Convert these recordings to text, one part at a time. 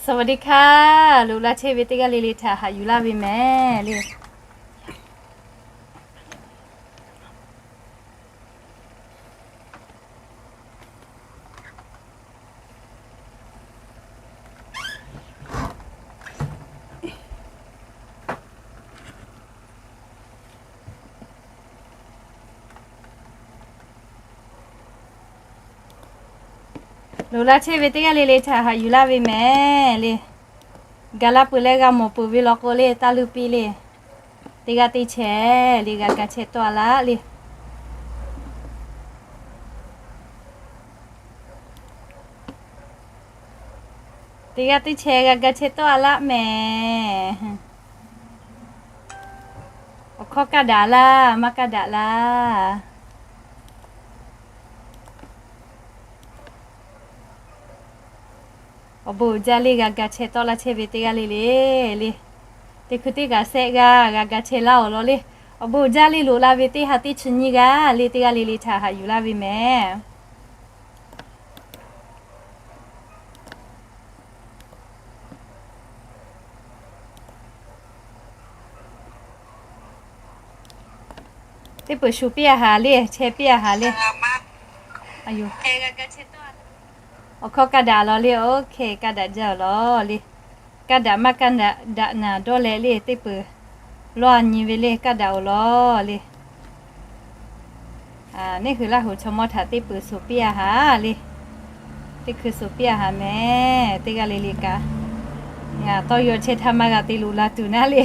สวัสดีค่ะ loꞈ la chehˇ ve teˇ g'aˇ le le htaꞈ haꞈ yuˬ laˇ ve mehˍ le. Loꞈ la chehˇ ve teˇ g'aˇ le le htaꞈ haꞈ yuˬ laˇ ve mehˍ le. Gaˬ la peuˬ leh g'a mawˬ peuˬ ve law k'o le, taˇ luˇ piˇ le. Teˇ g'aˇ teˇ chehˇ le, g'a ga chehˇ tawˆ a laˇ le. Teˇ g'aˇ teˇ chehˇ g'a ga chehˇ tawˆ a laˇ mehˍ. Awˬ hkawˇ kaˇ daꞈ laˇ, maˇ kaˇ daꞈ laˇ. Awˬ bon uiˍ jaˇ le, g'a ga chehˇ tawˆ laˇ chehˇ ve teˇ g'aˇ le le le. Teˇ hkui teˇ kaꞈ sehˆ g'aˇ g'a ga chehˇ laˇ awˬ lawn le. Awˬ bon uiˍ jaˇ le, loꞈ la ve teˇ ha teˇ chi nyiˇ g'aˇ le, teˇ g'aˇ le le htaꞈ haꞈ yuˬ laˇ ve mehˍ. Teˇ peuˬ shuˍ piˇ a haˍ le, chehˇ piˇ a haˍ le. Awˬ hkawˇ kaˇ daꞈ lawˬ le, OK, kaˇ daꞈ jaˇ awˬ lawn le. Kaˇ daꞈ maˇ kaˇ daꞈ naˍ dawˇ leh le, teˇ peuˬ lawˇ a nyi ve le, kaˇ daꞈ awˬ lawn le. Neˇ hui Laˇ huˍ chaw mawˇ htaꞈ teˇ peuˬ shuˍ piˇ a haˍ le. Teˇ hkui shuˍ piˇ a haˍ mehˍ, teˇ g'aˇ le le kaꞈ. Ngaˬ tawˇ yaw chehˇ htaˇ maˇ g'a te loꞈ la tuˬ naˉ le.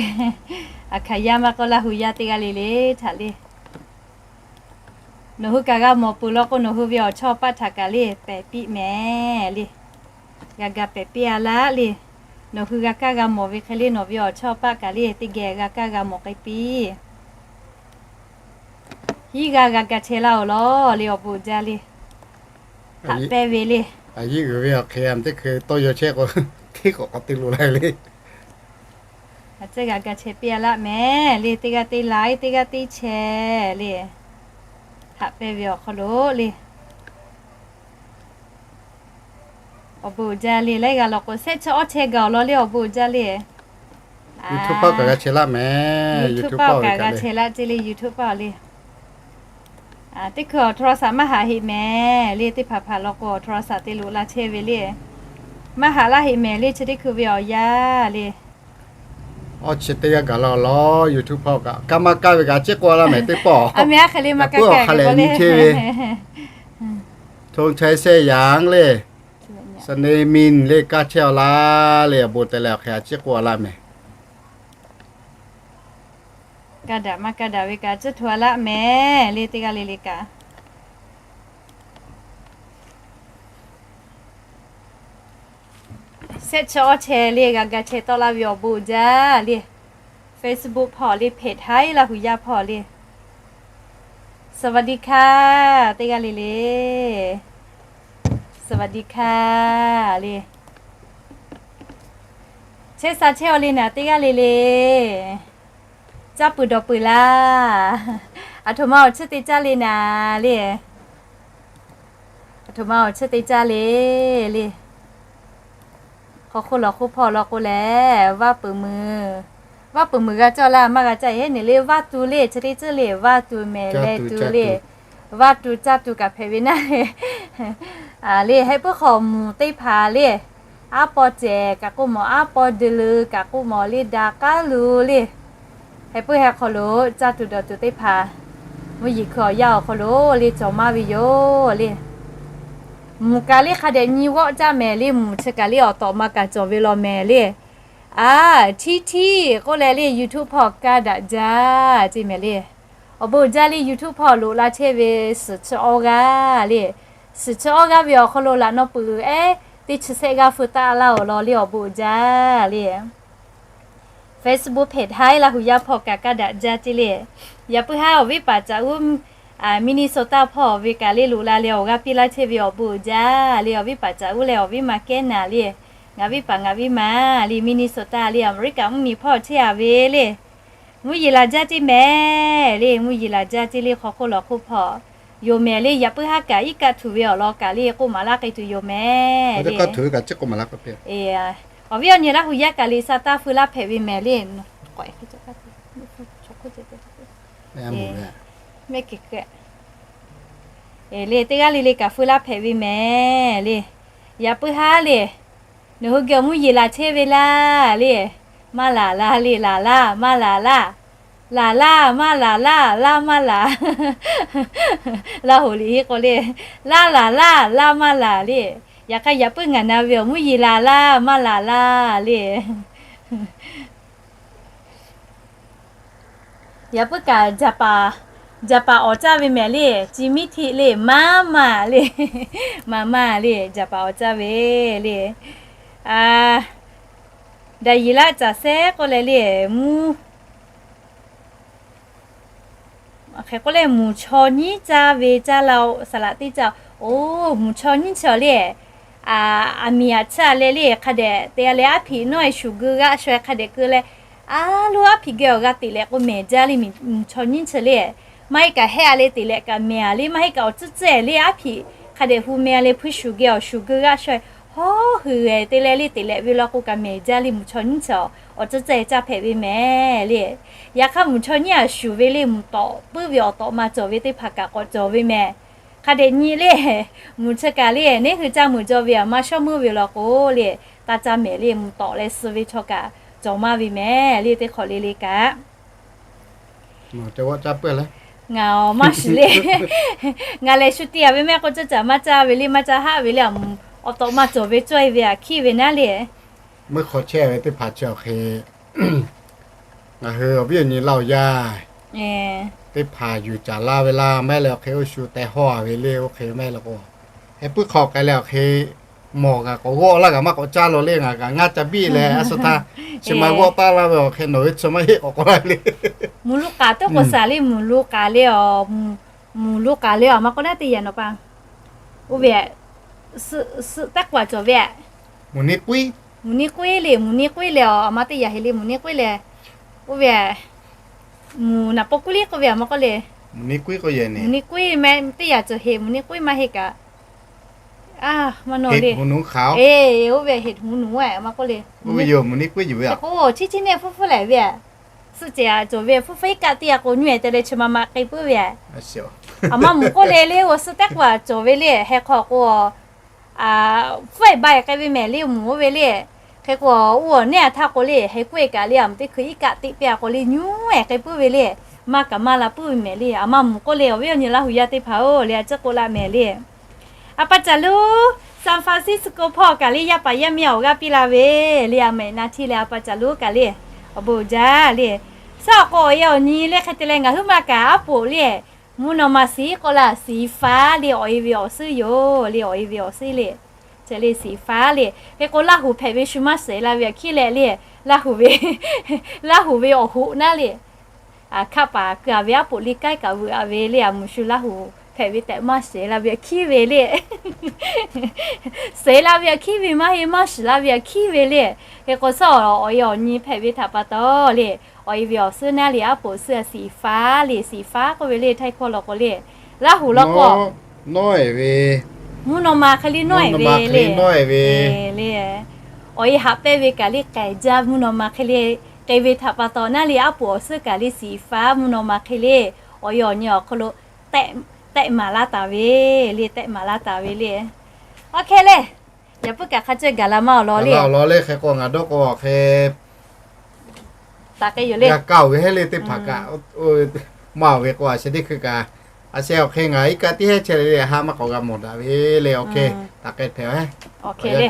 Aˬ hkaˍ yaˇ maˇ k'oˆ, Laˇ huˍ yaˇ teˇ g'aˇ le le htaꞈ le. Nawˬ hui kaꞈ g'a mawˬ peuˬ law k'o, nawˬ hui ve awˬ chawˇ awˬ paˆ htaꞈ kaꞈ le pehˬ piˇ mehˍ le. G'a ga pehˬ piˇ a laˇ le. Nawˬ hui g'a kaˇ g'a mawˬ ve hk'e le, nawˬ ve awˬ chawˇ awˬ paˆ kaꞈ le teˇ geh g'a kaˇ g'a mawˬ k'ai piˇ. Hiˉ g'aˇ g'a ga chehˇ laˇ awˬ lawn le, awˬ bon uiˍ jaˇ le. Haꞈ pehnˇ ve le. Aˬ yiˉ uiˍ ve awˬ hk'e a teˇ hkui tawˇ yaw chehˇ k'o, teˇ k'awꞈ k'awꞈ te loꞈ la le. Aˬ cehˇ g'a ga chehˇ piˇ a laˇ mehˍ le, teˇ g'aˇ teˇ laiˉ, teˇ g'aˇ teˇ chehˇ le. Haꞈ pehnˇ ve awˬ hk'aw lo le. Awˬ bon uiˍ jaˇ le, laiˉ g'aˇ law k'o, shehˆ chi awˇ chehˇ gaˬ awˬ lawn le, awˬ bon uiˍ jaˇ le. YouTube paˆ kaꞈ g'a chehˇ laˇ mehˍ, YouTube paˆ kaꞈ g'a chehˇ laˇ ce le, YouTube paˆ le. Teˇ hkui awˬ โทรศัพท์ maˇ haꞈ heꞈ mehˍ le, teˇ hpaˍ hpaˍ law k'o awˬ โทรศัพท์ te loꞈ la chehˇ ve le. Maˇ haꞈ laˇ heꞈ mehˍ le, chi teˇ hkui ve awˬ yanˇ le. Awˇ chi teˇ g'aˇ gaˬ la awˬ lawn YouTube paˆ kaꞈ, kaˇ maˇ kaˇ ve kaꞈ ciˉ k'oˆ laˇ mehˍ teˇ pawˆ. Aˬ mehˍ a hk'e le maˇ kaˇ kaˇ k'oˆ le nyi chehˇ ve. Hto chaiˇ sehˇ yanˍ le, Sane Min le kaˇ chehˇ awˬ laˇ le, awˬ bon te leh awˬ hk'e a ciˉ k'oˆ a laˇ mehˍ. Kaˇ daꞈ maˇ kaˇ daꞈ ve kaꞈ ciˉ hto a laˇ mehˍ le, teˇ g'aˇ le le kaꞈ. Shehˆ chi awˇ chehˇ le, g'a ga chehˇ tawˆ laˇ ve awˬ bon uiˍ jaˇ le. Facebook hpawˇ le, hpehꞈ htaˇ Laˇ huˍ yaˇ hpawˇ le. สวัสดีค่ะ teˇ g'aˇ le le. สวัสดีค่ะ le. Chehˇ sha chehˇ aw le naˍ, teˇ g'aˇ le le. Caˇ peuˬ dawˬ peuˬ laˇ. Aˬ htoꞈ ma awˬ chiˇ te caˇ le naˍ le. Aˬ htoꞈ ma awˬ chiˇ te caˇ le le. Hk'aw hk'oˆ lawˬ hk'oˆ hpawˇ law k'o lehˬ, vaˇ peuˬ meuˍ, vaˇ peuˬ meuˍ g'a cawˇ laˇ, maˇ g'a caˇ heˆ ne le, vaˇ tu le, chi teˇ ceuˬ le, vaˇ tu mehˍ leh tu le. Vaˇ tu caˇ tu kaꞈ hpehꞈ ve naˇ le. Heh puiˉ hk'aw mvuhˬ teˇ hpaˍ le. Aˉ paw cehˬ kaꞈ k'oˆ mawˬ, aˉ paw dui leuˬ kaꞈ k'oˆ mawˬ le, daꞈ k'aˉ lu le. Heh puiˉ heh hk'aw lo caˇ tuˬ dawˬ tuˬ teˇ hpaˍ, mvuhˇ yeˬ hkui awˬ yanˇ awˬ hk'aw lo le cawˬ maˇ ve yoˬ le. Mvuhˬ kaꞈ le hk'a dehꞈ nyi g'awˆ caˇ mehˍ le, mvuhˬ chi kaꞈ le awˬ tawꞈ ma kaꞈ cawˬ ve law mehˍ le. Aˬ, htiˇ htiˇ k'oˆ leh le YouTube hpawˇ kaˇ daꞈ jaˇ ce mehˍ le. Awˬ bon uiˍ jaˇ le, YouTube hpawˇ loꞈ la chehˇ ve suhˍ chi awˇ g'aˇ le. Suhˍ chi awˇ g'aˇ ve awˬ hk'aw lo laꞈ naw peuˬ ehˉ teˇ chi sehˆ g'aˇ feu taˆ laˇ awˬ lawn le, awˬ bon uiˍ jaˇ le. Facebook hpehꞈ htaˇ Laˇ huˍ yaˇ hpawˇ kaꞈ kaˇ daꞈ jaˇ ce le. Yaꞈ puiˉ haˉ awˬ viˉ paˍ caꞈ uˉ Minnesota hpawˇ ve kaꞈ le loꞈ la leh awˬ g'aˇ piˇ laˇ chehˇ ve awˬ bon uiˍ jaˇ le. Awˬ viˉ paˍ caꞈ uˉ leh awˬ viˉ ma kehˉ naˍ le. Ngaˬ viˉ paˍ ngaˬ viˉ ma le Minnesota le America mvuhˇ miˬ hpawˇ chehˇ a ve le. Mvuhˇ yeˬ laˬ jaˇ ce mehˍ le, mvuhˇ yeˬ laˬ jaˇ ce le, hk'aw hk'oˆ lawˬ hk'oˆ hpawˇ yoˬ mehˍ le. Yaꞈ puiˉ haˉ kaꞈ iˉ kaˆ htuꞈ ve awˬ lawn kaꞈ le k'oˆ maˍ laˇ k'ai tuˬ yoˬ mehˍ le. Awˬ viˉ awˬ nyi Laˇ hu yaˇ kaꞈ le, sa taˇ feu laˇ hpehꞈ ve mehˍ le. Mehˆ kehˬ keu le, teˇ g'aˇ le le kaꞈ feu laˇ hpehꞈ ve mehˍ le. Yaꞈ puiˉ haˉ le, nawˬ hui geh awˬ mvuhˇ yeˬ laˬ chehˇ ve laˇ le. Maˇ laˬ laˇ le, laˬ laˇ, maˇ laˬ laˇ. Laˬ laˇ, maˇ laˬ laˇ, laˇ maˇ laˬ. Laˇ hoꞈ liꞈ henˇ k'o le, laˇ laˬ laˇ, laˇ maˇ laˬ le. Yaꞈ hk'aˇ yaꞈ puiˉ ngaˬ na ve awˬ mvuhˇ yeˬ laˬ laˇ, maˇ laˬ laˇ le. Yaꞈ puiˉ kaꞈ, jaˍ paˍ awˍ caˇ ve mehˍ le, ci miˉ htiˆ le, maˇ maˇ le, maˇ maˇ le, jaˍ paˍ awˍ caˇ ve le. Daˍyeˍlaˆ caˬ sehˉ k'oˆ leh le, mvuhˇ hk'e k'oˆ leh, mvuhˇ chaw nyiˉ caˇ ve caˇ la-o, saˍ laꞈ teˇ caˇ. Oˬ, mvuhˇ chaw nyiˉ chi awˬ le, aˬ miˍ aˬ chi aˬ leh le, hk'a dehꞈ te a leh aˉ hpiꞈ nawˉ e shuˍ geu g'aˆ shaw e hk'a dehꞈ keu leh, a lo aˉ hpiꞈ geh awˬ g'a teꞈ leh k'o mehˍ jaˇ le, mvuhˇ chaw nyiˉ chi le. Maˇ heˆ kaꞈ hehˆ a leh teꞈ leh kaꞈ mehˍ a le, maˇ heˆ kaꞈ awˬ tcuhˉ tcuhˉ e le, aˉ hpiꞈ hk'a dehꞈ hu meh a leh hpuiˇ shuˍ geh awˬ shuˍ geu g'aˆ shaw e hawˉ hui e te leh le teꞈ leh ve law k'o kaꞈ mehˍ jaˇ le, mvuhˇ chaw nyiˉ chi awˬ tcuhˉ tcuhˉ e caˇ hpehꞈ ve mehˍ le. Yaꞈ hk'aˇ mvuhˇ chaw nyiˉ a shuˍ ve le, mvuhˇ tawꞈ puiˉ ve awˬ tawꞈ ma cawˬ ve teˇ hpaˍ kaꞈ k'awꞈ cawˬ ve mehˍ. Hk'a dehꞈ nyi le, mvuhˇ chi kaꞈ le, neˉ hui caˇ meuꞈ jaw ve aˬ maˇ shawˉ meuˇ ve law k'o le, taˇ caˇ mehˍ le, mvuhˇ tawꞈ leh suh ve chaw kaꞈ cawˬ maˇ ve mehˍ le, teˇ hk'awꞈ le le kaꞈ. Ngaˬ maˇ shiˍ le. Ngaˬ lehˬ shu te a ve mehˆ k'o caˇ caꞈ maˇ caˇ ve le, maˇ caˇ haˆ ve le, aˬ mvuhˇ awˬ tawꞈ ma cawˬ ve cawˇ e ve aˬ hkiˇ ve naˉ le. Meuˇ hk'aw chehˇ ve teˇ hpaˍ chi awˬ hk'e, ngaˬ hui awˬ viˉ awˬ nyi Laˇ hu yaˇ teˇ hpaˍ yuˬ caˍ laˇ ve laˇ mehˆ leh awˬ hk'e oˇ shu teh hawˇ a ve le, oˇ hk'e mehˆ leh k'o, heh puiˉ hk'aw k'ai leh awˬ hk'e mawˬ kaꞈ k'awꞈ g'awˆ laˇ kaꞈ maˇ k'awꞈ caˇ law le, ngaˬ kaꞈ ngaˇ ca biˇ leh a shu htaˇ, chi ma g'awˆ taˍ laˇ ve awˬ hk'e nawˬ ve chi maˇ heˆ k'awꞈ k'oˆ laˇ le. Mvuhˇ lo k'aˍ tuˉ k'o saˍ le, mvuhˇ lo k'aˍ le, mvuhˇ lo k'aˍ le aˬ maˇ k'oˆ naˉ teˇ yanˇ nawˬ pa oˇ ve suhˆ teˇ k'oˍ cawˬ ve, mvuhˇ niˇ k'uiˉ le, mvuhˇ niˇ k'uiˉ le aˬ maˇ teˇ yanˇ heˆ le, mvuhˇ niˇ k'uiˉ le, oˇ ve mvuhˇ naˍ pawˆ k'uiˉ liˇ k'oˆ ve aˬ maˇ k'oˆ le. Mvuhˇ niˇ k'uiˉ k'o yehˬ nehˬ, mvuhˇ niˇ k'uiˉ mehˆ teˇ yanˇ cawˬ heˆ, mvuhˇ niˇ k'uiˉ maˇ heˆ kaꞈ, a maˇ nawˬ le, oˇ ve heˆ mvuhˇ nuˬ aˬ maˇ k'oˆ le. Oˇ ve yoˬ, mvuhˇ niˇ k'uiˉ yuˬ ve aˬ. Chi chi neˇ hpuˇ hpuˇ lehˬ ve, suhˆ cehˬ a cawˬ ve hpuˇ hpuˇ iˉ kaˆ teˇ yanˇ k'o nyiˇ ehˍ te leh chi ma ma k'ai puiˉ ve, a maˇ mvuhˇ k'oˆ le le, oˇ suhˆ teˇ k'oˍ a cawˬ ve le, heh hk'aw k'o, fuˉ ehˍ ba ehˍ k'ai ve mehˍ le, mvuhˇ oˇ ve le. Hk'e k'o, oˇ awˬ neˇ a htaˇ k'o le, heh kuˉ ehˍ kaꞈ le, aˬ mvuhˇ teˇ hkui iˉ kaˆ teˇ pehˇ a k'o le, nyiˇ ehˍ k'ai puiˉ ve le, maˇ kaꞈ maˇ la puiˉ ve mehˍ le. Aˬ maˇ mvuhˇ k'oˆ le, awˬ viˉ awˬ nyi Laˇ hu yaˇ teˇ hpaˍ-oˬ le, a ciˉ k'oˆ laˇ mehˍ le. A pa caˬ lo, San Francisco hpawˇ kaꞈ le yaˇ paˍ yaˇ miˇ awˬ g'aˇ piˇ la ve le, aˬ mehˍ na htiˇ leh a pa caˬ lo kaꞈ le, awˬ bon jaˇ le. Suhˉ awˬ k'o awˬ e awˬ nyi le hk'e te leh ngaˬ huiˉ ma kaꞈ aˉ poꞈ le, mvuhˇ naw ma siˍ k'oˆ la siˍ faˉ le, awˬ e ve awˬ suhˉ yoˬ le, awˬ e ve awˬ suhˉ le. Chi le siˍ faˉ le. Hk'e k'o Laˇ hu hpehꞈ ve shu maˇ suhˍ la ve aˬ hkiˇ leh le, Laˇ hu ve, Laˇ hu ve awˬ hoꞈ naˉ le, a hkaˆ paˍ keu a ve aˉ poꞈ le kaiˉ kaꞈ veuꞈ a ve le, aˬ mvuhˇ shu Laˇ hu hpehꞈ ve tehꞈ maˇ suhˍ la ve aˬ hkiˇ ve le. Suhˍ la ve aˬ hkiˇ ve maˇ heˆ, maˇ suhˍ la ve aˬ hkiˇ ve le. Hk'e k'o suhˉ awˬ e awˬ nyi hpehꞈ ve htaꞈ pa taw le, awˬ e ve awˬ suhˉ naˉ le, aˉ poꞈ suhˉ a siˍ faˉ le, siˍ faˉ k'oˆ ve le, htaiˇ hkawˇ law k'o le, Laˇ hu law k'o, nawˉ e ve, mvuhˇ naw ma hk'e le nawˉ e ve le, le, awˬ e haꞈ pehnˇ ve kaꞈ le k'ehˬ jaˇ, mvuhˇ naw ma hk'e le k'ai ve htaꞈ pa taw naˉ le, aˉ poꞈ awˬ suhˉ kaꞈ le siˍ faˉ mvuhˇ naw ma hk'e le, awˬ e awˬ nyi awˬ hk'aw lo tehˆ maˍ laˇ taˍ ve le, tehˆ maˍ laˇ taˍ ve le. Awˬ hk'e le, yaꞈ puiˉ kaꞈ hk'a ceh gaˬ la maˇ awˬ lawn le, awˬ lawn le. Hk'e k'o ngaˬ dawˇ k'o awˬ hk'e taˍ k'ai yoˬ le. G'a kaˇ oˬ ve heˆ le teˇ hpaˍ kaꞈ, maˇ oˬ ve k'o a sheh teˇ hkui kaꞈ, a sheh awˬ hk'e ngaˬ iˉ kaˆ tiˉ heˆ chehˇ le le, ha maˇ k'awꞈ g'a mawˬ daꞈ ve le. Awˬ hk'e taˍ k'ai hpehꞈ-oˬ heˆ. Awˬ hk'e le,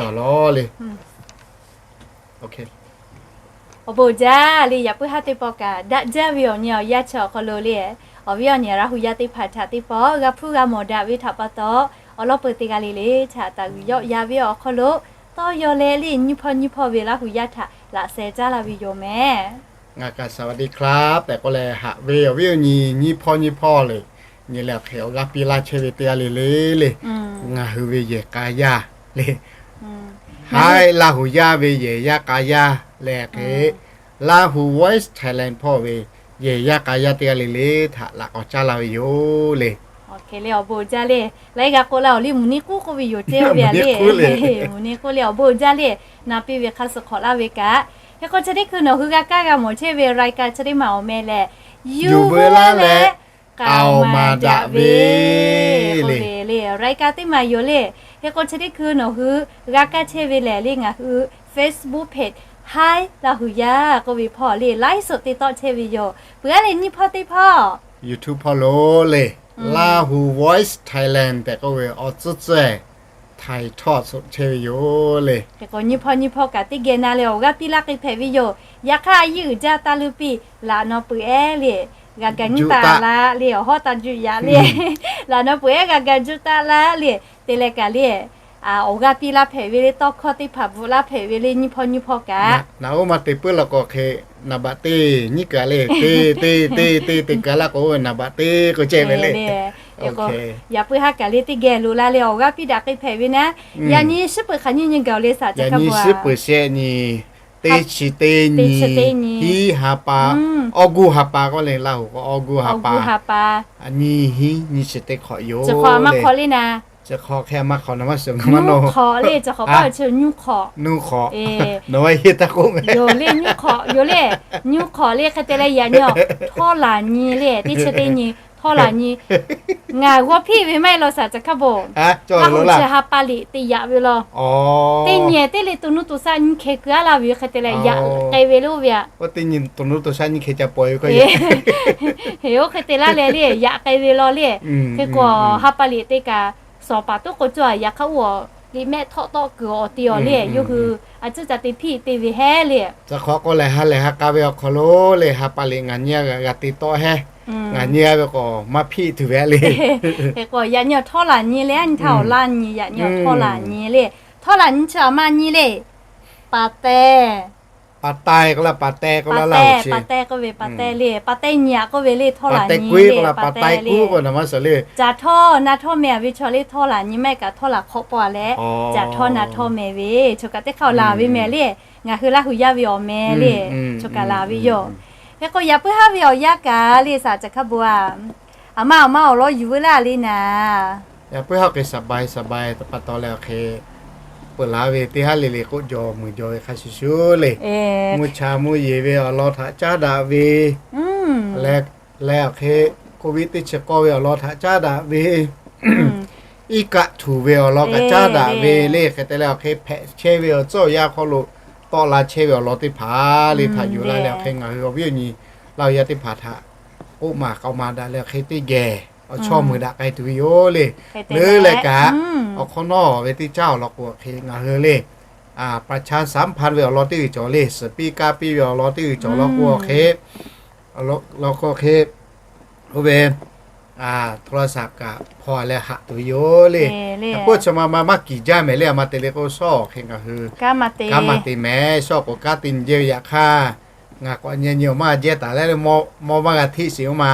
awˬ bon jaˇ le. Yaꞈ puiˉ haˉ teˇ pawˆ kaꞈ daꞈ jaˇ ve awˬ nyi awˬ yanˇ chi awˬ hk'aw lo le, awˬ viˉ awˬ nyi Laˇ hu yaˇ teˇ hpaˍ htaꞈ teˇ pawˆ g'a hpuˇ g'a mawˬ daꞈ ve htaꞈ pa taw, awˬ lawn peu teˇ g'aˇ le le htaꞈ taˍ g'uiˬ yawˆ ya ve awˬ hk'aw lo, tawˇ yaw leh le nyiˇ hpawˇ nyiˇ hpawˇ ve Laˇ hu yaˇ htaꞈ laꞈ sheh caˉ laˇ ve yoˬ mehˍ. Ngaˬ kaꞈ สวัสดีครับ tehꞈ k'oˆ leh haꞈ ve awˬ viˉ awˬ nyi nyiˇ hpawˇ nyiˇ hpawˇ le, nyi leh awˬ hk'e awˬ g'aˇ piˇ laˇ chehˇ ve teˇ g'aˇ le le le, ngaˬ hui ve yehˬ k'a yaˇ le, haiˉ Laˇ hu yaˇ ve yehˬ yaˇ k'a yaˇ leh hk'e, Laˇ hu Voice Thailand hpawˇ ve yehˬ yaˇ k'a yaˇ teˇ g'aˇ le le htaꞈ laꞈ k'awꞈ caˉ laˇ ve yoˬ le. Awˬ hk'e le awˬ bon jaˇ le. Laiˉ g'a k'oˆ laˇ-oˬ le, mvuhˇ nyi k'uˉ k'oˆ ve yoˬ ceˇ ve le. Mvuhˇ nyi k'uˉ le awˬ bon jaˇ le. Na piˇ ve hk'a suh hk'awꞈ laˇ ve kaꞈ, hk'e k'o chi teˇ hkui nawˬ hui g'a kaˇ g'a mawˬ chehˇ ve รายการ chi teˇ maˬ awˬ meh lehˬ, yuˬ veu laˇ leh k'aoˍ maˍ daꞈ ve le. รายการ teˇ maˬ yoˬ le. Hk'e k'o chi teˇ hkui nawˬ hui g'a kaˇ chehˇ ve lehˬ le, ngaˬ hui Facebook page Hi Laˇ huˍ yaˇ k'oˆ ve hpawˇ le ไลฟ์สด te tawˆ chehˇ ve yoˬ. Peuˬ aˉ le nyiˇ hpawˇ teˇ hpawˇ YouTube hpawˇ lo le, Lahu Voice Thailand tehꞈ k'oˆ ve awˬ tcuhˉ tcuhˉ htaiˍ htawˇ suhˍ chehˇ ve yoˬ le. Hk'e k'o nyiˇ hpawˇ nyiˇ hpawˇ kaꞈ teˇ geh na leh awˬ g'aˇ piˇ laˇ k'ai hpehꞈ ve yoˬ. Yaꞈ hk'aˇ a yiˇ uiˍ jaˇ taˇ luˇ piˇ laꞈ naw peuˬ ehˉ le, g'a ga nyiˇ taˍ la le awˬ hawˉ taˇ juˆ yaꞈ le. Laꞈ naw peuˬ ehˉ g'a ga juˆ taˇ la le, te leh kaꞈ le awˬ g'aˇ piˇ laˇ hpehꞈ ve le, tawˇ hkawˇ teˇ hpaˍ bvuhꞈ laˇ hpehꞈ ve le nyiˇ hpawˇ nyiˇ hpawˇ kaꞈ. Naꞈ oˉ maˇ te puiˉ law k'o hk'e, naˍ baꞈ teˇ nyiˉ kaꞈ le, te te te te te kaꞈ laˇ k'o naˍ baꞈ teˇ k'o ceh ve le. Yaꞈ puiˉ haˉ kaꞈ le teˇ geh lo la leh awˬ g'aˇ piˇ daꞈ k'ai hpehꞈ ve naˉ, yaꞈ nyi shiˉ peuˬ hk'aˬ nyiˇ nyi gaˬ le saˍ ca hk'a bo a. Yaꞈ nyi shiˉ peuˬ shehˆ nyi, teˇ chi teˇ nyi, hiˉ ha pa, August ha pa k'oˆ le, Laˇ huˍ k'o August ha pa, nyi hiˉ nyi chi teˇ hk'awꞈ yoˬ. Chi hk'awꞈ maˇ hk'awꞈ le naˍ. Chi hk'awꞈ hk'e maˇ hk'awꞈ naˍ maˇ suhˍ ngaˬ maˇ nawˬ hk'awꞈ le, chi hk'awꞈ paˇ chi nuˇ hk'awꞈ, nuˇ hk'awꞈ, nawˬ ve hiˆ taˇ k'oˆ ve yoˬ le, nuˇ hk'awꞈ yoˬ le. Nuˇ hk'awꞈ le hk'e te leh yaꞈ nyi htawˇ laˬ nyi le, teˇ chi teˇ nyi htawˇ laˬ nyi. Ngaˬ g'aw hpiˇ ve maˇ heˆ law saˍ ca hk'a bo. Laˇ huˍ chi ha pa liꞈ te yaꞈ ve law. Teˇ nyi teˇ le to nuˇ to shaˆ nyiˇ hkeh keu aˉ laˇ ve hk'e te leh yaꞈ k'ai ve le oˇ ve aꞈ. Teˇ nyi to nuˇ to shaˆ nyiˇ hkeh ca paw ve k'o, oˇ hk'e te laˇ leh le yaꞈ k'ai ve law le. Hk'e k'o ha pa liꞈ te kaꞈ, shawˍ paˍ toˉ k'o cawˬ yaꞈ hk'aˇ oˇ liꞈ mehˆ htawˆ tawˆ kuiˬ awˬ te awˬ le yawˇ hui a cuˉ ca te hpiˇ te ve hehˉ le. Ca hk'awꞈ k'o lehˬ ha lehˬ ha k'a ve awˬ hk'aw lo le ha pa liꞈ ngaˬ nyi g'a g'a te tawˆ hehˉ. Ngaˬ nyi g'a ve k'o maˇ hpiˇ tuˬ ve le. Hk'e k'o yaꞈ nyi awˬ htawˇ laˬ nyi le, a nyi htaˇ awˬ laˇ nyi, yaꞈ nyi awˬ htawˇ laˬ nyi le. Htawˇ laˬ nyi chi a maˇ nyi le. Paˍ teh, paˍ teh k'oˆ laˇ, paˍ teh k'oˆ laˇ, Laˇ huˍ chi paˍ teh k'oˆ ve paˍ teh le, paˍ teh nyi aꞈ k'oˆ ve le htawˇ laˬ nyi le, paˍ teh k'oˆ ve naˍ maˇ suhˍ le. Caˬ htawˇ na htawˇ meh a ve chaw le htawˇ laˬ nyi maˇ heˆ kaꞈ htawˇ laˬ hk'awꞈ paw a leh, caˬ htawˇ na htawˇ meh ve chaw kaꞈ teˇ hk'aˇ awˬ laˬ ve meh le. Ngaˬ hui Laˇ huˍ yaˇ ve awˬ meh le, chaw kaꞈ laˬ ve yoˬ. Hk'e k'o yaꞈ puiˉ haˉ ve awˬ yanˇ kaꞈ le saˍ ca hk'a bo a, aˬ ma awˬ ma awˬ lawn yuˬ veu laˇ le naˍ. Yaꞈ puiˉ haˉ hk'e สบาย สบาย pa taw leh awˬ hk'e peuˬ laˬ ve teˇ haˉ le le k'oˆ jaw mui jaw ve hk'a shuˍ shuˍ le. Mvuhˇ cha mvuhˇ yeˬ ve awˬ lawn htaꞈ caˉ daꞈ ve leh, awˬ hk'e Covid teˇ chi k'awˇ ve awˬ lawn htaꞈ caˉ daꞈ ve, iˉ kaˆ htuˬ ve awˬ lawn kaꞈ caˉ daꞈ ve le. Hk'e te leh awˬ hk'e hpehꞈ chehˇ ve awˬ tcuhˉ awˬ yanˇ hk'aw lo tawˆ la chehˇ ve awˬ lawn teˇ hpaˍ le htaꞈ yuˬ la leh awˬ hk'e ngaˬ hui awˬ viˉ awˬ nyi Laˇ huˍ yaˇ teˇ hpaˍ htaꞈ k'oˆ maˍ k'aoˍ maˍ daꞈ leh awˬ hk'e teˇ geh awˬ chawˇ mui daꞈ k'ai tuˬ ve yoˬ le. Leuˉ leh kaꞈ, awˬ hk'awꞈ nawˉ ve teˇ caˉ awˬ lawn k'o awˬ hk'e ngaˬ hui le ประชาสัมพันธ์ ve awˬ lawn teˇ g'uiˬ cawˬ le, suhˍ piˇ kaˇ piˇ ve awˬ lawn teˇ g'uiˬ cawˬ law k'o awˬ hk'e, law k'o hk'e, oˇ ve โทรศัพท์ kaꞈ hpaw leh haꞈ tuˬ ve yoˬ le. K'oˆ chi ma ma maˇ kiˍ jaˇ mehˍ le, a ma te le k'o shawˉ awˬ hk'e ngaˬ hui kanˉ maˇ te mehˍ. Shawˉ k'o kanˉ te nyi jehˇ ve yaꞈ hk'aˇ, ngaˬ k'awꞈ nyi nyi awˬ maˇ jehˇ taˍ leh le, mawˇ maˇ g'a hteˆ sheˍ oˇ ma.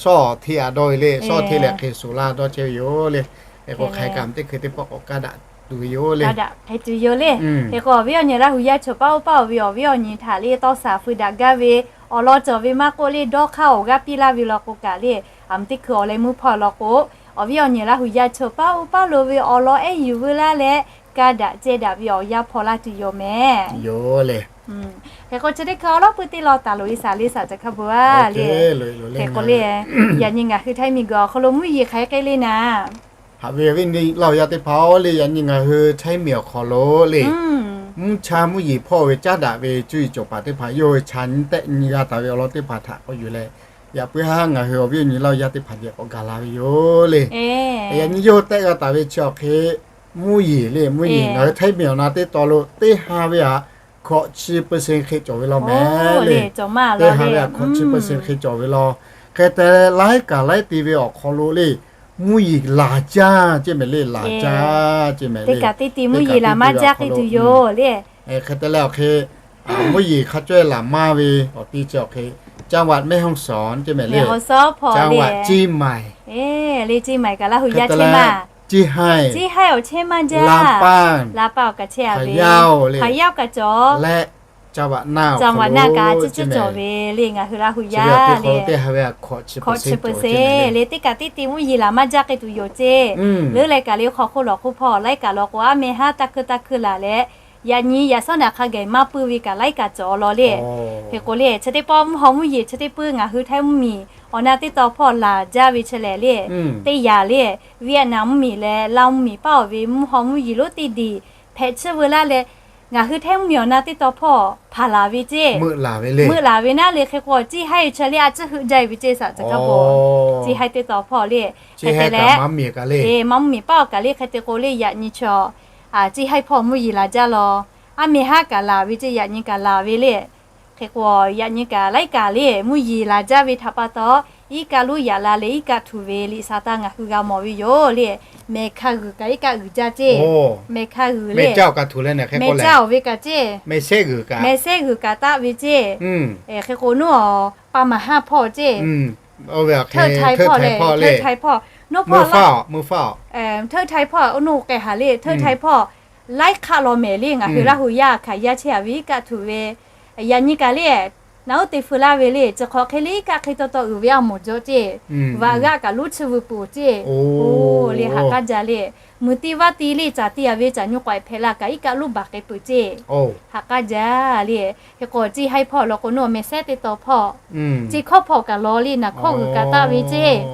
Shawˉ hteˆ a dawˇ ve le, shawˉ hteˆ leh hk'e shuˍ laˇ dawˇ chehˇ ve yoˬ le. Hk'e k'o hk'aˬ hk'e kaꞈ teˇ hkui teˇ pawˆ k'awꞈ kaˇ daꞈ tuˬ ve yoˬ le. Kaˇ daꞈ hk'e tuˬ yoˬ le. Hk'e k'o awˬ viˉ awˬ nyi Laˇ huˍ yaˇ chaw paˉ oˇ paˉ oˇ ve awˬ viˉ awˬ nyi htaꞈ le tawˇ shaˍ fui daꞈ gaˇ ve awˬ lawn cawˬ ve maˇ k'oˆ le, dawˇ hk'aˇ awˬ g'aˇ piˇ laˇ ve law k'o kaꞈ le, aˬ mvuh teˇ hkui awˬ leh mvuhˇ hpawˇ law k'o, awˬ viˉ awˬ nyi Laˇ huˍ yaˇ chaw paˉ oˇ paˉ lo ve awˬ lawn ehˉ yuˬ veu laˇ leh, kaˇ daꞈ ceh daꞈ ve awˬ yanˇ hpaw laˇ tuˬ yoˬ mehˍ. Yoˬ le. Hk'e k'o chi teˇ hkui awˬ lawˉ puiˉ teˇ law taˍ loꞈ e shaˍ le saˍ ca hk'a bo a le. Hk'e k'o le, yaꞈ nyi ngaˬ hui Htaiˇ miˬ guiˬ awˬ hk'aw lo mvuhˇ yeˬ hk'aˬ hk'e le naˍ. Haꞈ ve awˬ viˉ awˬ nyi Laˇ huˍ yaˇ teˇ hpaˍ-oˬ le, yaꞈ nyi ngaˬ hui Htaiˇ miˬ awˬ hk'aw lo le, mvuhˇ cha mvuhˇ yeˬ hpawˇ ve caˉ daꞈ ve cuˇ yiˍ cawˬ paˍ teˇ hpaˍ yawˇ hui cha nyi tehˆ nyi g'a taˍ ve awˬ lawn teˇ hpaˍ htaꞈ k'awꞈ yuˬ leh, yaꞈ puiˉ haˉ ngaˬ hui awˬ viˉ awˬ nyi Laˇ huˍ yaˇ teˇ hpaˍ geh k'awꞈ gaˬ la ve yoˬ le. Yaꞈ nyi yawˇ hui tehˆ g'a taˍ ve chi awˬ hk'e mvuhˇ yeˬ le, mvuhˇ yeˬ ngaˬ hui Htaiˇ miˬ awˬ na teˇ taw lo teˇ ha ve htaꞈ hkawꞈ chi เปอร์เซ็นต์ hk'e cawˬ ve law mehˍ le. Teˇ ha ve htaꞈ hkawꞈ chi เปอร์เซ็นต์ hk'e cawˬ ve law. Hk'e te leh laiˉ kaˍ laiˉ te ve awˬ hk'aw lo le, mvuhˇ yeˬ laˬ jaˇ ceh mehˍ le, laˬ jaˇ ceh mehˍ le. Teˇ kaꞈ teˇ ti mvuhˇ yeˬ laˬ maˇ jaˇ k'ai tuˬ yoˬ le. Hk'e te leh awˬ hk'e mvuhˇ yeˬ hk'a cawehˇ laˬ maˇ ve awˬ ti chi awˬ hk'e, จังหวัดแม่ฮ่องสอน ceh mehˍ le, จังหวัดเชียงใหม่ le, Chiˇ maiˍ kaꞈ Laˇ huˍ yaˇ chehˇ maˇ, Ciˇ haiˇ, Ciˇ haiˇ awˬ chehˇ maˇ jaˇ, Laˇ paˆ, Laˇ paˆ awˬ kaꞈ chehˇ a ve, Hpaˍ yaˇ kaꞈ cawˬ leh caˇ vaꞈ naˇ kaꞈ ciˉ ciˉ cawˬ ve le. Ngaˬ hui Laˇ hu yaˇ le, hkawꞈ chi peuˬ se le, teˇ kaꞈ teˇ te mvuhˇ yeˬ laˬ maˇ jaˇ k'ai tuˬ yoˬ ceˇ. Leuˉ leh kaꞈ le hk'aw hk'oˆ lawˬ hk'oˆ hpawˇ laiˉ kaꞈ law k'o, aˉ meh haˉ taˇ hkui taˇ hkui laˬ leh, yaꞈ nyi yaꞈ shawˉ naꞈ hk'a geh maˇ puiˇ ve kaꞈ laiˉ kaꞈ cawˬ law le. Hk'e k'o le, chi teˇ pawˆ mvuhˇ haw mvuhˇ yeˬ chi teˇ puiˉ ngaˬ hui Htaiˇ mvuhˇmiˬ awˬ na teˇ taw hpawˇ laˬ jaˇ ve chi lehˬ le, teˇ yanˇ le, Vietnam mvuhˇmiˬ leh Laˇ mvuhˇmiˬ paˇ awˬ ve mvuhˇ haw mvuhˇ yeˬ lonˉ teˇ diˬ hpehꞈ tsuhˇ veu laˇ leh, ngaˬ hui Htaiˇ mvuhˇmiˬ awˬ na teˇ taw hpawˇ hpanˍ laˬ ve ceˇ, meuˆ laˬ ve naˉ le. Hk'e k'o, ciˇ haiˉ chi le a ciˉ heuˆ jaˇ ve ceˇ, saˍ caˬ hkaˉ bo. Ciˇ haiˉ teˇ taw hpawˇ le, hk'e te leh, Maˇ mvuhˇmiˬ paˇ awˬ kaꞈ le hk'e te k'o le, yaꞈ nyi chaw ciˇ haiˉ hpawˇ mvuhˇ yeˬ laˬ jaˇ law. Aˉ meh haˉ kaꞈ laˬ ve ceˇ, yaꞈ nyi kaꞈ laˬ ve le. Hk'e k'o, yaꞈ nyi kaꞈ laiˉ kaꞈ le mvuhˇ yeˬ laˬ jaˇ ve htaꞈ pa taw, iˉ kaˆ lonˉ yaꞈ la leh iˉ kaˆ htuꞈ ve liꞈ saˍ taˇ ngaˬ hui g'a mawˬ ve yoˬ le. Mehˬ hka g'uiˬ kaꞈ iˉ kaˆ g'uiˬ jaˇ ceˇ. Mehˬ hka g'uiˬ le, mehˬ caˇ awˬ ve kaꞈ ceˇ, mehˬ sehˉ g'uiˬ kaꞈ taˆ ve ceˇ. Hk'e k'o, naˉ awˬ pa maˍ haˉ hpawˇ ceˇ, Hteuˆ Htaiˇ hpawˇ le, Hteuˆ Htaiˇ hpawˇ, naˉ hpawˇ, Hteuˆ Htaiˇ hpawˇ naˉ k'ai haˍ le. Hteuˆ Htaiˇ hpawˇ laiˉ hk'aˆ law mehˍ le. Ngaˬ hui Laˇ hu yaˇ hkanˍ yaˇ chehˇ a ve iˉ kaˆ htuꞈ ve, yaꞈ nyi kaꞈ le, naˉ oˉ te feu laˇ ve le. Chi hk'awꞈ hk'e le iˉ kaˆ hk'e taw taw uiˍ ve a mawˬ jaw ceˇ. Vaꞈ g'aˆ kaꞈ lonˉ chi veu peuˬ ceˇ. Oˇ le, haꞈ k'aˉ jaˇ le. Muiˬ ti vaˇ ti le, caˬ ti a ve caˬ nyi k'awehꞈ hpehꞈ la kaꞈ iˉ kaˆ lonˉ baˬ k'ai peuˬ ceˇ. Haꞈ k'aˉ jaˇ le. Hk'e k'o, ciˇ haiˉ hpawˇ law k'o, naˉ mehˬ sehˉ teˇ taw hpawˇ, ciˇ hkawˇ hpawˇ kaꞈ law le, naˍ hkawˇ g'uiˬ kaꞈ taˆ ve ceˇ.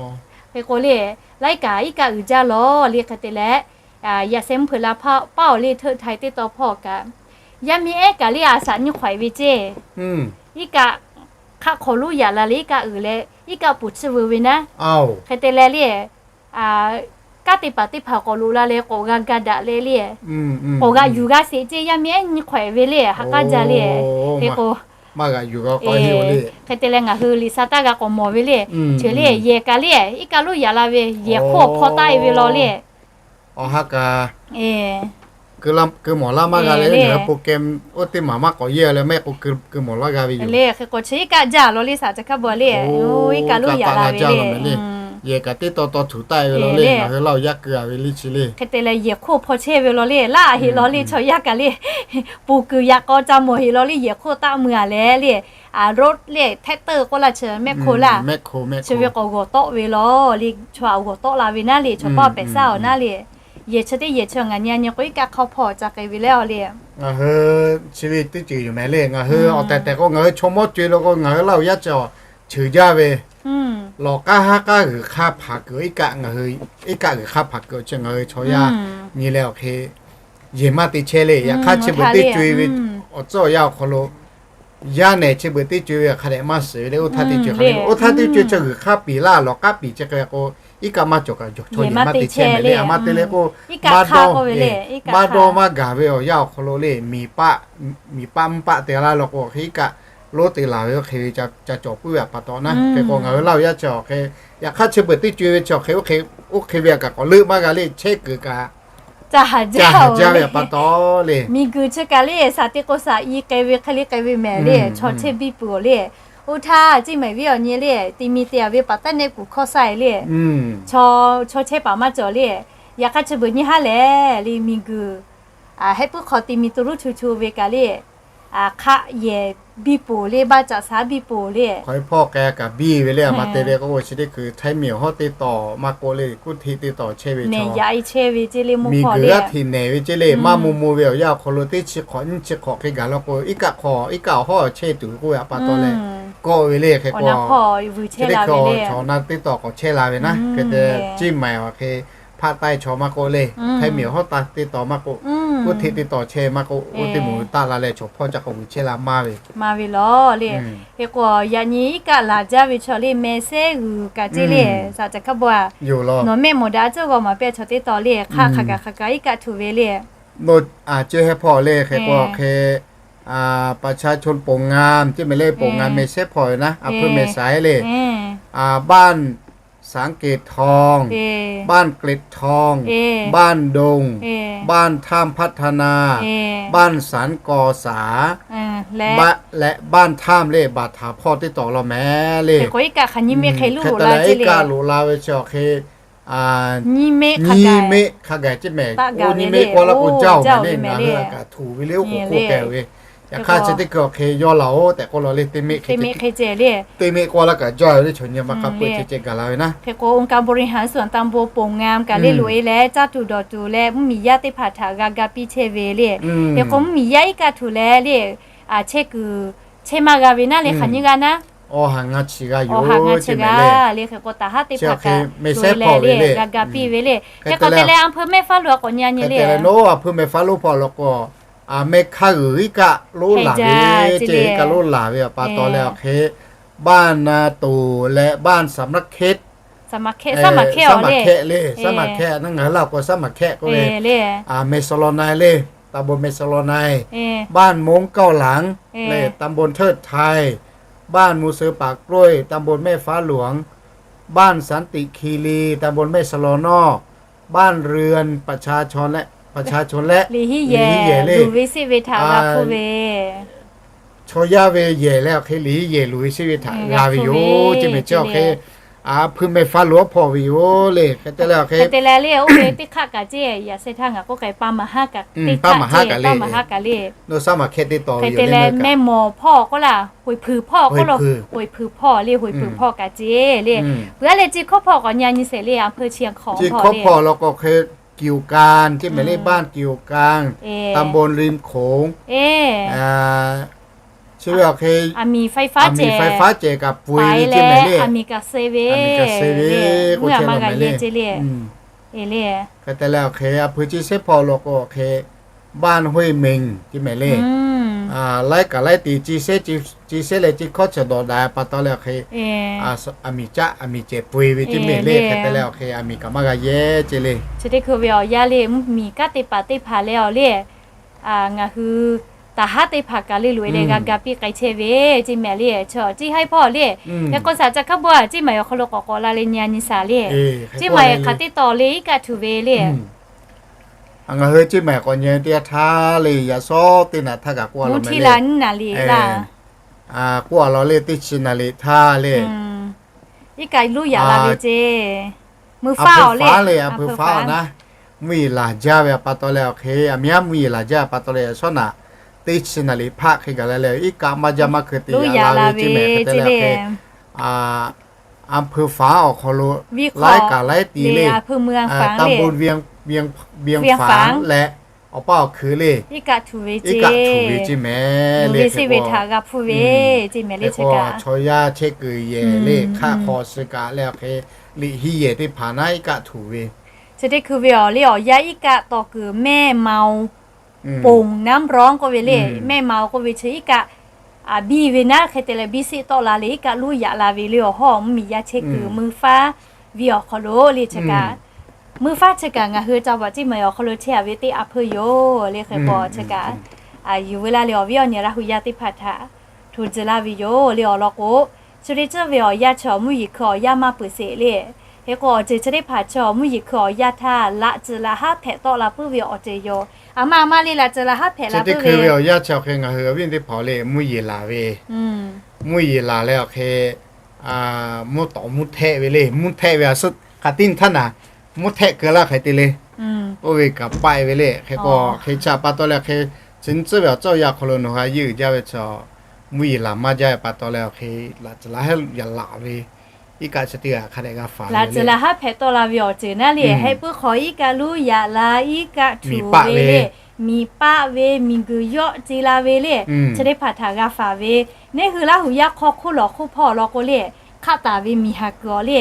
Hk'e k'o le, laiˉ kaꞈ iˉ kaˆ uiˍ jaˇ law le. Hk'e te leh, yaꞈ sheh mvuhˇ hpeuꞈ la paˇ awˬ le Hteuˆ Htaiˇ teˇ taw hpawˇ kaꞈ, yaˇ miˇ ehˉ kaꞈ le a shaꞈ nyi hk'awehꞈ ve ceˇ. Iˉ kaˆ hk'aˆ hk'aw lonˉ yaꞈ la leh iˉ kaˆ uiˍ leh iˉ kaˆ puˍ chiˇ veu ve naˉ. Hk'e te leh le, kanˉ te paˍ teˇ hpaˍ k'awꞈ loꞈ la leh k'awꞈ g'a ga daꞈ leh le, k'awꞈ g'a yuˬ g'a sheˍ ceˇ, yaˇ miˇ ehˉ nyi hk'awehꞈ ve le, haꞈ k'aˉ jaˇ le. Hk'e k'o, hk'e te leh ngaˬ hui liꞈ sa taˇ g'a k'awꞈ mawˬ ve le. Chi le yehˬ kaꞈ le iˉ kaˆ lonˉ yaꞈ la ve yehˬ hk'oˆ awˬ hpawˇ taˆ e ve law le. Awˬ ha kaꞈ keu mawˬ laˇ maˇ g'a leh, ngaˬ hui program oˇ teˇ maˬ maˇ k'awꞈ yehˇ leh mehˆ k'o keu mawˬ laˇ g'a ve yoˬ le. Hk'e k'o chi iˉ kaˆ jaˇ law le, saˍ caˬ hkaˉ bo le. Iˉ kaˆ lonˉ yaꞈ la ve le. Yehˬ kaꞈ teˇ taw taw htuꞈ taˆ e ve law le, ngaˬ hui Laˇ huˍ yaˇ keu a ve le chi le. Hk'e te leh yehˬ hk'oˆ hpawˇ chehˇ ve law le, laˇ heˆ law le, chaw yaˇ kaꞈ le, poˬ kuiˬ yaꞈ k'aw ca mawˬ heˆ law le, yehˬ hk'oˆ taˆ mui a leh le, a road le, tractor k'oˆ laˇ chi mehˆ hk'oˆ laˇ, chi ve k'awꞈ g'awˬ tawˆ ve law le, chaw a g'awˬ tawˆ la ve naˉ le, chaw paˇ pehˬ saˉ awˬ naˉ le. Yehˬ chi teˇ yehˬ chi ngaˬ nyi a nyi k'o iˉ kaˆ hk'aw hpawˇ ca k'ai ve le a le. Ngaˬ hui chi ve teˇ ceuˬ yoˬ mehˍ le. Ngaˬ hui awˬ tehˬ tehˬ k'o ngaˬ hui chaw mawˇ co e lo k'o ngaˬ hui Laˇ huˍ yaˇ chi awˬ cheuˬ jaˇ ve, lawˬ k'aˉ haˉ k'aˉ g'uiˬ hk'aˇ hpanˍ kuiˬ iˉ kaˆ, ngaˬ hui iˉ kaˆ g'uiˬ hk'aˇ hpanˍ kuiˬ chi ngaˬ hui chaw yaˇ nyi leh awˬ hk'e yehˬ maˇ te chehˇ le. Yaꞈ hk'aˇ chi beuꞈ teˇ co e ve awˬ tcuhˉ awˬ yanˇ awˬ hk'aw lo yaˇ nehˬ chi beuꞈ teˇ co e ve hk'a dehꞈ maˇ suhˍ ve le. Oˇ htaˇ teˇ co e hk'a le, oˇ htaˇ teˇ co e chi g'uiˬ hk'aˇ piˍ laˇ lawˬ k'aˉ piˍ chi k'ai k'o, iˉ kaˆ maˇ cawˬ kaꞈ jawˬ chaw yehˬ maˇ te chehˇ mehˍ le. A ma te le k'o, maˇ dawˇ maˇ gaˬ ve awˬ yanˇ awˬ hk'aw lo le, miˬ paˆ mvuhˇ paˆ te laˇ law k'o, hk'e iˉ kaˆ lonˉ te laˬ ve oˇ hk'e ve ca cawˬ puiˉ ve a pa taw naˉ. Hk'e k'o ngaˬ hui Laˇ huˍ yaˇ chi awˬ hk'e, yaꞈ hk'aˇ chi beuꞈ teˇ co e ve chi awˬ hk'e, oˇ hk'e ve a kaꞈ k'awꞈ leuˆ maˇ g'a le, chehˇ kuiˬ kaꞈ ca haˍ jaˇ ve a pa taw le. Miˬ guiˬ chi kaꞈ le saˍ te k'o saˍ i k'ai ve hk'e le k'ai ve mehˍ le, chaw chehˇ biˇ peuˬ le. Oˇ htaˇ ceˇ mehˍ viˉ awˬ nyi le, ti mi te a ve paˍ taˇ nehˆ kuˬ hkawˇ saˇ e le, chaw chehˇ paˍ maˇ cawˬ le. Yaꞈ hk'aˇ chi beuꞈ nyi haˉ lehˬ le, miˬ guiˬ hehˆ puiˉ hk'aw ti mi to ruˉ chu chu ve kaꞈ le, hk'aˆ yehˬ biˇ poˬ le, baˇ caꞈ shaˉ biˇ poˬ le. Hk'aw e hpawˇ k'ai kaꞈ biˇ ve le, a ma te ve k'o, chi teˇ hkui Htaiˇ miˬ awˬ hawˉ teˇ tawˬ maˇ k'oˆ le, kuˇ hteˆ teˇ tawˬ chehˇ ve chaw, miˬ guiˬ g'aˇ hteꞈ nehˬ ve ceˇ le, mvuhˇ hpawˇ le, g'aˇ hteꞈ nehˬ ve ceˇ le, maˇ mvuh mvuh ve awˬ yanˇ awˬ hk'aw lo teˇ chi hk'awꞈ nyiˇ chi hk'awꞈ hk'e gaˬ law k'o, iˉ kaˆ hk'aw iˉ kaˆ awˬ hawˉ chehˇ tuˬ k'oˆ ve a pa taw leh, kawˆ ve le. Hk'e k'o, chi teˇ hkui chaw na teˇ tawˬ k'awꞈ chehˇ la ve naˉ. Hk'e te ceˇ mehˍ awˬ hk'e hpaˆ taiˇ chaw maˇ k'oˆ le, Htaiˇ miˬ awˬ hawˉ taˇ teˇ tawˬ maˇ k'oˆ, kuˇ hteˆ teˇ tawˬ chehˇ maˇ k'oˆ, oˇ teˇ moˍ taˆ la leh chaw hpawˇ ca k'awꞈ g'uiˬ chehˇ la maˇ ve maˇ ve law le. Hk'e k'o, yaꞈ nyi iˉ kaˆ laˬ jaˇ ve chaw le, meh sehˉ g'uiˬ kaꞈ ceˇ le, saˍ caˬ hkaˉ bo a, nawˬ mehˆ mawˬ daꞈ a ceuˬ g'aw maˍ pehˇ chaw teˇ taw le, hk'aˆ hk'aˬ kaꞈ hk'aˬ kaꞈ iˉ kaˆ htuꞈ ve le. Nawˬ a ceuˬ heh hpawˇ le, hk'e k'o hk'e ประชาชน โป่งงาม ceˇ mehˍ le, โป่งงาม meh sehˉ hpawˇ ve naˉ, a hpui meh saiˉ le, บ้านสังเกตทอง บ้านเกล็ดทอง บ้านดง บ้านถ้ำพัฒนา บ้านสันกอสา และบ้านถ้ำ le, baˬ htaˍ hpawˇ teˇ tawˬ law mehˍ le. Hk'e te leh iˉ kaˆ loꞈ la ve chi awˬ hk'e nyiˇ mehˆ hk'a gaˬ ceˇ mehˍ, oˇ nyiˇ mehˆ k'oˆ laˇ k'o jaˇ oˬ mehˍ le, ngaˬ hui kaꞈ htuꞈ ve le, oˇ k'oˍ k'oˆ kehˬ ve Yaꞈ hk'aˇ chi teˇ hkui awˬ hk'e yawˇ laˬ-oˬ tehꞈ k'oˆ la le, teˇ meˆ hk'e ceh le. Teˇ meˆ k'oˆ laˇ kaꞈ jaˇ ve le, chaw nyi ma hk'a peu-eˬ ceh ceh gaˬ la ve naˉ. Hk'e k'o องค์การบริหารส่วนตำบล โป่งงาม kaꞈ le loꞈ-e leh caˇ tuˬ dawˬ tuˬ leh mvuhˇmiˬ yaˇ teˇ hpaˍ htaꞈ g'a ga piˇ chehˇ ve le. Hk'e k'o mvuhˇmiˬ yaˇ iˉ kaˆ htuˬ leh le, chehˇ kuiˬ chehˇ maˇ g'a ve naˉ le, hk'aˬ nyiˇ g'aˇ naˉ. Awˬ ha ngaˇ chi g'aˇ yoˬ, awˬ ha ngaˇ chi g'aˇ le. Hk'e k'o taˍ haˉ teˇ hpaˍ kaꞈ loꞈ-e leh le g'a ga piˇ ve le. Hk'e k'o te leh a hpuiˇ mehˆ faˉ lo a k'awꞈ nyi nyi le. Nawˉ a hpuiˇ mehˆ faˉ lo hpawˇ law k'o, a mehˆ hk'aˇ g'uiˬ iˉ kaˆ lonˉ laˬ ve, ceh iˉ kaˆ lonˉ laˬ ve awˬ pa taw leh awˬ hk'e, บ้านนาตู่ leh บ้านสำนักเขต Saˉ maˍ hkehˇ le, saˉ maˍ hkehˇ naˉ, ngaˬ hui laˇ k'o saˉ maˍ hkehˇ k'oˆ ve, แม่สะลอใน le, ตำบลแม่สะลอใน บ้านโม้งเก๊าหลัง le, ตำบลเทิดไทย บ้านมูเซอปากกล้วย ตำบลแม่ฟ้าหลวง บ้านสันติคีรี ตำบลแม่สะลอนอก บ้านเรือนประชาชนและ ประชาชนและ Liꞈ hiˉ yehˬ le, luˬ ve seˆ ve htaꞈ g'a hpuˇ ve, chaw yaˇ ve yehˬ leh awˬ hk'e liꞈ hiˉ yehˬ luˬ ve seˆ ve htaꞈ g'a ve yoˬ. Chi mehˍ chi awˬ hk'e, a hpuiˇ mehˆ faˉ lo hpawˇ ve yoˬ le. Hk'e te leh awˬ hk'e te leh le, oˇ ve teˇ hk'aˆ kaꞈ ceˇ yaꞈ sheh htaˇ ngaˬ k'oˆ k'ai pa maˍ haˉ kaꞈ teˇ hk'aˆ ceˇ, pa maˍ haˉ kaꞈ le. Saˉ maˍ hkehˇ teˇ taw ve yoˬ. Te leh mehˆ mawˬ hpawˇ k'oˆ laˇ, hoꞈ hpuiˍ hpawˇ k'oˆ laˇ, hoꞈ hpuiˍ hpawˇ le, hoꞈ hpuiˍ hpawˇ kaꞈ ceˇ le. Peuˬ aˉ leh chi hkawˇ hpawˇ k'awꞈ nyi nyi sheˍ le, a hpuiˇ chi hk'awꞈ chi hkawˇ hpawˇ law k'o hk'e, กิ่วการ ceˇ mehˍ le, บ้านกิ่วการ ตำบลริมโขง chi ve awˬ hk'e, a miˍ faiˉ faˉ cehˬ kaꞈ pui ve ceˇ mehˍ le, a miˍ kaꞈ suh ve, a miˍ kaꞈ suh ve, k'o maˇ g'a yehˇ ceˇ le. Hk'e te leh awˬ hk'e a hpuiˇ chi shehˉ hpawˇ law k'o awˬ hk'e, บ้านห้วยเม็ง ceˇ mehˍ le. Laiˉ kaꞈ laiˉ ti chi shehˉ leh chi hkawˇ chi dawˬ daꞈ pa taw leh awˬ hk'e, a miˍ caˆ a miˍ cehˬ pui ve ceˇ mehˍ le. Hk'e te leh awˬ hk'e a miˍ kaꞈ maˇ g'a yehˇ ceˇ le. Chi teˇ hkui ve awˬ yanˇ le, mvuhˇmiˬ kanˉ teˇ hpaˍ teˇ hpaˍ leh awˬ le, ngaˬ hui taˍ haˉ teˇ hpaˍ kaꞈ le loꞈ-e leh g'a ga piˇ k'ai chehˇ ve ceˇ mehˍ le. Chaw ceˇ haiˉ hpawˇ le, yaꞈ k'aw shaˍ ca hkaˇ bon a ceˇ maˍ awˬ hk'aw lo k'awꞈ k'awꞈ la leh nyi a nyi shaˍ le. Ceˇ maˍ hk'aˬ teˇ taw le iˉ kaˆ htuˬ ve le. Ngaˬ hui ceˇ maˍ k'awꞈ nyi teˇ yanˇ htaˇ le, yaꞈ shawˉ teˇ naꞈ htaˇ kaꞈ k'oˆ a law le, k'oˆ a law le, teˇ chi naˍ liꞈ htaˇ le, iˉ kaˆ luˇ yaꞈ la ve ceˇ. Mvuhˇ faˉ le, a hpuiˇ faˉ naˉ, mvuhˇ yeˬ laˬ jaˇ ve a pa taw leh awˬ hk'e, a miˍ haˉ mvuhˇ yeˬ laˬ jaˇ a pa taw leh yaꞈ shawˉ naꞈ teˇ chi naˍ liꞈ hpaˆ hk'e gaˬ la leh iˉ kaˆ maˇ jaˇ maˇ hkui te yaꞈ la ve ceˇ mehˍ. Hk'e te leh awˬ hk'e, a hpuiˇ faˉ awˬ hk'aw lo laiˉ kaꞈ laiˉ ti le, ตำบลเวียง เวียงฝาง leh awˬ paˇ awˬ hkui le, iˉ kaˆ htuˬ ve ceˇ mehˍ le. Hk'e k'o, chaw yaˇ chehˇ kuiˬ yehˬ le hk'aˆ hk'aw suh kaꞈ leh awˬ hk'e, liꞈ hiˉ yehˬ teˇ hpaˍ naˉ iˉ kaˆ htuˬ ve. Chi teˇ hkui ve awˬ le awˬ yanˇ iˉ kaˆ taw kuiˬ แม่เมา โป่งน้ำร้อน k'oˆ ve le. แม่เมา k'oˆ ve chi iˉ kaˆ biˇ ve naˉ, hk'e te leh biˇ seˆ tawˆ la le iˉ kaˆ luˇ yaꞈ la ve le awˬ hawˉ, mvuhˇmiˬ yaˇ chehˇ kuiˬ mvuhˇ faˉ viˇ awˬ hk'aw lo le chi kaꞈ, mvuhˇ faˉ chi kaꞈ ngaˬ hui ca vaꞈ ceˇ maˍ awˬ hk'aw lo chehˇ a ve teˇ a hpuˇ yoˬ le. Hk'e k'o chi kaꞈ, yuˬ ve laˇ le awˬ viˉ awˬ nyi Laˇ hu yaˇ teˇ hpaˍ htaꞈ hto tcuh laˇ ve yoˬ le. Awˬ lawn k'o, chi teˇ ceuˬ ve awˬ yanˇ chi awˬ mvuhˇ yeˬ hkui awˬ yanˇ maˇ peuˬ sheˍ le. Hk'e k'o awˬ ceuˬ chi teˇ hpaˍ chi awˬ mvuhˇ yeˬ hkui awˬ yanˇ htaˇ laꞈ tcuhˍ laꞈ haˉ hpehꞈ tawˆ la puiˉ ve awˬ ceuˬ yoˬ. A ma a ma le laꞈ tcuhˍ laꞈ haˉ hpehꞈ la puiˉ ve awˬ yanˇ chi awˬ hk'e ngaˬ hui awˬ viˉ teˇ hpaˍ le mvuhˇ yeˬ laˬ ve, mvuhˇ yeˬ laˬ leh awˬ hk'e, mvuhˇ tawˍ mvuhˇ htehˆ ve le. Mvuhˇ htehˆ ve a suhˉ hk'aˬ tiˉ htaˇ naˍ, mvuhˇ htehˆ keu laˇ hk'e te le. Oˇ ve kaꞈ paiˆ ve le. Hk'e k'o hk'e chi pa taw leh hk'e, chi nyi tcuhˉ ve awˬ cawˇ yaˇ hk'aw lo nawˬ hui a yeˇ uiˍ jaˇ ve chaw, mvuhˇ yeˬ laˬ maˇ jaˇ ve pa taw leh awˬ hk'e, laꞈ tcuhˍ laꞈ haˉ yaꞈ laˬ ve, iˉ kaˆ chi teˇ g'aˇ hk'a dehꞈ g'a faˍ laꞈ tcuhˍ laꞈ haˉ hpehꞈ tawˆ la ve awˬ ceuˬ naˉ le, heh puiˉ hk'aw iˉ kaˆ luˇ yaꞈ la, iˉ kaˆ htuˬ ve le, miˬ paˆ ve, miˬ guiˬ yawˆ ce la ve le, chi teˇ hpaˍ htaꞈ g'a faˍ ve, neˇ hui Laˇ hu yaˇ hk'aw hk'oˆ lawˬ hk'oˆ hpawˇ awˬ lawn k'o le, hk'aˆ taˍ ve miˬ haˍ kuiˬ awˬ le,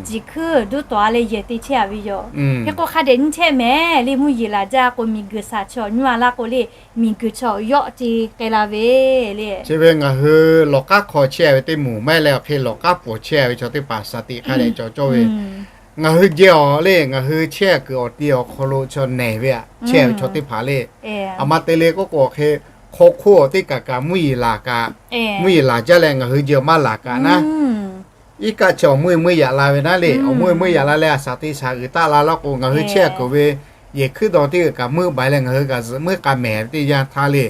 ciˬ hkuiˇ duˉ tawˍ a leh yehˬ te chehˇ a ve yoˬ. Hk'e k'o hk'a dehꞈ nyi chehˇ mehˍ le, mvuhˇ yeˬ laˬ jaˇ k'o miˬ guiˬ shaˍ chaw nyuˇ a laˇ k'o le, miˬ guiˬ chaw yawˆ ce k'ai la ve le. Chi ve ngaˬ hui lawˬ k'aˉ hk'aw chehˇ a ve teˇ moˍ maˇ heˆ leh awˬ hk'e lawˬ k'aˉ pawˍ chehˇ a ve chaw teˇ hpaˍ shaˍ tiꞈ hk'a dehꞈ cawˬ cawˇ ve. Ngaˬ hui jehˇ awˬ le, ngaˬ hui chehˇ kuiˬ awˬ ti awˬ hk'aw lo chaw nehˬ ve aꞈ chehˇ ve chaw teˇ hpaˍ le, a ma te le k'oˆ k'o awˬ hk'e, hk'aw hk'oˆ awˬ teˇ kaꞈ kaꞈ mvuhˇ yeˬ laˬ kaꞈ, mvuhˇ yeˬ laˬ jaˇ leh ngaˬ hui jehˇ awˬ maˇ laˬ kaꞈ naˉ, iˉ kaˆ chi awˬ meuˇ meuˇ yaꞈ la ve naˉ le, awˬ meuˇ meuˇ yaꞈ la leh a shaˍ teˇ shaˍ g'uiˬ taˆ la laˇ k'o ngaˬ hui chehˇ kuiˬ ve yehˬ hkuiˉ daw teˇ g'uiˬ kaꞈ meuˇ baˬ leh ngaˬ hui kaꞈ zuhꞈ meuˇ k'a mehˍ ve teˇ yanˇ htaˇ le,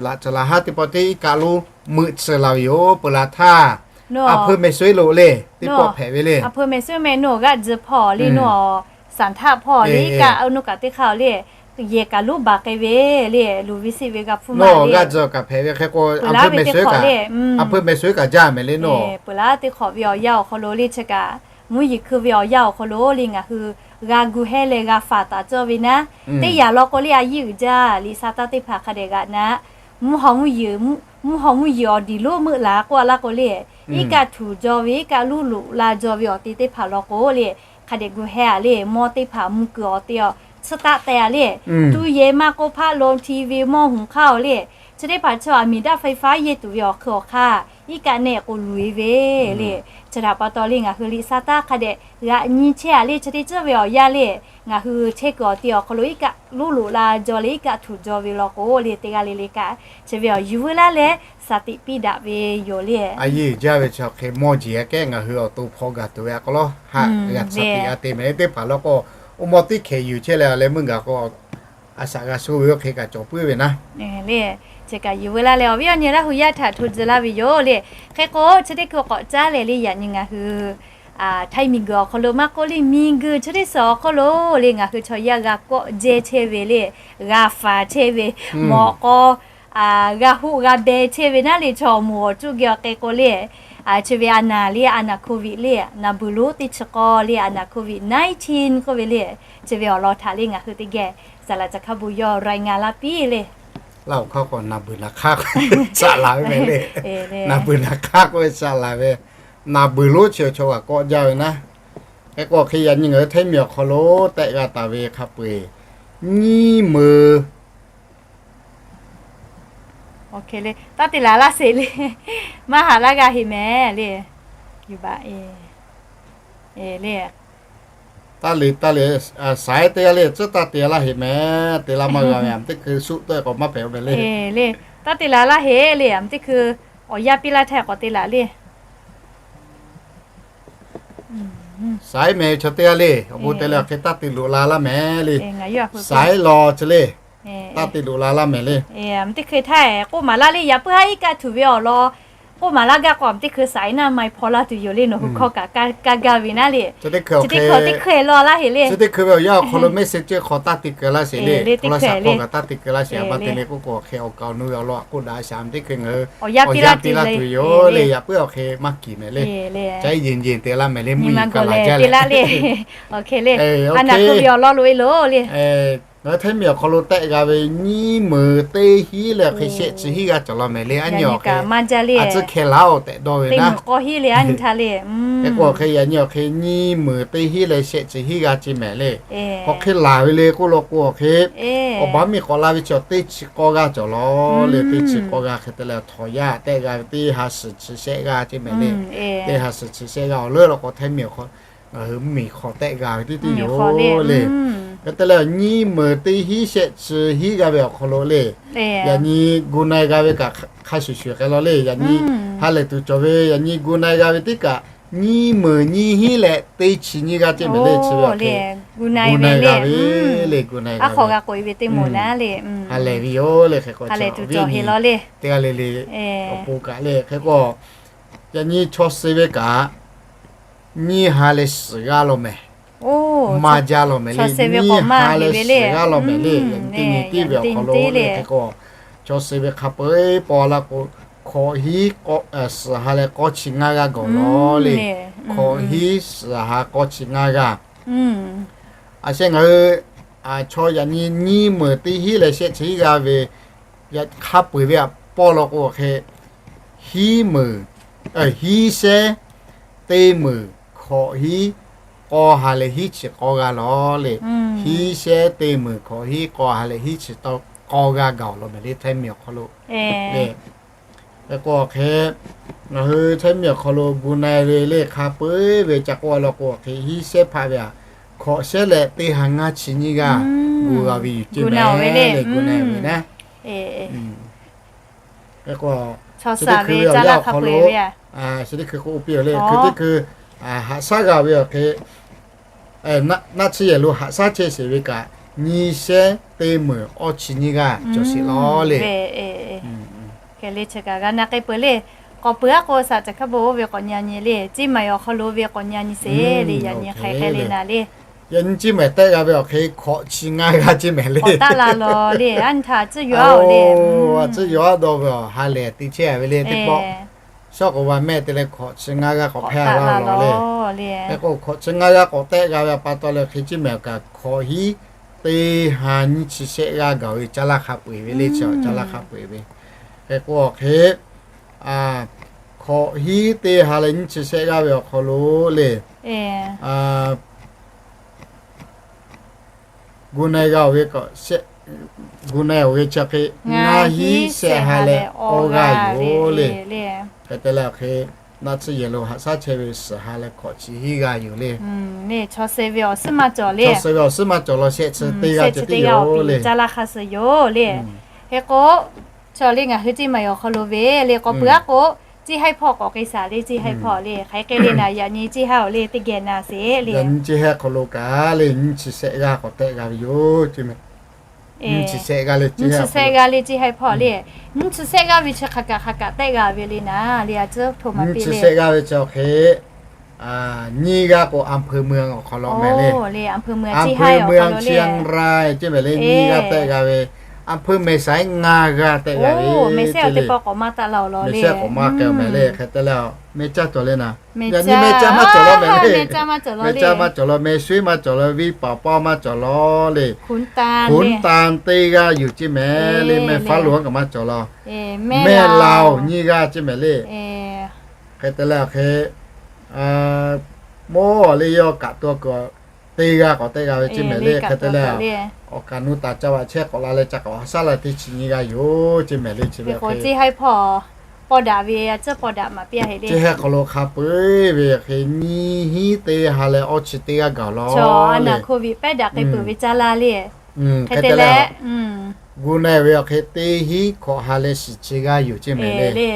laꞈ tcuhˍ laꞈ haˉ teˇ pawˆ teˇ iˉ kaˆ lonˉ meuˆ tsuh la ve yoˬ. Peuˬ laˬ htaˇ, a hpuiˇ meh suˉ lo le, teˇ pawˆ hpehꞈ ve le, a hpuiˇ meh suˉ meh nawˬ g'aˆ tzuhꞈ hpawˇ le, nawˬ sanˍ htaˆ hpawˇ le, iˉ kaˆ nawˬ kaꞈ teˇ hk'aˇ le, yehˬ kaꞈ loˉ baˬ k'ai ve le, luˬ ve siˆ ve g'a hpuˇ ma le. G'aˇ tcuh kaꞈ hpehꞈ ve hk'e k'o, a hpeuˇ mehˍ suhˉ kaꞈ, a hpeuˇ mehˍ suhˉ kaꞈ jaˇ mehˍ le nawˬ. Peuˬ laˇ teˇ hk'awꞈ ve awˬ yanˇ awˬ hk'aw lo le chi kaꞈ, mvuhˇ yeˬ hkui ve awˬ yanˇ awˬ hk'aw lo le ngaˬ hui g'a gu hehˉ leh g'a faˍ taˍ cawˇ ve naˉ, teˇ yanˇ law k'o le a yiˇ uiˍ jaˇ liꞈ sa taˇ teˇ hpaˍ hk'a dehꞈ g'aꞈ naˉ, mvuhˇ haw mvuhˇ yeˬ, mvuhˇ haw mvuhˇ yeˬ awˬ diˬ lonˉ meuˆ laˬ k'oˆ a laˇ k'o le, iˉ kaˆ htuˬ jaw ve, iˉ kaˆ luˇ loꞈ la jaw ve awˬ te teˇ hpaˍ law k'o le, hk'a dehꞈ gu hehˉ a le, mawˇ teˇ hpaˍ mvuh kuiˬ awˬ te awˬ tsuhˇ taˆ teh a le, tuˇ yehˬ maˇ k'oˆ hpaˆ lo ti ve mawˇ huˍ hk'aˇ awˬ le, chi teˇ hpaˍ chaw aˬ miˍ daˇ faiˇ faˉ yehˇ tuˬ ve awˬ hk'eun awˬ hk'aˇ, iˉ kaˆ nehˆ k'o luˬ e ve le. Chi htaꞈ pa taw le ngaˬ hui liꞈ sa taˇ hk'a dehꞈ g'aꞈ nyi chehˇ a le, chi teˇ ceuˬ ve awˬ yanˇ le, ngaˬ hui chehˇ kuiˬ awˬ te awˬ hk'aw lo iˉ kaˆ luˇ loꞈ la jaw leh iˉ kaˆ htuˬ jaw ve law k'o le, teˇ g'aˇ le le kaꞈ chi ve awˬ yuˬ veu laˇ leh shaˍ tiꞈ piˇ daꞈ ve yoˬ le. A yiˇ uiˍ jaˇ ve chi hk'e mawˇ jeˬ a kehˉ ngaˬ hui awˬ to hpaw gaˬ tuˬ ve a k'aw lawˉ haꞈ g'a shaˍ tiꞈ g'a te mehˍ le. Teˇ hpaˍ law k'o, oˇ mawˇ teˇ hkehˍ yuˬ chehˇ leh a leh meuˇ gaˬ k'o, a shaꞈ g'a sho ve oˇ hk'e kaꞈ cawˬ puiˉ ve naˉ le. Chi kaꞈ yuˬ veu laˇ leh awˬ viˉ awˬ nyi Laˇ hu yaˇ htaꞈ hto tcuh laˇ ve yoˬ le. Hk'e k'o chi teˇ hkui k'awꞈ caˉ leh le yaꞈ nyi ngaˬ hui htaiˇ miˬguiˬ awˬ hk'aw lo maˇ k'oˆ le, miˬguiˬ chi teˇ suhˍ awˬ hk'aw lo le ngaˬ hui chaw yaˇ g'a kawˆ jehˇ chehˇ ve le, g'a faˍ chehˇ ve, mawꞈ k'aw g'a hoˆ g'a beh chehˇ ve naˉ le, chaw moˍ awˬ cuˇ geh awˬ k'e k'o le, chi ve a naˬ le, a naˬ COVID le, naˬ beuˬ lonˉ teˇ chi k'aw le, a naˬ COVID nineteen k'oˆ ve le, chi ve awˬ lawn htaꞈ le ngaˬ hui teˇ geh saˍ laꞈ caˬ hkaˇ bon yawˇ รายงาน laˇ piˇ le. Laˇ awˬ hk'aˇ k'o naˬ beuˬ naˬ hk'aˇ k'oˆ ve saꞈ laˬ ve mehˍ le. Naˬ beuˬ naˬ hk'aˇ k'oˆ ve saꞈ laˬ ve, naˬ beuˬ lonˉ chi chaw g'a kawˆ jaˇ ve naˉ. Hk'e k'o hk'e yaꞈ nyi ngaˬ hui htaiˇ miˬ awˬ hk'aw lo tehˆ g'a taˍ ve hk'a peu-eˬ nyiˇ meuˍ Taˇ te laˬ laˇ sheˍ le. Maˇ haꞈ laˇ g'a heˍ mehˍ le. Yuˬ baˬ e le. Taˇ le taˇ le, saiˉ teˇ g'aˇ le tcuhˉ taˇ te laˇ heˍ mehˍ. Te laˇ maˇ g'a ve, aˬ teˇ hkui suˆ tawˆ k'awꞈ maˇ hpehꞈ mehˍ le. Le, taˇ te laˬ laˇ heˍ le, aˬ teˇ hkui awˬ yaˇ piˇ laˇ htaˇ k'awꞈ te laˬ le. Saiˉ mehˍ chaw teˇ g'aˇ le, awˬ bon te leh awˬ hk'e taˇ te loꞈ la laˇ mehˍ le. Saiˉ law chi le, taˇ te loꞈ la laˇ mehˍ le. Aˬ teˇ hkui htaˇ k'oˆ maˍ laˇ le, yaꞈ puiˉ haˉ iˉ kaˆ htuˬ ve awˬ lawn k'oˆ maˍ laˇ gaˇ k'o, aˬ teˇ hkui saiˉ naˇ maˇ hpaw laˇ tuˬ yoˬ le, nawˬ hui hkawˇ kaꞈ kaˇ gaˇ ve naˉ le. Chi teˇ hkui awˬ hk'e law laˇ heˍ le. Chi teˇ hkui ve awˬ yanˇ awˬ hk'aw lo message hk'aw taˇ te keu laˇ sheˍ le, teˇ hkui hk'aw kaꞈ taˇ te keu laˇ sheˍ. A ma te le k'oˆ k'o, awˬ hk'e awˬ kaˍ awˬ nu ve awˬ lawn a k'oˆ daꞈ shaˍ, aˬ teˇ hkui ngaˬ hui awˬ yanˇ piˇ laˇ tuˬ yoˬ le, yaꞈ puiˉ awˬ hk'e maˇ kiˬ mehˍ le. Ca iˉ yeˬ yeˬ te laˇ mehˍ le, mvuhˇ yeˬ ka laˬ jaˇ leh. Awˬ hk'e le, a naˬ hkui ve awˬ lawn loꞈ e loˬ le. Ngaˬ hui htaiˇ miˬ awˬ hk'aw lo tehˆ g'a ve nyiˇ meuˍ teˇ hinˉ leh awˬ hk'e shehˆ chi hiˉ g'aˇ cawˬ law mehˍ le. A nyi awˬ hk'e a tcuhˉ hkeh laˬ-oˬ tehꞈ dawˇ ve naˉ. Hk'e k'o awˬ hk'e yaꞈ nyi awˬ hk'e nyiˇ meuˍ teˇ hinˉ leh shehˆ chi hiˉ g'aˇ ce mehˍ le. Hk'aw hk'e laˬ ve le k'oˆ law k'o awˬ hk'e, awˬ baˬ miˬ k'awꞈ la ve chi teˇ chi k'awˇ g'aˇ cawˬ law le. Teˇ chi k'awˇ g'aˇ hk'e te leh htawꞈ yaˇ tehˆ g'a ve teˇ ha suhˍ chi shehˆ g'aˇ ce mehˍ le. Teˇ ha suhˍ chi shehˆ g'aˇ awˬ leuˉ law k'o htaiˇ miˬ awˬ hk'aw ngaˬ hui miˬ hk'aw tehˆ g'a ve teˇ teˇ yoˬ le. Hk'e te leh nyiˇ meuˍ teˇ hinˉ shehˆ chi hiˉ g'aˇ ve awˬ hk'aw lo le, yaꞈ nyi gu na-e g'a ve kaꞈ hk'a shuˍ shuˍ k'ai law le. Yaꞈ nyi ha lehˬ tuˬ cawˬ ve yaꞈ nyi gu na-e g'a ve teˇ kaꞈ nyiˇ meuˍ nyiˇ hinˉ leh teˇ chi nyiˇ g'aˇ ce mehˍ le. Chi ve awˬ hk'e gu na-e g'a ve le, gu na-e g'a ve teˇ meuˍ naˉ le. Ha lehˬ ve yoˬ le. Hk'e k'o teˇ g'aˇ le le awˬ pon kaꞈ le hk'e k'o yaꞈ nyi chaw suh ve kaꞈ nyiˇ ha leh suhˍ g'aˇ law mehˍ. Maˇ jaˇ law mehˍ le. Nyiˇ ha leh suhˍ g'aˇ law mehˍ le. Yaꞈ nyi teˇ nyi tiˉ ve awˬ hk'aw lo le hk'e k'o, chaw suh ve hk'a peu-eˬ paw laˇ k'o, hkawꞈ hiˉ suhˍ ha leh k'awˇ chi ngaˇ g'aˇ gawˬ law le. Hkawꞈ hiˉ suhˍ ha k'awˇ chi ngaˇ g'aˇ. A sheh ngaˬ hui chaw yaꞈ nyi nyiˇ meuˍ teˇ hinˉ leh shehˆ chi hiˉ g'aˇ ve hk'a peu-eˬ ve aꞈ paw law k'o hk'e hiˉ meuˍ, hiˉ shehˉ teˇ meuˍ hkawꞈ hiˉ k'awˇ ha leh hiˉ chi k'awˇ g'aˇ law le. Hiˉ shehˉ teˇ meuˍ hkawꞈ hiˉ k'awˇ ha leh hiˉ chi k'awˇ g'aˇ gaˬ law mehˍ le htaiˇ miˬ awˬ hk'aw lo le. Hk'e k'o hk'e ngaˬ hui htaiˇ miˬ awˬ hk'aw lo gu na-e ve le hk'a peu-eˬ ve ca k'oˆ a law k'o hk'e hiˉ shehˉ hpaˆ ve aꞈ hkawꞈ shehˉ leh teˇ ha ngaˇ chi nyiˇ g'aˇ gu g'a ve yuˬ ce mehˍ le. Gu na-e ve naˉ. Hk'e k'o chi teˇ hkui ve awˬ yanˇ awˬ hk'aw lo, chi teˇ hkui k'oˆ piˇ le, hkui teˇ hkui haꞈ shaˉ g'a ve awˬ hk'e naˆ tsuhˇ yehˬ lo haꞈ shaˉ chehˇ sheˍ ve kaꞈ nyiˇ shehˉ teˇ meuˍ awˇ chi nyiˇ g'aˇ cawˬ sheˍ law le. Hk'e le chi kaꞈ g'a na k'ai peuˬ le. K'awꞈ peuˬ aˉ k'o saˍ caˬ hkaˇ bon oˇ ve k'awꞈ nyi a nyi le, ciˇ maˬ awˬ hk'aw lo ve k'awꞈ nyi a nyi sheˍ le. Yaꞈ nyi hk'e hk'e le naˍ le. Yaꞈ nyi chi mehˍ tehˆ g'a ve awˬ hk'e hkawꞈ chi ngaˇ g'aˇ chi mehˍ le. Tcuhˉ yoˬ-a dawˇ ve awˬ ha lehˬ te chehˇ ve le teˇ pawˆ. Shawˉ k'oˍ va mehˆ te leh hkawꞈ chi ngaˇ g'aˇ k'awꞈ hpehˇ la lawˬ le. Hk'e k'o hkawꞈ chi ngaˇ g'aˇ k'awꞈ tehˆ g'a ve awˬ pa taw leh hk'e chi mehˍ awˬ kaꞈ hkawꞈ hiˉ teˇ ha nyiˇ chi shehˆ g'aˇ gaˬ ve caˇ laˇ hk'a peu-eˬ ve le. Chi caˇ laˇ hk'a peu-eˬ ve. Hk'e k'o awˬ hk'e hkawꞈ hiˉ teˇ ha leh nyiˇ chi shehˆ g'aˇ ve awˬ hk'aw lo le gu na g'a-oˬ ve, gu na-oˬ ve chi hk'e ngaˇ hiˉ shehˆ ha leh awˇ g'aˇ yoˬ le. Hk'e te leh awˬ hk'e naˆ tsuhˇ yehˬ lo haꞈ shaˉ chehˇ ve suhˍ ha leh hkawꞈ chi hiˉ g'aˇ yoˬ le. Chaw suh ve awˬ suhˉ maˇ cawˬ law shehˆ chi teˇ g'aˇ ceh tiˉ yoˬ le. Caˇ laˇ hk'a suh yoˬ le. Hk'e k'o, chaw le ngaˬ hui Ciˇ Maiˍ awˬ hk'aw lo ve le k'awꞈ peuˬ-aˉ k'o, Ciˇ Haiˇ hpawˇ k'awꞈ k'ai shaˍ le. Ciˇ Haiˇ hpawˇ le hk'aˬ hk'e le naˍ, yaꞈ nyi Ciˇ Haiˇ-oˬ le teˇ geh na sheˍ le. Yaꞈ nyi Ciˇ Haiˇ hk'aw lo kaꞈ le nyiˇ chi shehˆ g'aˇ k'awꞈ tehˆ g'a ve yoˬ. Nyiˇ chi shehˆ g'aˇ le Ciˇ Haiˇ hpawˇ le. Nyiˇ chi shehˆ g'aˇ ve chi hk'aˬ kaꞈ hk'aˬ kaꞈ tehˆ g'a ve le naˍ le. A tcuhˉ hto ma te le. Nyiˇ chi shehˆ g'aˇ ve chi awˬ hk'e nyiˇ g'aˇ k'o อำเภอเมือง awˬ hk'aw lo mehˍ le. อำเภอเมือง Ciˇ Haiˇ awˬ hk'aw lo le เชียงราย ceˇ mehˍ le nyiˇ g'aˇ tehˆ g'a ve. อำเภอแม่สาย ngaˇ g'aˇ tehˆ g'a ve. Mehˍ sehˉ awˬ teˇ pawˆ k'awꞈ maˇ taˆ la-oˬ law le. Mehˍ sehˉ k'awꞈ maˇ k'ai-oˬ mehˍ le. Hk'e te leh mehˍ caˇ cawˬ le naˍ. Yaꞈ nyi mehˍ caˇ maˇ cawˬ law mehˍ le. Mehˍ caˇ maˇ cawˬ law, mehˍ shuiˉ maˇ cawˬ law, venˇ paoˍ paoˇ maˇ cawˬ law le. ขุนตาล teˇ g'aˇ yoˬ ceˇ mehˍ le. Mehˍ faˉ lo-anˉ kaꞈ maˇ cawˬ law. Mehˍ laoˬ nyiˇ g'aˇ ceˇ mehˍ le. Hk'e te leh awˬ hk'e mawˇ le yawˇ kaꞈ to kuiˬ teˇ g'aˇ k'awꞈ tehˆ g'a ve ceˇ mehˍ le. Hk'e te leh awˬ kaꞈ nu taˍ ca vaꞈ chehˇ k'awꞈ la leh ca k'awꞈ haꞈ shaˉ la teˇ chi nyiˇ g'aˇ yoˬ ceˇ mehˍ le. Chi ve k'o Ciˇ Haiˇ hpawˇ paw daꞈ ve a tcuhˉ paw daꞈ maˍ piˇ-a heˆ le. Ciˇ Haiˇ hk'aw lo hk'a peu-eˬ ve hk'e nyiˇ hiˉ teˇ ha leh awˇ chi teˇ g'aˇ gaˬ law. Chaw a naˍ โควิด pehˉ daꞈ k'ai peuˬ ve caˇ laˇ le. Hk'e te leh gu na ve awˬ hk'e teˇ hiˉ hkawꞈ ha leh shiˍ chi g'aˇ yoˬ ceˇ mehˍ le.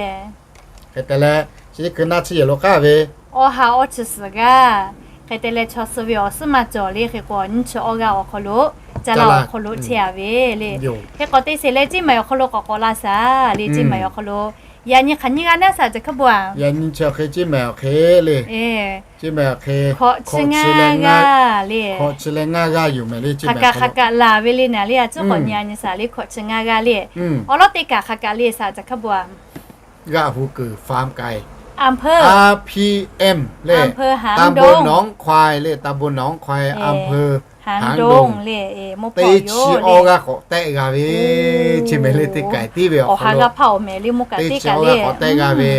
Hk'e te leh chi teˇ hkui naˆ tsuhˇ yehˬ lo k'aˉ ve awˇ ha awˇ chi suhˍ g'aˇ. Hk'e te leh chaw suh ve awˬ suhˉ maˇ cawˬ le. Hk'e k'o nyiˇ chi awˇ g'aˇ awˬ hk'aw lo caˇ laˇ awˬ hk'aw lo chehˇ-a ve le. Hk'e k'o teˇ sheˍ leh Ciˇ Maiˍ awˬ hk'aw lo k'awꞈ k'awꞈ la shaˍ le. Ciˇ Maiˍ awˬ hk'aw lo yaꞈ nyi hk'aˬ nyiˇ g'aˇ naˉ shaˍ ca hk'aˇ bvuhꞈ-a. Yaꞈ nyi chi hk'e Ciˇ Maiˍ awˬ hk'e le, Ciˇ Maiˍ awˬ hk'e hkawꞈ chi leh ngaˇ g'aˇ yoˬ mehˍ le. Hk'aˬ kaꞈ hk'aˬ kaꞈ laˬ ve le naˍ le. A tcuhˉ k'awꞈ nyi a nyi shaˍ le hkawꞈ chi ngaˇ g'aˇ le. Awˬ lawˉ teˇ kaꞈ hk'aˬ kaꞈ le shaˍ ca hk'aˇ bvuhꞈ-a. G'aꞈ hu kuiˬ ฟาร์มไก่ อำเภอ อาร์พีเอ็ม le, ตำบลหนองควาย le, ตำบลหนองควาย อำเภอหางดง le, teˇ chi awˇ g'aˇ k'awꞈ tehˆ g'a ve ceˇ mehˍ le. Teˇ kaiˬ tiˉ ve awˬ ha g'a hpaˇ-oˬ mehˍ le. Mvuhˇ kaꞈ teˇ kaꞈ le,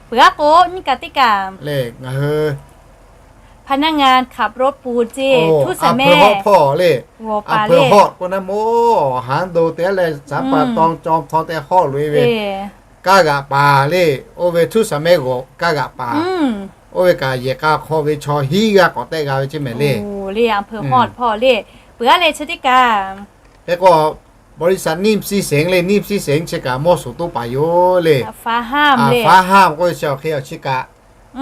peuˬ g'aˇ k'o nyiˇ kaꞈ teˇ kaꞈ le ngaˬ hui พนักงานขับรถปูน ceˇ, ผู้สมัคร hawˆ hpawˇ le, อำเภอฮอด k'oˆ naˉ mawˇ หางดง te leh สรรป่าตอง จอมทอง te hawˆ loꞈ-e ve kaˇ g'aꞈ paˍ le. Oˇ ve ผู้สมัคร g'awˬ kaˇ g'aꞈ paˍ, oˇ ve kaꞈ yehˬ k'a hk'aw ve chaw hiˉ g'aˇ k'awꞈ tehˆ g'a ve ceˇ mehˍ le. อำเภอฮอด hpawˇ le, peuˬ g'aˇ leh chi teˇ kaꞈ hk'e k'o บริษัท นิ่มศรีเสง le, นิ่มศรีเสง chi kaꞈ mawˇ suˍ toˇ paˍ yoˬ le. ฟ้าห้าม k'oˆ ve chi awˬ hk'e awˬ chi kaꞈ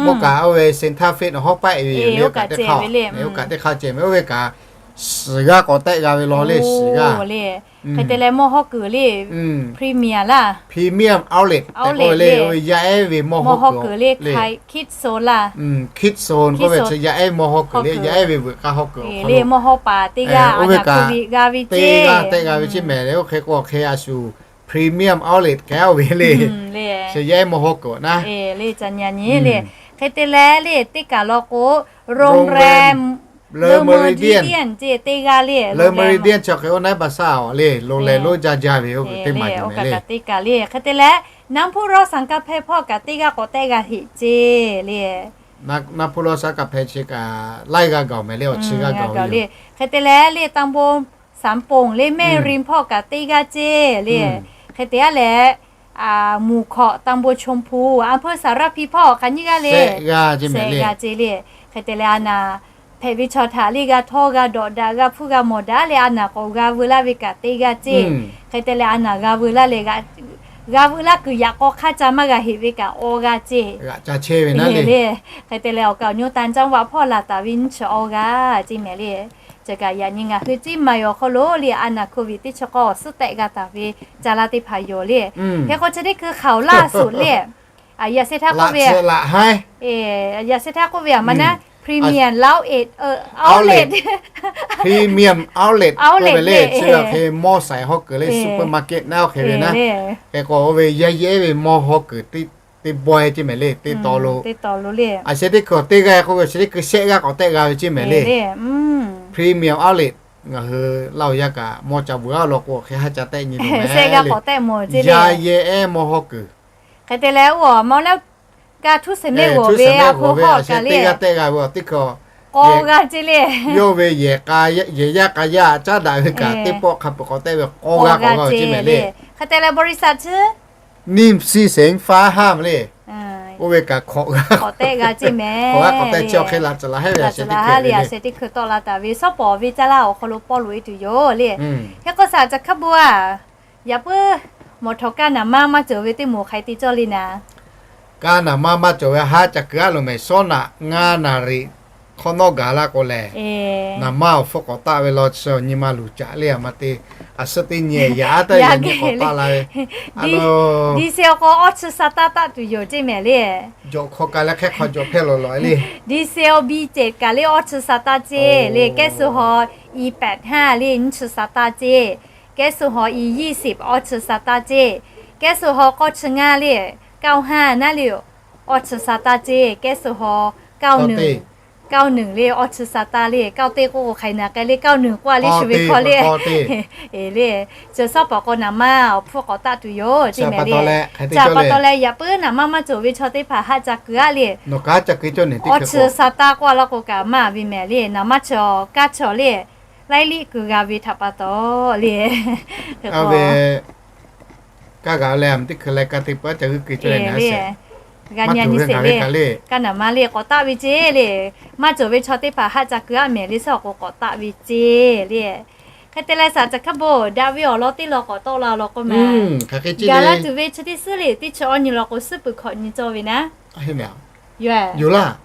mawˇ kaꞈ oˇ ve เซ็นทรัลเฟส hawˉ paˆ-e ve yoˬ le. Oˇ kaꞈ teˇ hk'aˇ, oˇ kaꞈ teˇ hk'aˇ ceh mehˍ. Oˇ ve kaꞈ shiˍ g'aˇ k'awꞈ tehˆ g'a ve law le, shiˍ g'aˇ. Hk'e te leh mawˇ hawˉ kuiˬ le, Premium laˇ, Premium Outlet tehꞈ k'oˆ ve le. Oˇ ve yaˇ ehˉ ve mawˇ hawˉ kuiˬ le, Kids Zone laˇ, Kids Zone k'oˆ ve chi yaˇ ehˉ mawˇ hawˉ kuiˬ le, yaˇ ehˉ ve veuꞈ k'aˇ hawˉ kuiˬ le. Mawˇ hawˉ paˍ teˇ g'aˇ, oˇ ve kaꞈ teˇ g'aˇ tehˆ g'a ve ceˇ mehˍ le. Oˇ hk'e k'o hk'e a shu Premium Outlet kehˉ-oˬ ve le. Chi yaˇ ehˉ mawˇ hawˉ kuiˬ naˉ le, ca nyi nyi le. Hk'e te leh le teˇ kaꞈ law k'o โรงแรม Le Méridien ceˇ teˇ g'aˇ le. Le Méridien chi hk'e oˇ naˉ baˬ shaˉ-oˬ le, lo leh lonˉ jaˇ jaˇ ve oˇ ve teˇ maˬ yoˬ mehˍ le. Teˇ kaꞈ le hk'e te leh น้ำพุร้อนสังกำแพง hpawˇ kaꞈ teˇ g'aˇ k'awꞈ tehˆ g'a heꞈ ceˇ le. น้ำพุร้อนสังกำแพง chi kaꞈ laiˇ g'aˇ gaˬ-oˬ mehˍ le, awˬ chi g'aˇ gaˬ le. Hk'e te leh le ตำบลสามโป่ง le, แม่ริม hpawˇ kaꞈ teˇ g'aˇ ceˇ le. Hk'e te a leh หมู่เกาะ ตำบลชมพู อำเภอสารพี hpawˇ hk'aˬ nyiˇ g'aˇ le, shehˆ g'aˇ ceˇ le. Hk'e te leh a naˍ hpehꞈ ve chaw htaꞈ le g'a htawˇ g'a dawꞈ daꞈ g'a hpuˇ g'a mawˬ daꞈ leh a naˍ k'awꞈ g'a veu laˇ ve kaꞈ teˇ g'aˇ ceˇ. Hk'e te leh a naˍ g'a veu laˇ leh, g'a veu laˇ kuiˬ yaꞈ k'aw hk'aˇ ca maˇ g'a heꞈ ve kaꞈ awˇ g'aˇ ceˇ. Hk'e te leh awˬ kaˍ awˬ nyi ต่างจังหวัด hpawˇ laˬ taˍ ve nyiˇ chi awˇ g'aˇ ceˇ mehˍ le. Chi kaꞈ yaꞈ nyi ngaˬ hui Ciˇ Maiˍ awˬ hk'aw lo le a naˍ โควิด teˇ chi k'awˇ awˬ suhˉ tehˆ g'a taˍ ve ca la teˇ hpaˍ yoˬ le. Hk'e k'o chi teˇ hkui ข่าวล่าสุด le, yaꞈ sheh htaˇ k'oˆ ve, yaꞈ sheh htaˇ k'oˆ ve a ma naˉ premium outlet, premium outlet k'oˆ ve le, chi hk'e mawˇ shaiˍ hawˉ kuiˬ le, supermarket naˉ oˇ hk'e ve naˉ. Hk'e k'o oˇ ve yaˇ yehˉ ve mawˇ hawˉ kuiˬ teˇ bawehˇ ceˇ mehˍ le, teˇ taw lo. A sheh teˇ hkui teˇ g'aˇ k'oˆ ve, a sheh teˇ hkui shehˆ g'aˇ k'awꞈ tehˆ g'a ve ceˇ mehˍ le. Premium outlet ngaˬ hui laˇ o yaˇ kaꞈ mawˇ ca vuiˬ a law k'o hk'e haˉ ca tehˆ nyi lo mehˍ le. Yaˇ yehˉ mawˇ hawˉ kuiˬ. Hk'e te leh, oˇ a mawˇ naˉ, ka htuˇ seˍ mehˆ g'awˬ ve a hk'oˆ hawˉ kaꞈ le, k'aw g'a ceˇ le. Yawˇ ve yehˬ yaˇ k'a yaˇ caˉ daꞈ ve kaꞈ teˇ pawˆ hk'a peuˬ k'awꞈ tehˆ ve k'aw g'a k'awꞈ g'a ceˇ mehˍ le. Hk'e te leh บริษัท chi นิมซี่เสงฟ้าห้าม le. Oˇ ve kaꞈ k'awꞈ g'a k'awꞈ tehˆ g'a ceˇ mehˍ. K'awꞈ g'a k'awꞈ tehˆ chi awˬ hk'e laꞈ tcuhˍ laˬ hehˉ ve a sheh teˇ hkui le, a sheh teˇ hkui tawˆ la taˍ ve shawˉ pawˍ ve caˇ laˇ awˬ hk'aw lo paw loꞈ e tuˬ yoˬ le. Hk'e k'o shaˍ ca hk'a bon a, yaꞈ puiˉ mawˬ htawnˍ kaˇ naˍ maˇ maˇ cawˬ ve teˇ moˍ hk'ai te cawˇ le naˍ. Kaˇ naˍ maˇ maˇ cawˬ ve haˉ ca keu a loˬ mehˍ, shawˉ naꞈ ngaˇ naˍ riˍ hk'awꞈ nawˉ gaˬ laˇ k'o lehˬ, naˍ maˇ awˬ hpfuhˇ k'awꞈ taˆ ve law chi nyi ma luˬ caꞈ le a ma te, a suhˉ teˇ nyi yaꞈ a taˇ yaꞈ nyi k'awꞈ taˆ la ve. Diesel k'o awˇ chi sa taˇ taˆ tuˬ yoˬ ceˇ mehˍ le. Jawꞈ hk'aw kaꞈ leh hk'e hk'aw jawꞈ hpehˇ lawˬ lawˬ le. Diesel B jet kaꞈ le awˇ chi sa taˇ ceˇ le. Kehˉ suh haw E pack ha le nyiˇ chi sa taˇ ceˇ. Kehˉ suh haw E ยี่สิบ awˇ chi sa taˇ ceˇ. Kehˉ suh haw k'awˇ chi ngaˇ le, เก้าห้า naˉ le, awˇ chi sa taˇ ceˇ. Kehˉ suh haw เก้าหนึ่ง le awˇ chi sa taˇ le. เก้า teˇ k'oˆ k'o hk'aiˬ naˍ k'ai le, เก้าหนึ่ง k'oˆ a le shu ve hkawˇ le. E le, chi shawˉ pawˍ k'o naˍ maˇ awˬ hpfuhˇ k'awꞈ taˆ tuˬ yoˬ ceˇ mehˍ le. Chi pa taw leh yaꞈ puiˉ naˍ maˇ maˇ cawˬ ve chaw teˇ hpaˍ haˆ ca keu a le. Awˇ chi sa taˇ k'oˆ a laˇ k'o kaꞈ maˇ ve mehˍ le. Naˍ maˇ chaw kaˇ chaw le, laiˉ liˆ keu g'a ve htaꞈ pa taw le. Kaˇ g'a leh a teˇ hkui leh ka te pa ca g'uiˇ keu cawˇ leh naˍ le, g'a nyi nyi sheˍ le. Kaˇ naˍ maˇ le k'awꞈ taˆ ve ceˇ le. Maˇ cawˬ ve chaw teˇ hpaˍ haˆ ca keu a mehˍ le, shaˉ awˬ k'o k'awꞈ taˆ ve ceˇ le. Hk'e te leh shaˍ ca hk'a bon daꞈ ve awˬ lawn teˇ lawn k'awꞈ tawˆ la law k'o mehˍ, gaˬ la tuˬ ve chi teˇ suhˉ le teˇ chi awˇ nyi law k'o suhˉ peuˬ hkawꞈ nyi cawˇ ve naˉ. Yoˬ,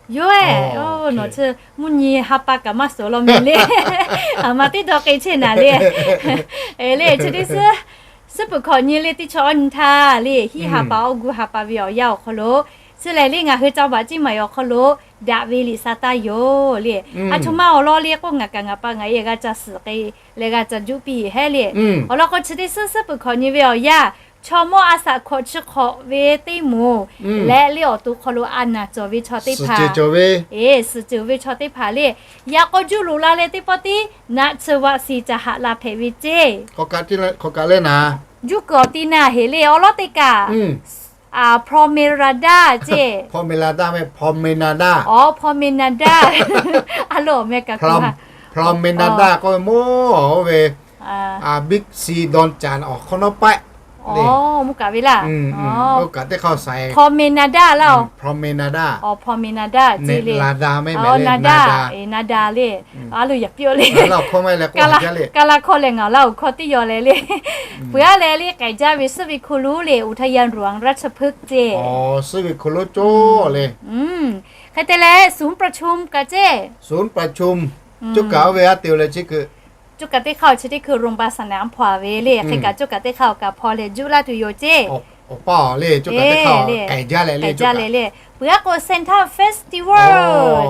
yoˬ, nawˬ chi mvuhˇ nyi ha pa kaꞈ maˇ suhˍ law mehˍ le. A ma teˇ dawˇ k'e chehˇ naˍ le. Le chi teˇ suhˉ, suhˉ peuˬ hkawꞈ nyi le teˇ chi awˇ nyi htaˇ le hiˆ ha pa awˬ gu ha pa ve awˬ yanˇ awˬ hk'aw lo, chi lehˬ le ngaˬ hui ca baꞈ ceˇ maˬ awˬ hk'aw lo daꞈ ve liꞈ sa taˇ yoˬ le. A htoꞈ ma awˬ lawn le k'oˆ ngaˬ kaꞈ ngaˬ pa ngaˬ e g'a ca suhˍ k'ai leh g'a ca juˇ piˇ heˆ le. Awˬ lawn k'o chi teˇ suhˉ suhˉ peuˬ hkawꞈ nyi ve awˬ yanˇ, chaw mawˇ a shaꞈ hkawꞈ chi hk'awꞈ ve teˇ moˍ leh le awˬ to hk'aw lo a naˍ cawˬ ve chaw teˇ hpaˍ, suhˍ ceuˬ ve chaw teˇ hpaˍ le, yaꞈ k'aw juˇ loꞈ la leh teˇ pawˆ tiˉ naˆ chi vaˆ si ca haꞈ la hpehꞈ ve ceˇ. Juˇ kuiˬ awˬ ti naˍ heˍ le awˬ lawˉ teˇ kaꞈ, Promenada ceˇ. Promenada mehˍ, Promenada. Awˬ Promenada. A lo awˬ meh kaꞈ Promenada k'oˆ ve mawˇ oˇ ve Big C dawˇ caˍ awˬ hk'awꞈ nawˉ paiˆ le. Mvuhˇ kaꞈ ve laˇ. Oˇ kaꞈ teˇ hk'aˇ saiˍ. Promenada laˇ. Promenada. Awˬ Promenada ceˇ le. Nada mehˍ, Nada, Nada le. A lo yaꞈ piˇ le. Kaˇ laˇ hkawˇ leh ngaˬ laˇ awˬ hkawˇ teˇ yaw leh le. Peuˬ a leh le k'ai jaˇ ve suhˉ ve hko lonˉ le อุทยานหลวงราชพฤกษ์ ceˇ. Suhˉ ve hko lonˉ cawˇ le. Hk'e te leh ศูนย์ประชุม kaꞈ ceˇ. ศูนย์ประชุม coˇ kaꞈ oˇ ve a te o leh chi kuiˬ, coˇ kaꞈ teˇ hk'aˇ chi teˇ hkui โรงพยาบาลสนาม hpaw ve le. Hk'e kaꞈ coˇ kaꞈ teˇ hk'aˇ kaꞈ hpaw leh juˇ laˇ tuˬ yoˬ ceˇ. Awˬ pa le, coˇ kaꞈ teˇ hk'aˇ k'ai jaˇ leh le, k'ai jaˇ leh le. Peuˬ a k'o Santa Festival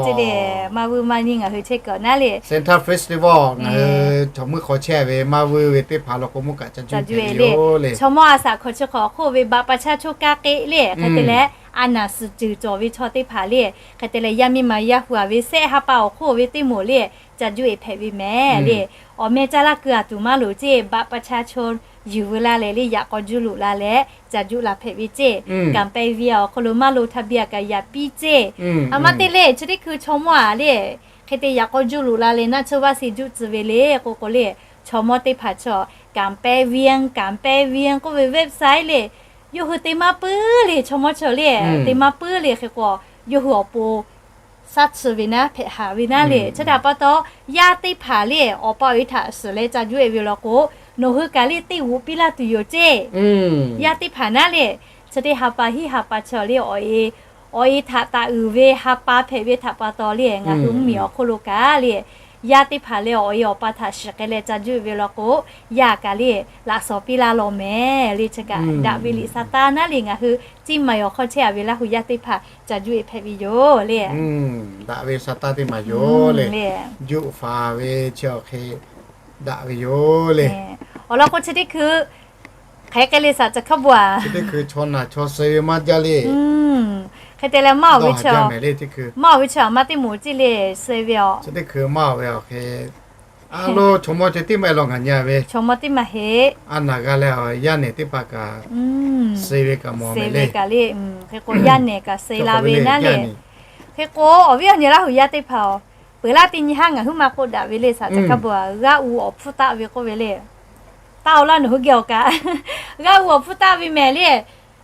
ceˇ le. Maˇ vuiˇ maˇ nyi ngaˬ hui chehˇ kuiˬ naˉ le. Santa Festival ngaˬ hui chaw meuˇ hk'aw chehˇ ve maˇ vuiˇ ve teˇ hpaˍ law k'o mvuhˇ kaꞈ ca juˇ ve le. Chaw mawˇ a shaꞈ hkawꞈ chi hk'awꞈ hk'oˆ ve บัตรประชาชน kaˇ k'e le. Hk'e te leh a naˍ suhˍ ceuˬ cawˬ ve chaw teˇ hpaˍ le. Hk'e te leh yaˇ miˇ ma yaˇ hu a ve shehˆ ha pa awˬ hk'oˆ ve teˇ moˍ le, ca juˇ e hpehꞈ ve mehˍ le. Awˬ meh caˇ laˇ keu a tuˬ maˇ loˍ ceˇ, บัตรประชาชน yuˬ veu la leh le, yaꞈ k'aw juˇ loꞈ la leh ca juˇ la hpehꞈ ve ceˇ. Kaˍ pehˇ ve awˬ hk'aw lo maˇ lo htaˇ biˇ a kaꞈ yaꞈ piˇ ceˇ. A ma te le chi teˇ hkui chaw mawˇ a le, hk'e te yaꞈ k'aw juˇ loꞈ la leh naˆ tsuhˇ vaˆ si juˇ tcuh ve le k'oˆ k'o le, chaw mawˇ teˇ hpaˍ chaw, kaˍ pehˇ ve, kaˍ pehˇ ve k'oˆ ve website le, yawˇ hui te maˇ puiˉ le, chaw mawˇ chaw le, te maˇ puiˉ le. Hk'e k'o yawˇ hui awˬ pon shaˉ tsuhˇ ve naˉ hpehꞈ haˍ ve naˉ le. Chi htaꞈ pa taw, yaˇ teˇ hpaˍ le awˬ pa awˬ e htaꞈ suhˍ leh ca juˇ e ve law k'o, nawˬ hui kaꞈ le teˇ g'uꞈ piˇ laˇ tuˬ yoˬ ceˇ. Yaˇ teˇ hpaˍ naˉ le, chi teˇ ha pa hiˆ ha pa chaw le awˬ e, awˬ e htaꞈ taˍ uiˍ ve ha pa hpehꞈ ve htaꞈ pa taw le, ngaˬ hui mvuhˇmiˬ awˬ hk'oˆ lo kaꞈ le yaˇ teˇ hpaˍ leh awˬ e awˬ pa htaꞈ shiˍ k'ai leh ca juˆ ve law k'o, yaˇ kaꞈ le laꞈ shawnˍ piˇ laˇ law mehˍ le. Chi kaꞈ daꞈ ve liꞈ sa taˇ naˉ le ngaˬ hui ciˇ ma awˬ hk'aw chehˇ a ve Laˇhuˍ yaˇ teˇ hpaˍ ca juˆ e hpehꞈ ve yoˬ le. Daꞈ ve sa taˇ teˇ maˬ yoˬ le. Juˆ faˍ ve chi awˬ hk'e daꞈ ve yoˬ le. Awˬ lawn k'o chi teˇ hkui hk'aˬ hk'e le saˍ ca hkaˇ bon a, chi teˇ hkui chaw naˬ chaw suh ve maˇ jaˇ le. Hk'e te leh maˇ awˬ ve chaw, maˇ awˬ ve chaw aˬ ma teˇ moˍ ceˇ le suh ve aˬ. Chi teˇ hkui maˇ awˬ ve awˬ hk'e, a lo chaw mawˇ ceh tiˉ maˇ heˆ law ngaˬ nyi ve, chaw mawˇ tiˉ maˇ heˆ. A naˬ g'a leh yaˇ nehˬ teˇ hpaˍ kaꞈ suh ve kaꞈ mawˬ mehˍ le. Hk'e k'o yaˇ nehˬ kaꞈ suh la ve naˉ le. Hk'e k'o awˬ viˉ awˬ nyi Laˇhuˍ yaˇ teˇ hpaˍ-oˬ, peuˬ laˇ teˇ nyi haˉ ngaˬ huiˉ ma k'oˆ daꞈ ve le saˍ ca hkaˇ bon a, g'aˇ u awˬ hpfuhˇ taˆ ve k'oˆ ve le. Taˇ awˬ laˇ nawˬ hui geh awˬ kaꞈ, g'aˇ u awˬ hpfuhˇ taˆ ve mehˍ le.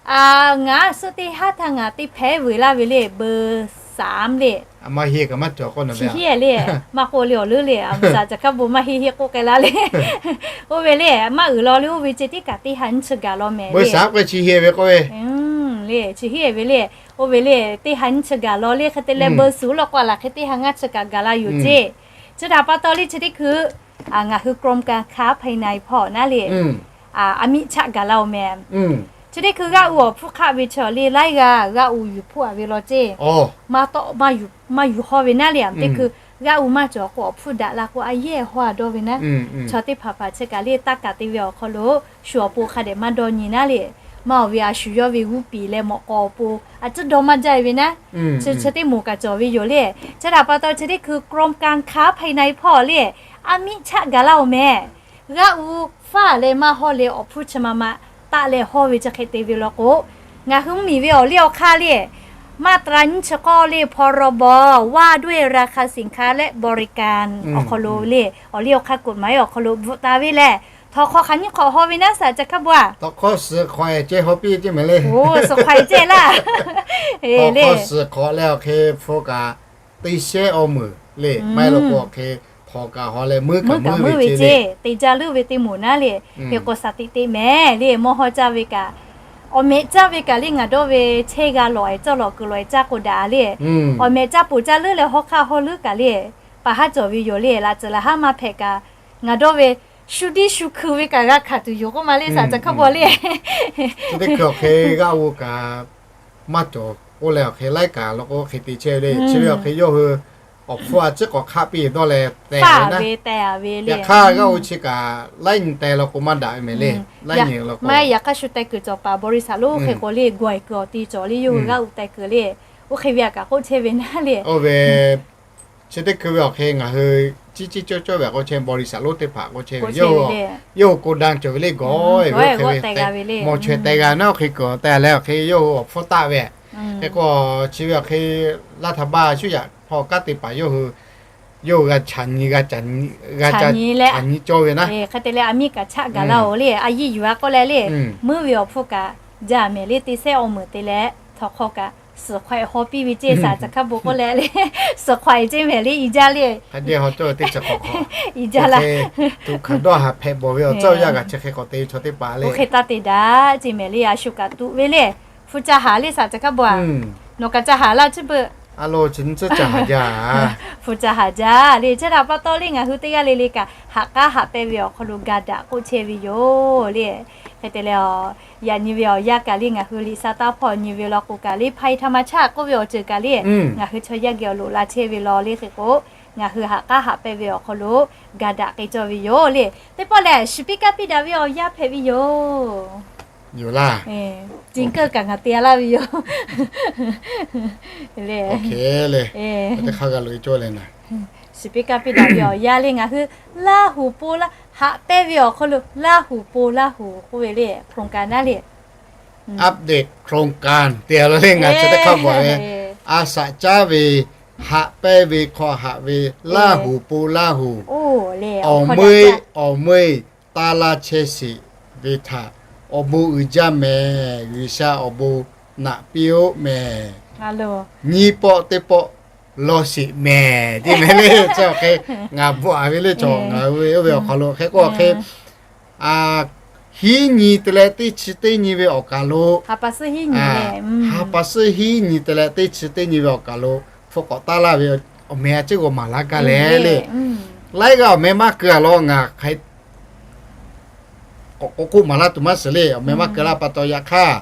Ngaˬ suhˆ teˇ haˉ htaˇ ngaˬ teˇ hpehˇ veuˬ laˇ ve le, เบอร์สาม le. Chi hiˉ le, maˇ k'oˆ le awˬ leuˉ le, a saˍ ca hkaˇ bon maˇ heˆ heˆ k'oˆ k'ai laˇ le. Oˇ ve le maˇ uiˍ law le, oˇ ve ceh tiˉ kaꞈ teˇ ha nyiˇ chi gaˬ law mehˍ le. Le chi hiˉ ve le, oˇ ve le teˇ ha nyiˇ chi gaˬ law le. Hk'e te leh เบอร์ศูนย์ law k'o a laˬ hk'e teˇ ha ngaˇ chi kaꞈ gaˬ la yoˬ ceˇ. Chi htaꞈ pa taw le chi teˇ hkui ngaˬ hui กรมการค้าภายใน hpawˇ naˉ le, a miˆ chaˆ gaˬ la oˬ mehˍ. Chi teˇ hkui g'aˇ u awˬ hpfuhˇ hk'aˆ ve chaw le laiˉ g'aˇ g'aˇ u yuˬ hpfuhˆ a ve law ceˇ. Maˇ tawˆ maˇ yuˬ hawˇ ve naˉ le, a teˇ hkui g'aˇ u maˇ cawˬ k'o awˬ hpfuhˇ daꞈ la k'o a yehˇ hawˇ a dawˇ ve naˉ. Chaw teˇ hpaˍ hpaˍ chi kaꞈ le taˇ kaˍ te ve awˬ hk'aw lo shu awˬ pon hk'a dehꞈ maˇ dawˇ nyi naˉ le. Maˇ awˬ ve a shu yawˇ ve g'uˇ piˍ leh mawꞈ k'aw awˬ pon a ciˉ dawˇ maˇ jaˇ e ve naˉ. Chi chi teˇ moˍ kaꞈ cawˬ ve yoˬ le. Chi htaꞈ pa taw chi teˇ hkui กรมการค้าภายใน hpawˇ le, a miˆ chaˆ gaˬ la oˬ mehˍ. G'aˇ u faˇ leh maˇ hawˇ leh awˬ hpfuhˇ chi ma ma taˆ leh hawˇ ve chi hk'e te ve law k'o, ngaˬ hui mvuhˇmiˬ ve awˬ liˇ awˬ hk'aˇ le, มาตรา nyiˇ chi k'awˇ le พ.ร.บ. ว่าด้วยราคาสินค้าและบริการ awˬ hk'aw lo le, awˬ liˇ awˬ hk'aˇ กฎหมาย awˬ hk'aw lo bvuhꞈ taˍ ve lehˬ, htawnˍ hk'aw hk'aˬ nyiˇ hk'awꞈ hawˇ ve naˉ saˍ ca hkaˇ bon a. Htawnˍ hk'aw suhˍ hk'awꞈ e ceh hawˇ piˇ ve ceˇ mehˍ le. Suhˍ hk'awꞈ e ceh laˇ. Htawnˍ hk'aw suhˍ hk'awꞈ leh awˬ hk'e hpu kaꞈ teˇ shehˉ awˇ meunˍ le, maˇ heˆ law k'o awˬ hk'e htawnˍ kaꞈ hawˇ leh meuˇ kaꞈ meuˇ ve ceˇ, te jaˇ leuˉ ve teˇ moˍ naˉ le. Hk'e k'o saˍ teꞈ teꞈ mehˍ le, mawˇ hawˇ caˇ ve kaꞈ, awˬ mehꞈ caˇ ve kaꞈ le ngaˬ dawˇ ve chehˇ g'a lawˬ e cawˇ lawˬ kuiˬ lawˬ e caˇ k'o daꞈ le. Awˬ mehꞈ caˇ poˬ caˇ leuˉ leh hawˉ hk'aˆ hawˉ leuˉ kaꞈ le, paˍ haˉ cawˬ ve yoˬ le. Laꞈ tcuhˍ laꞈ haˉ maˇ hpehꞈ kaꞈ, ngaˬ dawˇ ve shu diˇ shu hkui ve kaꞈ g'a hkanˍ tuˬ yoˬ k'oˆ ma le saˍ ca hkaˇ bon le. Chi teˇ hkui awˬ hk'e g'aˇ u kaꞈ maˇ cawˬ k'oˆ leh awˬ hk'e laiˉ kaꞈ law k'o hk'e te chehˇ ve le. Chi ve awˬ hk'e yawˇ hui awˬ hpfuhˇ a ciˉ k'awꞈ hk'aˆ piˇ dawˇ leh teh ve naˉ. Yaꞈ hk'aˇ g'aˇ u chi kaꞈ laiˉ nyi teh law k'o maˇ daꞈ ve mehˍ le. Laiˉ nyi law k'o maˇ yaꞈ hk'aˇ shu teh kuiˬ cawˬ paˍ บริษัท lo hk'e k'o le, gawˬ e kuiˬ awˬ ti cawˬ le, yawˇ hui g'aˇ u teh kuiˬ le. Oˇ hk'e ve a kaꞈ k'oˆ chehˇ ve naˉ le. Oˇ ve chi teˇ hkui ve awˬ hk'e ngaˬ hui ciˉ ciˉ cawˇ cawˇ ve k'o chehˇ บริษัท lo teˇ hpaˍ k'o chehˇ ve, yawˇ hui โกดัง cawˬ ve le, gawˬ e ve hk'e ve mawˬ chaweh teh g'a naˉ awˬ hk'e kuiˬ teh leh awˬ hk'e yawˇ hui awˬ hpfuhˇ taˆ ve. Hk'e k'o chi ve awˬ hk'e รัฐบาล shu yaꞈ hpawˇ kanˉ te paˍ yawˇ hui, yawˇ hui g'a chaꞈ nyi g'a caꞈ nyi leh, chaꞈ nyi cawˇ ve naˉ. Hk'e te leh a miˇ kaꞈ chaˆ gaˬ laˇ oˬ le, a yiˇ yuˬ a k'oˆ leh le, meuˇ ve awˬ hpfuhˇ kaꞈ jaˇ mehˍ le, teˇ shehˉ awˇ meunˍ te leh htawnˍ hk'aw kaꞈ suhˍ hk'awꞈ e hawˇ piˇ ve ceˇ saˍ ca hkaˇ bon k'oˆ leh le, suhˍ hk'awꞈ e ceˇ mehˍ le i jaˇ le. I jaˇ laˇ. Tuꞈ hkanˍ dawˇ haˍ hpehꞈ bawˬ ve awˬ tcuhˇ yaˇ kaꞈ chi hk'e k'awꞈ te ve chaw teˇ hpaˍ le. Oˇ hk'e taˇ te daꞈ ceˇ mehˍ le, a shu kaꞈ tuꞈ ve le. Hpu ca haˍ le saˍ ca hkaˇ bon a. Nawˬ kaꞈ ca haˍ laˇ chi beuꞈ. A lo chi nyi tcuhˉ ca haˍ jaˇ. Hpu ca haˍ jaˇ le. Chi htaꞈ pa taw le ngaˬ hui teˇ g'aˇ le le kaꞈ haꞈ k'aˉ haꞈ pehnˇ ve awˬ hk'aw lo ga daꞈ k'oˆ chehˇ ve yoˬ le. Hk'e te leh, yaꞈ nyi ve awˬ yanˇ kaꞈ le ngaˬ hui liꞈ sa taˇ hpawˇ nyi ve law k'o kaꞈ le, ภัยธรรมชาติ k'oˆ ve awˬ ceuˬ kaꞈ le ngaˬ hui chaw yaˇ geh awˬ loꞈ la chehˇ ve law le. Hk'e k'o ngaˬ hui haꞈ k'aˉ haꞈ pehnˇ ve awˬ hk'aw lo ga daꞈ k'ai cawˇ ve yoˬ le. Teˇ pawˆ lehˬ, shiˍ piˇ kaˇ piˇ daꞈ ve awˬ yanˇ hpehꞈ ve yoˬ. Yoˬ laˇ. Tiꞈ keunˇ kaꞈ ngaˬ te laˇ ve yoˬ. Teˇ hk'aˇ g'a loꞈ e cawˇ leh naˍ, shiˍ piˇ kaˇ piˇ daꞈ ve awˬ yanˇ le ngaˬ hui Laˇhuˍ po Laˇ haꞈ pehnˇ ve awˬ hk'aw lo Laˇhuˍ po Laˇhuˍ k'oˆ ve le โครงการ naˉ le. Update โครงการ te a la le ngaˬ chi teˇ hk'aˇ bawˬ ve, a shaꞈ caˉ ve, haꞈ pehnˇ ve hk'aw haꞈ ve Laˇhuˍ po Laˇhuˍ, awˬ meuˇ awˬ meuˇ taˇ laˇ chehˇ sheˍ ve htaꞈ awˬ bon uiˍ jaˇ mehˍ. G'uiˬsha awˬ bon naꞈ piˇ-oˆ mehˍ. Nyiˇ pawˆ teˇ pawˆ law sheˍ mehˍ. Teˇ mehˍ le, chi awˬ hk'e ngaˬ bvuhꞈ a ve le cawˬ ngaˬ hui ve oˇ ve awˬ hk'aw lo hk'e k'oˆ a hk'e, hiˉ nyi te leh teˇ chi teˇ nyi ve awˬ kaˬ lo, ha pa suhˉ hiˉ nyi te leh teˇ chi teˇ nyi ve awˬ kaˬ lo hpu k'awꞈ taˇ laˇ ve awˬ meh a ciˉ g'aw maˍ laˇ gaˇ leh le. Laiˉ g'aˇ awˬ meh maˇ keu a law ngaˬ hk'aˬ hk'e k'awꞈ k'oˆ maˍ laˇ tuˬ maˇ shiˍ le. Awˬ meh maˇ keu laˇ pa taw yaꞈ hk'aˇ,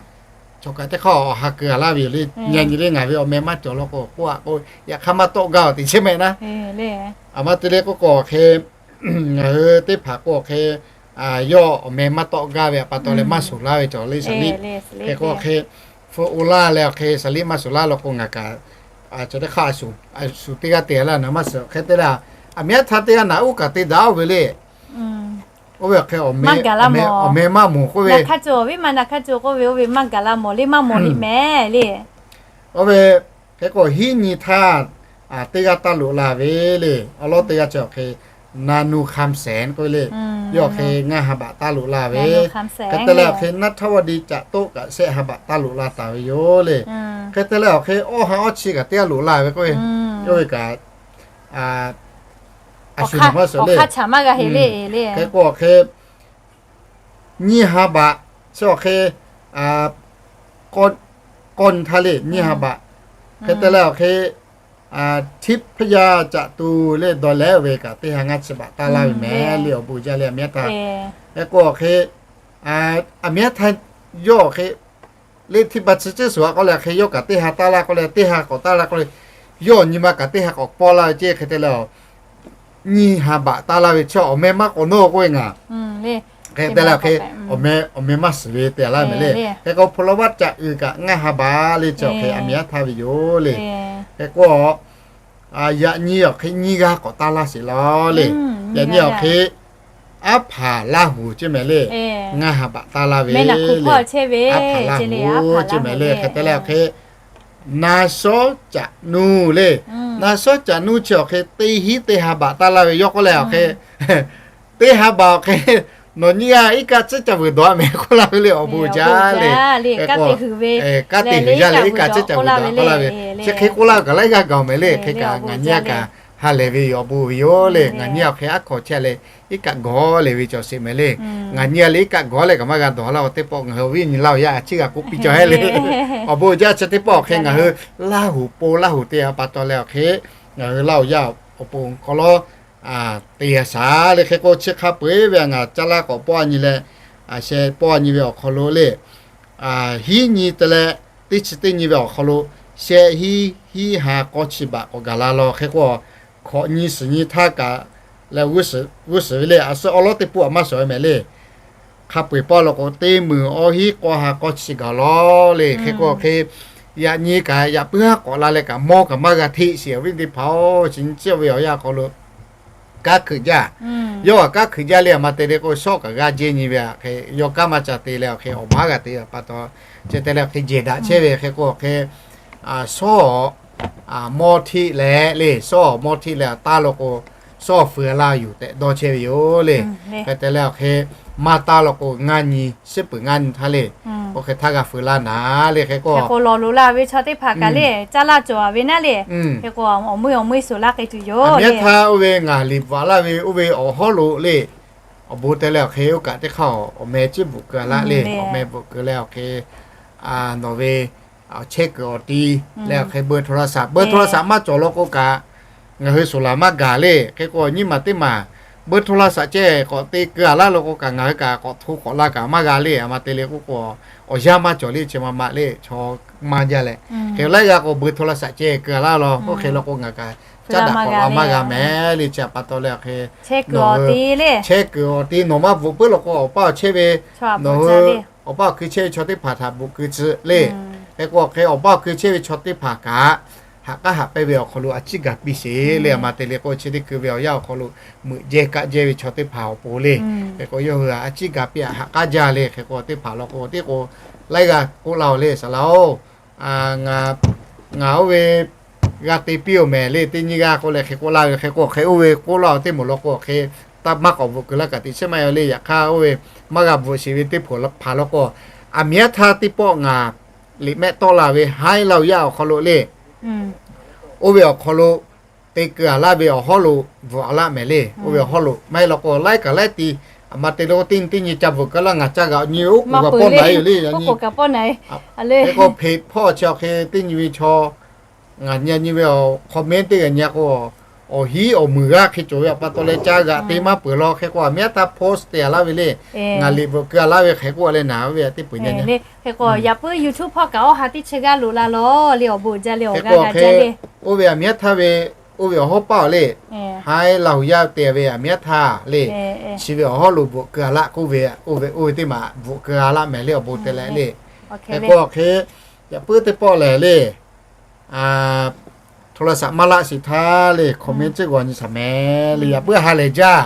chaw kaꞈ teˇ hk'aˇ awˬ ha keu a laˇ ve yoˬ le. Nyi nyi le ngaˬ ve awˬ meh maˇ cawˬ law k'o k'oˆ a k'o, yaꞈ hk'aˇ maˇ tawˆ gaˇ awˬ te chehˇ mehˆ naˉ. A ma te le k'oˆ k'o hk'e, ngaˬ hui teˇ hpaˍ k'o awˬ hk'e, yawˇ awˬ meh maˇ tawˆ gaˇ ve pa taw leh maˇ shuˍ laˇ ve cawˬ le shaˍ liˇ. Hk'e k'o hk'e, hpu o laˇ leh awˬ hk'e shaˍ liˇ maˇ shuˍ laˇ law k'o ngaˬ kaꞈ, chaw teˇ hk'aˇ shuˍ teˇ g'aˇ te laˇ naˍ maˇ shiˍ hk'e te leh, aˬ miˉ aˉ htaˇ teˇ g'aˇ naˍ uˉ kaꞈ te daꞈ oˇ ve le. Oˇ ve awˬ hk'e awˬ meh maˇ mawˬ k'oˆ ve, oˇ ve hk'e k'o hiˉ nyi htaˇ teˇ g'aˇ taˇ loꞈ la ve le. Awˬ lawˉ teˇ g'aˇ chi awˬ hk'e, Nanu Khamsen k'oˆ ve le. Yawˇ awˬ hk'e ngaˇ ha baꞈ taˇ loꞈ la ve. Hk'e te leh awˬ hk'e Naˇ htaˇ vaˇ di caꞈ toˆ kaꞈ shehˆ ha baꞈ taˇ loꞈ la taˍ ve yoˬ le. Hk'e te leh awˬ hk'e awˇ ha awˇ chi kaꞈ teˇ g'aˇ loꞈ la ve k'oˆ ve, yawˇ ve kaꞈ a shu naˍ maˇ shuˍ le. Hk'e k'o awˬ hk'e nyiˇ ha baꞈ chi awˬ hk'e k'awˇ nyi htaˇ le nyiˇ ha baꞈ. Hk'e te leh awˬ hk'e, Hteˇ hpaˇ yaˇ caꞈ tu le dawˇ leh ve kaꞈ teˇ ha ngaˇ chi baꞈ taˇ laˇ ve mehˍ le awˬ bon jaˇ le aˬ miˉ aˉ htaˇ. Hk'e k'o awˬ hk'e, aˬ miˉ aˉ htaˇ yawˇ awˬ hk'e le hteˇ hpaˇ chi ciˉ shuˍ a k'oˆ leh hk'e yawˇ kaꞈ teˇ ha taˇ laˇ k'oˆ leh teˇ ha k'awꞈ taˇ laˇ k'oˆ le, yawˇ nyi ma kaꞈ teˇ ha k'awꞈ pawˇ laˇ ve ceˇ hk'e te leh, nyiˇ ha baꞈ taˇ laˇ ve chi awˬ meh maˇ k'awꞈ nawˇ k'oˆ ve ngaˬ hk'e te leh hk'e, awˬ meh maˇ shiˍ ve te laˇ mehˍ le. Hk'e k'o hpu la vaˇ caꞈ uiˍ kaꞈ ngaˇ ha baꞈ le chi awˬ hk'e aˬ miˉ aˉ htaˇ ve yoˬ le. Hk'e k'o, yaꞈ nyi awˬ hk'e nyiˇ g'aˇ k'awꞈ taˇ laˇ sheˍ law le. Yaꞈ nyi awˬ hk'e aˉ hpaˍ Laˇ huˍ ceˇ mehˍ le. Ngaˇ ha baꞈ taˇ laˇ ve le. Aˉ hpaˍ Laˇ huˍ ceˇ mehˍ le. Hk'e te leh awˬ hk'e, Naˍ shawˉ caꞈ nuˇ le. Naˍ shawˉ caꞈ nuˇ chi awˬ hk'e teˇ hinˉ teˇ ha baꞈ taˇ laˇ ve yawˇ k'oˆ leh awˬ hk'e, teˇ ha baꞈ awˬ hk'e nawˬ nyiˇ g'aˇ iˉ kaˆ tcuhˉ ca vuiˬ dawˬ a mehˍ k'oˆ laˇ ve le awˬ bon jaˇ le. Hk'e k'o, kanˉ te huiˍ jaˇ leh iˉ kaˆ tcuhˉ ca vuiˬ dawˬ k'oˆ laˇ ve, chi hk'e k'oˆ laˇ kaꞈ laiˉ g'aˇ gaˬ mehˍ le. Hk'e kaꞈ ngaˬ nyiˇ g'aˇ kaꞈ ha lehˬ ve yoˬ awˬ bon ve yoˬ le. Ngaˬ nyiˇ g'aˇ awˬ hk'e aˉ hkawꞈ chehˇ leh iˉ kaˆ gawˬ le ve cawˬ sheˍ mehˍ le. Ngaˬ nyiˇ g'aˇ le iˉ kaˆ gawˬ leh kaꞈ maˇ g'a dawˬ laˇ k'o teˇ pawˆ ngaˬ hui awˬ viˉ awˬ nyi Laˇ huˍ yaˇ a ciˉ g'a k'oˆ piˇ cawˬ hehˉ le. Awˬ bon jaˇ chi teˇ pawˆ awˬ hk'e ngaˬ hui Laˇ huˍ po Laˇ huˍ te a pa taw leh awˬ hk'e, ngaˬ hui Laˇ huˍ yaˇ awˬ pon hk'aw lo te a shaˍ le. Hk'e k'o chi hk'a peu-eˬ ve ngaˬ caˇ laˇ k'awꞈ pawˆ a nyi leh, sheh pawˆ a nyi ve awˬ hk'aw lo le, hiˉ nyi te leh teˇ chi teˇ nyi ve awˬ hk'aw lo sheh hiˉ hiˉ ha k'awˇ chi baꞈ k'awꞈ gaˬ la law. Hk'e k'o, hkawꞈ nyi suhˍ nyi htaˇ kaꞈ leh g'uˇ suhˍ ve le, a suhˉ awˉ lawˉ teˇ pawˆ a maˇ shawˍ ve mehˍ le. Hk'a peu-eˬ pawˆ law k'o teˇ meunˍ awˇ hiˉ k'awˇ ha k'awˇ chi gaˬ law le. Hk'e k'o hk'e, yaꞈ nyi kaꞈ yaꞈ puiˉ haˉ k'awꞈ la leh kaꞈ mawˇ kaꞈ maˇ g'a hteˆ sheˍ awˬ viˉ teˇ hpaˍ-oˬ, chi nyi ciˉ ve awˬ yanˇ hk'aw lo kanˉ hkeuꞈ jaˇ. Yawˇ kaꞈ kanˉ hkeuꞈ jaˇ le, aˬ ma te le k'o shawˉ kaꞈ g'aˇ jehˇ nyi ve hk'e, yawˇ kanˉ maˇ ca te leh awˬ hk'e awˬ maˉ g'a te pa taw, chi te leh awˬ hk'e jehˬ daꞈ chehˇ ve. Hk'e k'o awˬ hk'e, shawˉ mawˇ hteˆ leh le, shawˉ mawˇ hteˆ leh taˇ law k'o, shawˉ feu laˇ yuˬ tehꞈ dawˇ chehˇ ve yoˬ le. Hk'e te leh awˬ hk'e, maˇ taˇ law k'o ngaˇ nyi, shiˉ peuˬ ngaˇ nyi htaˇ le, oˇ hk'e htaˇ g'a feu laˇ naˍ le. Hk'e k'o, lawˬ loꞈ la ve chaw teˇ hpaˍ kaꞈ le caˇ laˇ cawˬ ve naˉ le. Hk'e k'o awˬ meuˇ awˬ meuˇ shuˍ laˇ k'ai tuˬ yoˬ. Aˬ miˉ aˉ htaˇ oˇ ve ngaˬ liꞈ bvuhꞈ laˇ ve oˇ ve awˬ hawˉ lo le, awˬ bon te leh awˬ hk'e oˇ kaꞈ teˇ hk'aˇ awˬ meh ciˉ bvuhꞈ keu laˇ le. Awˬ meh bvuhꞈ keu leh awˬ hk'e, nawˬ ve chehˇ kuiˬ awˬ ti leh awˬ hk'e เบอร์โทรศัพท์ เบอร์โทรศัพท์ maˇ cawˬ law k'o kaꞈ, ngaˬ hui shuˍ laˬ maˇ gaˬ le. Hk'e k'o nyiˇ maˬ teˇ maˬ เบอร์โทรศัพท์ ceh k'awꞈ te keu a laˇ law k'o kaꞈ ngaˬ hui kaꞈ k'awꞈ hto k'awꞈ la kaꞈ maˇ g'a le. Aˬ ma te le k'oˆ k'o, awˬ yanˇ maˇ cawˬ le, chi ma ma le, chaw maˇ jaˇ leh. Hk'e laiˉ g'aˇ k'o เบอร์โทรศัพท์ ceh keu a laˇ law, oˇ hk'e law k'o ngaˬ kaꞈ caˉ daꞈ k'awꞈ la maˇ g'a mehˍ le. Chi pa taw leh awˬ hk'e, chehˇ kuiˬ awˬ ti nawˬ maˇ bvuhꞈ puiˉ law k'o awˬ paˇ awˬ chehˇ ve, nawˬ hui awˬ paˇ awˬ hkui chehˇ ve chaw teˇ hpaˍ htaꞈ bvuhꞈ keu tcuh le. Hk'e k'o awˬ hk'e awˬ paˇ awˬ hkui chehˇ ve chaw teˇ hpaˍ kaꞈ haꞈ k'aˉ haꞈ pehnˇ ve awˬ hk'aw lo a ciˉ gaˬ piˇ sheˍ le. Aˬ ma te le k'o chi teˇ hkui ve awˬ yanˇ awˬ hk'aw lo meuꞈ jehˇ kaˆ jehˇ ve chaw teˇ hpaˍ awˬ pon le. Hk'e k'o yawˇ hui a ciˉ gaˬ piˇ a haꞈ k'aˉ jaˇ le. Hk'e k'o teˇ hpaˍ law k'o teˇ k'o laiˉ g'aˇ k'oˆ laˇ-oˬ le, saˍ laꞈ-oˬ, ngaˬ oˇ ve g'a te piˇ-oˬ mehˍ le. Teˇ nyiˇ g'aˇ k'oˆ leh hk'e k'oˆ laˇ ve, hk'e k'o hk'e oˇ ve k'oˆ laˇ-oˬ teˇ moˍ law k'o hk'e, maˇ k'awꞈ bvuhꞈ keu laˇ kaꞈ teꞈ chiˉ maˇ yaw le. Yaꞈ hk'aˇ oˇ ve maˇ g'a bvuhꞈ sheˍ ve teˇ hpaˍ law k'o, aˬ miˉ aˉ htaˇ teˇ pawˆ ngaˬ liꞈ mehˆ tawˆ la ve Haiˉ Laˇ huˍ yaˇ awˬ hk'aw lo le, oˇ ve awˬ hk'aw lo te keu a laˇ ve awˬ hawˉ lo bvuhꞈ a laˇ mehˍ le. Oˇ ve awˬ hawˉ lo maˇ heˆ law k'o laiˉ kaꞈ laiˉ ti, aˬ ma te le k'o teˇ nyi teˇ nyi ca bvuhꞈ keu laˇ ngaˬ caˇ g'a nyi oˉ k'oˍ kaꞈ pawˆ na yoˬ le. Hk'e k'o hpeꞈ hpawˇ chi awˬ hk'e teˇ nyi ve chaw ngaˬ nyi nyi ve awˬ comment teˇ g'aˇ nyi k'o, awˬ hiˉ awˬ muiˬ g'aˇ hk'e cawˬ ve awˬ pa taw leh ca g'aꞈ te maˇ peuˬ law hk'e k'o, aˬ miˉ htaˇ post te a laˇ ve le. Ngaˬ liꞈ bvuhꞈ keu a laˇ ve hk'e k'oˆ leh naˍ ve teˇ peuˬ nyi nyi. Hk'e k'o, yaꞈ puiˉ YouTube hpawˇ kaꞈ awˇ ha teˇ chi g'aˇ loꞈ la law le awˬ bon jaˇ le awˬ g'aˇ g'a jaˇ le. Oˇ ve aˬ miˉ htaˇ ve, oˇ ve awˬ hawˉ paˆ le. Haˉ laˇ huˍ yaˇ te ve aˬ miˉ htaˇ le. Chi ve awˬ hawˉ lo bvuhꞈ keu a laˇ k'oˆ ve, oˇ ve oˇ ve teˇ maˬ bvuhꞈ keu a laˇ mehˍ le awˬ bon te leh le. Hk'e k'o hk'e, yaꞈ puiˉ teˇ pawˆ lehˬ le. Hto la saꞈ maˇ laˆ shiˍ htaˇ le comment ciˉ g'aw nyi shaˍ mehˍ le. Yaꞈ puiˉ ha lehˬ jaˇ.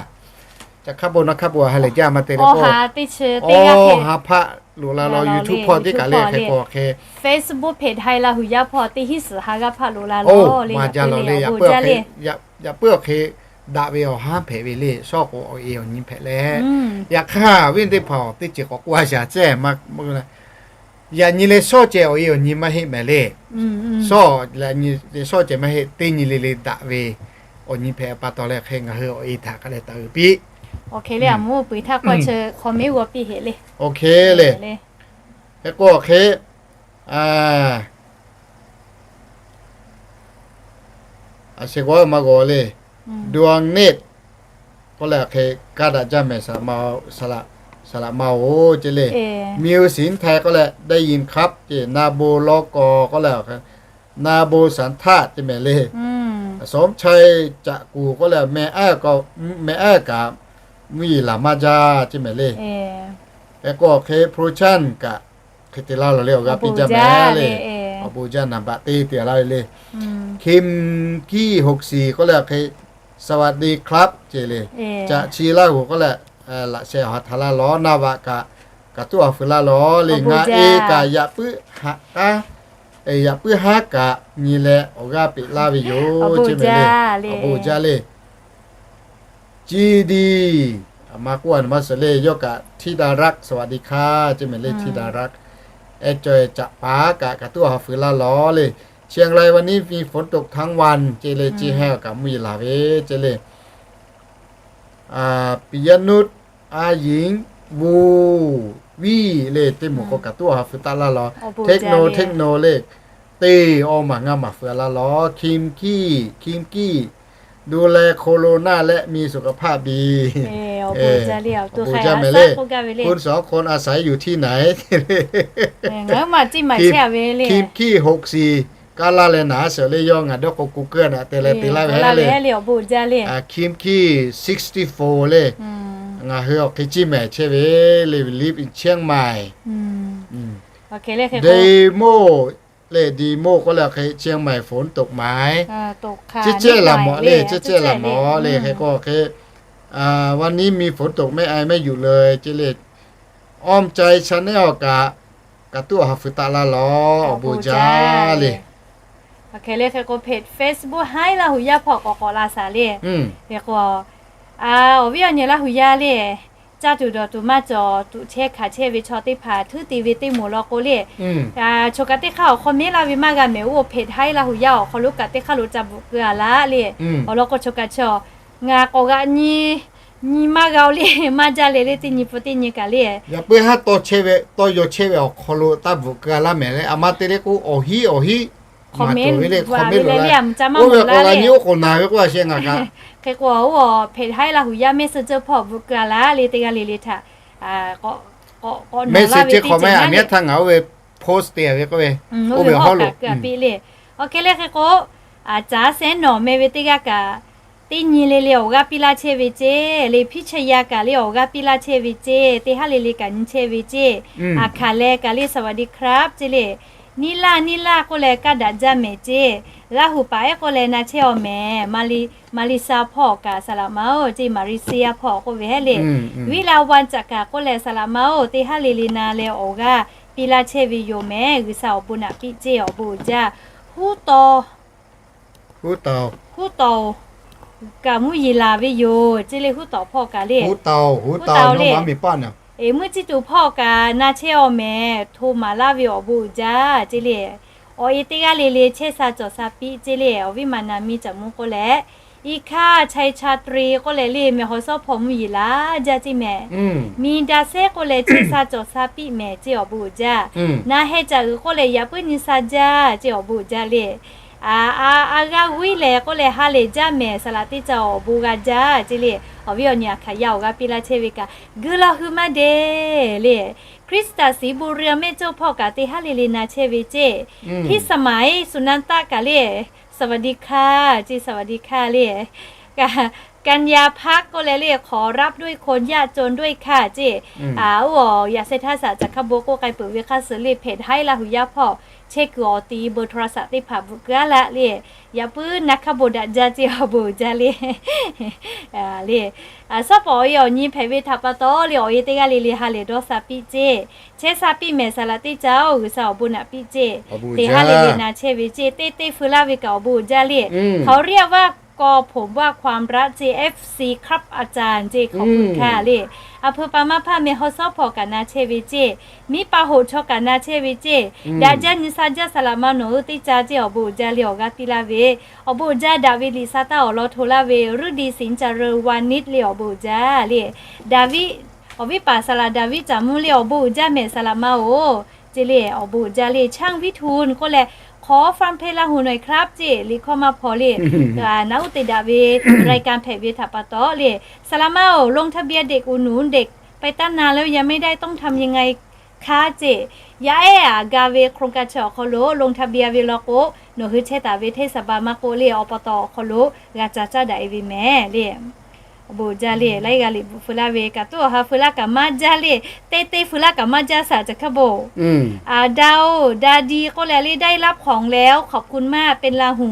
Ca hk'a bon naw hk'a bon ha lehˬ jaˇ maˇ te le k'o, awˇ ha hpaˆ loꞈ la law YouTube hpawˇ teˇ kaꞈ le hk'e k'o hk'e, Facebook page Haˉ laˇ huˍ yaˇ hpawˇ teˇ hinˉ suhˍ ha g'aˇ hpaˆ loꞈ la law le. Maˇ jaˇ law le. Yaꞈ puiˉ awˬ hk'e daꞈ ve awˬ haˉ hpehꞈ ve le. Shawˉ k'o awˬ e awˬ nyi hpehꞈ leh, yaꞈ hk'aˇ viˉ teˇ hpaˍ awˬ teˇ ceuˬ k'awꞈ k'oˆ a shaˍ ceh, yaꞈ nyi leh shawˉ ceh awˬ e awˬ nyi maˇ heˆ mehˍ le. Shawˉ leh nyi shawˉ ceh maˇ heˆ, teˇ nyi le le daꞈ ve awˬ nyi hpehꞈ pa taw leh hk'e ngaˬ hui awˬ e htaꞈ k'aˬ leh taˍ uiˍ piˇ. Awˬ hk'e le, a mvuhˇ pui htaˇ k'awˇ chi comment g'aw piˇ heˆ le. Awˬ hk'e le. Hk'e k'o awˬ hk'e, a, a shu g'awˇ maˇ g'aw le. Dua neˇ k'oˆ leh hk'e, kaˇ daꞈ jaˇ mehˍ, saˍ laꞈ ma-oˬ, saˍ laꞈ ma-oˬ ce le. Miˇ-oˬ shiˍ htaiˇ k'oˆ leh ได้ยินครับ ce, na bon law kaw k'oˆ leh, na bon sanˍ htaˆ ce mehˍ le. Sawˉ chaiˇ caꞈ kuˬ k'oˆ leh, meh aˉ kaꞈ mvuhˇ yeˬ laˬ maˇ jaˇ ce mehˍ le. Hk'e k'o hk'e โปรดักชั่น kaꞈ hk'e te laˇ law le awˬ g'aˇ piˇ jaˇ mehˍ le. Awˬ bon jaˇ naˍ baꞈ teˇ te laˇ ve le. Kim Ki หกสี่ k'oˆ leh hk'e, สวัสดีครับ ce le. Caꞈ chi laˇ g'oˬ k'oˆ leh, laꞈ sheh awˬ ha htaꞈ laˇ law, naˍ baꞈ kaꞈ, kaꞈ tuˉ awˬ ha feu laˇ law le. Ngaˬ e kaꞈ yaꞈ puiˉ haˉ kaꞈ nyi leh awˬ g'aˇ peꞈ laˇ ve yoˬ ce mehˍ le. Awˬ bon jaˇ le. Chi di, a ma k'oˆ a naˍ maˇ suhˍ le, yawˇ kaꞈ ธิดารัก สวัสดีค่ะ ce mehˍ le ธิดารัก. Eh cawˬ caꞈ paˍ kaꞈ kaꞈ tuˉ awˬ ha feu laˇ law le. เชียงราย วันนี้มีฝนตกทั้งวัน ce le, chi heh kaꞈ mvuhˇ yeˬ laˬ ve ce le. ปิยนุช อาหญิง บู วี le, teˇ moˍ k'o kaꞈ tuˉ awˬ ha feu taˆ laˇ law. Techno, Techno le, te awˬ maˬ ngaˇ maˬ feu laˇ law. Kim Ki, Kim Ki ดูแลโควิด และมีสุขภาพดี awˬ bon jaˇ mehˍ le. คุณสองคนอาศัยอยู่ที่ไหน Kim Ki หกสี่ kaˇ laˇ leh naˍ suhˍ le, yawˇ ngaˬ dawˇ k'o กูเกิล naꞈ te leh te laˇ ve le. Kim Ki sixty-four le, ngaˬ hui awˬ hk'e ciˇ mehˍ chehˇ ve le, live in Chiang Mai. Demo le, Demo k'oˆ leh hk'e เชียงใหม่ฝนตกไหม Ceh ceh laˬ mawˬ le, ceh ceh laˬ mawˬ le. Hk'e k'o hk'e, วันนี้มีฝนตกไหม ไม่หยุดเลย ce le. Awˇ cai channel kaꞈ, kaꞈ tuˉ awˬ ha feu taˆ laˇ law. Awˬ bon jaˇ le. Hk'e le hk'e k'o, Facebook Haˉ laˇ huˍ yaˇ hpawˇ k'awꞈ k'awꞈ la shaˍ le. Hk'e k'o, awˬ viˉ awˬ nyi laˇ huˍ yaˇ le, caˇ tuˬ dawˬ tuˬ maˇ cawˬ tuˬ chehˇ hkanˍ chehˇ ve chaw teˇ hpaˍ htuˉ te ve teˇ moˍ law k'o le, choˬ kaꞈ teˇ hk'aˇ awˬ hk'aw mehˉ laˇ ve maˇ g'a mehˍ. Oˇ Facebook Haˉ laˇ huˍ yaˇ awˬ hk'aw lo kaꞈ teˇ hk'aˇ lo ca bvuhꞈ keu a laˇ le. Awˬ lawn k'o choˬ kaꞈ chaw ngaˬ k'awꞈ g'aꞈ nyi, nyi maˇ g'a-o le, maˇ jaˇ le le teˇ nyi pun teˇ nyi kaꞈ le. Yaꞈ puiˉ haˉ taw chehˇ ve, taw yaw chehˇ ve awˬ hk'aw lo taˇ bvuhꞈ keu a laˇ mehˍ le. A ma te le k'o, awˬ hiˉ awˬ hiˉ maˍ tuˬ ve le, comment loꞈ la le, a ma ca maˇ loꞈ la le. Oˇ ve k'awꞈ g'a nyi oˇ k'awꞈ naˬ ve k'oˆ a sheh ngaˬ kaꞈ. Hk'e k'o, oˇ Facebook Haˉ laˇ huˍ yaˇ Messenger hpawˇ bvuhꞈ keu a laˇ le, teˇ g'aˇ le le htaꞈ k'awꞈ naˬ la ve teˇ ceuˬ naˉ le. Htaˇ ngaˬ oˇ ve post te ve k'oˆ ve, oˇ ve hawˉ lo keu a piˇ le. Awˬ hk'e le hk'e k'o, a caˉ sehˉ nawˬ meh ve teˇ g'aˇ kaꞈ, teˇ nyi le le awˬ g'aˇ piˇ laˇ chehˇ ve ceˇ le, พิชยา kaꞈ le awˬ g'aˇ piˇ laˇ chehˇ ve ceˇ, teˇ haˉ le le kaꞈ nyi chehˇ ve ceˇ, a hkanˍ leh kaꞈ le สวัสดีครับ ce le, นิล่า นิล่า k'oˆ leh kaˇ daꞈ jaˇ mehˍ ceˇ, Laˇ huˍ paˍ ehˉ k'oˆ leh na chehˇ-aw mehˍ, Maˍ liˍ, Maˍ liˍ sa hpawˇ kaꞈ saˍ laꞈ ma-oˬ ceˇ, Maˍ liˍ se yaˇ hpawˇ k'oˆ ve hehˉ le, Viˉ la วัน caꞈ kaꞈ k'oˆ leh saˍ laꞈ ma-oˬ, teˇ haˉ le le na leh awˬ g'aˇ piˇ laˇ chehˇ ve yoˬ mehˍ, G'uiˬsha awˬ bon naꞈ piˇ ceˇ, awˬ bon uiˍ jaˇ. Huˉ taw, huˉ taw kaꞈ mvuhˇ yeˬ laˬ ve yoˬ ce le, huˉ taw hpawˇ kaꞈ le, huˉ taw le, eˬ mvuhˇ ciˇ tuˬ hpawˇ kaꞈ na chehˇ-aw mehˍ, hto maˍ laˇ ve awˬ bon uiˍ jaˇ ce le. Awˬ e teˇ g'aˇ le le chehˇ sha cawˬ sha piˇ ce le, awˬ viˉ maˍ naˍ miˇ caꞈ mvuh k'oˆ leh, Iˉ hkaˇ ชัยชาตรี k'oˆ leh le, mehˬ hawˍ sawˉ hpawˇ mvuhˇ yeˬ laˬ jaˇ ce mehˍ. Miˬ daꞈ sehˉ k'oˆ leh chehˇ sha cawˬ sha piˇ mehˍ ce, awˬ bon uiˍ jaˇ. Na heh caꞈ uiˍ k'oˆ leh yaꞈ puiˉ nyi sha jaˇ ce, awˬ bon uiˍ jaˇ le. A, a, a g'a g'uiˇ lehˬ k'oˆ leh ha lehˬ jaˇ mehˍ, saˍ laꞈ teˇ ca awˬ bon g'a jaˇ ceˇ le. Awˬ viˉ awˬ nyi aꞈ hkaꞈ yaˇ awˬ g'a piˇ laˇ chehˇ ve kaꞈ, guiˇ lawˇ hui maˇ deˇ le. Hkriꞈ taˍ siˍ bon reu mehˆ cawˇ hpawˇ kaꞈ teˇ haˉ le le na chehˇ ve ceˇ. Hiˉ saˍ maˍ iˉ suˍ naˇ taˆ kaꞈ le, สวัสดีค่ะ ceˇ สวัสดีค่ะ le. กัญญาภักดิ์ k'oˆ leh le ขอรับด้วยคนยากจนด้วยค่ะ ceˇ. Oˇ awˬ yaꞈ seh htaˇ saˍ caˬ hkaˇ bon k'oˆ k'ai peuˬ ve hk'aˇ suh le เพจ Haiˉ Laˇ hu yaˇ hpawˇ chehˇ kuiˬ awˬ ti เบอร์โทรศัพท์ teˇ hpaˍ bvuhꞈ keu aˉ laˇ le. Yaꞈ puiˉ naˇ hk'aˇ bon daꞈ jaˇ ceˇ awˬ bon uiˍ jaˇ le. Le, shawˉ pawˍ awˬ e awˬ nyi hpehꞈ ve htaꞈ pa taw le awˬ e teˇ g'aˇ le le ha lehˬ dawˇ sha piˇ ceˇ. Chehˇ sha piˇ mehˍ saˍ laꞈ teˇ ca oˬ, G'uiˬ sha awˬ bon naꞈ piˇ ceˇ. Teˇ haˉ le le na chehˇ ve ceˇ, teˇ teˇ feu laˇ ve kaꞈ awˬ bon uiˍ jaˇ le. เขาเรียกว่า กอผมว่าความรัก ceˇ, F C ครับอาจารย์ ceˇ ขอบคุณค่ะ le. A hpeu pa maˇ hpaˇ meh haw shawˉ hpawˍ kaꞈ na chehˇ ve ceˇ. Miˉ pa hoꞈ chaw kaꞈ na chehˇ ve ceˇ. Daꞈ jaˇ nyi sha jaˇ saˍ laꞈ ma nawˬ hui teˇ ca ceˇ awˬ bon uiˍ jaˇ le awˬ g'aˇ piˇ laˇ ve. Awˬ bon uiˍ jaˇ daꞈ ve liꞈ sa taˇ awˬ lawn hto laˇ ve ฤดีสิงห์เจริญวานิช le awˬ bon uiˍ jaˇ le. Daˍviˆ, awˬ viˉ paˍ saˍ laꞈ Daˍviˆ caˍ mvuhˇ le awˬ bon uiˍ jaˇ mehˍ saˍ laꞈ ma oˬ. Ceˇ le awˬ bon uiˍ jaˇ le ช่างวิทูล k'oˆ leh ขอฟังเพลงลาหูหน่อยครับ ceˇ liꞈ hkawˇ maˇ hpaw le. Naˉ uˉ te daꞈ ve รายการ hpehꞈ ve htaꞈ pa taw le. Saˍ laꞈ ma oˬ ลงทะเบียนเด็กอุดหนุนเด็กไปตั้งนานแล้วยังไม่ได้ต้องทำยังไงคะ ceˇ. Yaˇ ehˉ aꞈ ga ve โครงการ chi awˬ hk'aw lo ลงทะเบียน ve law k'o, nawˬ hui chehˇ taˍ ve เทศบาล maˇ k'oˆ le awˬ pa taw awˬ hk'aw lo g'a ca caˇ daꞈ e ve mehˍ le. Awˬ bon uiˍ jaˇ le, laiˉ g'aˇ liꞈ bvuhꞈ feu laˇ ve kaꞈ tuˉ awˬ ha feu laˇ kaꞈ maˇ jaˇ le, teˇ teˇ feu laˇ kaꞈ maˇ jaˇ saˍ caˬ hkaˇ bon. Aˬ da oˬ, ดาดี k'oˆ leh le ได้รับของแล้ว ขอบคุณมาก เป็นลาหู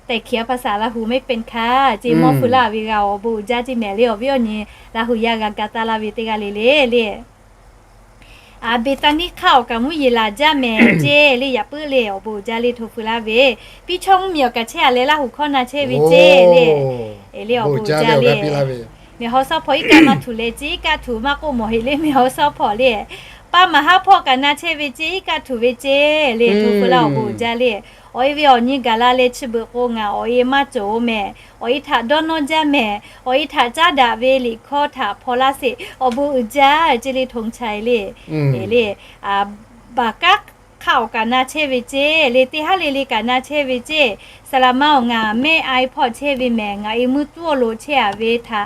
แต่เขียนภาษาลาหูไม่เป็นค่ะ ceˇ mawˇ feu laˇ ve g'a awˬ bon uiˍ jaˇ ceˇ mehˍ le awˬ viˉ awˬ nyi Laˇ hu yaˇ g'a ga taˇ laˇ ve teˇ g'aˇ le le le. Aˬ Beˍtaˍniˆ hk'aˇ awˬ kaˍ mvuhˇ yeˬ laˬ jaˇ mehˍ ceˇ le yaꞈ puiˉ le awˬ bon uiˍ jaˇ le hto feu laˇ ve. Piˇ chawˇ mvuhˇ miˬ awˬ kaˍ chehˇ a leh Laˇ hu hkawˇ na chehˇ ve ceˇ le. Le awˬ bon uiˍ jaˇ le. Mehˍ haw shawˉ hpawˍ iˉ kaˆ maˇ htuꞈ leh ceˇ iˉ kaˆ htuꞈ maˇ k'oˆ mawˬ heꞈ le mehˍ haw shawˉ hpawˍ le. Pa maˍ haˉ hpawˇ kaꞈ na chehˇ ve ceˇ iˉ kaˆ htuꞈ ve ceˇ le hto feu laˇ awˬ bon uiˍ jaˇ le. Awˬ e ve awˬ nyi gaˬ la leh chi beuꞈ k'o ngaˬ awˬ e maˇ cawˬ oˬ mehˍ. Awˬ e htaꞈ dawˇ nawˇ jaˇ mehˍ. Awˬ e htaꞈ caˉ daꞈ ve liꞈ hkawˇ htaꞈ hpaw laˇ sheˍ awˬ bon uiˍ jaˇ ceˇ le hto chai le. Le, baˬ kaˉ hk'aˇ awˬ kaˍ na chehˇ ve ceˇ le teˇ haˉ le le kaꞈ na chehˇ ve ceˇ. Saˍ laꞈ ma oˬ ngaˬ mehˆ a e hpawˇ chehˇ ve mehˍ ngaˬ e mvuhˇ tuˉ awˬ lo chehˇ a ve htaꞈ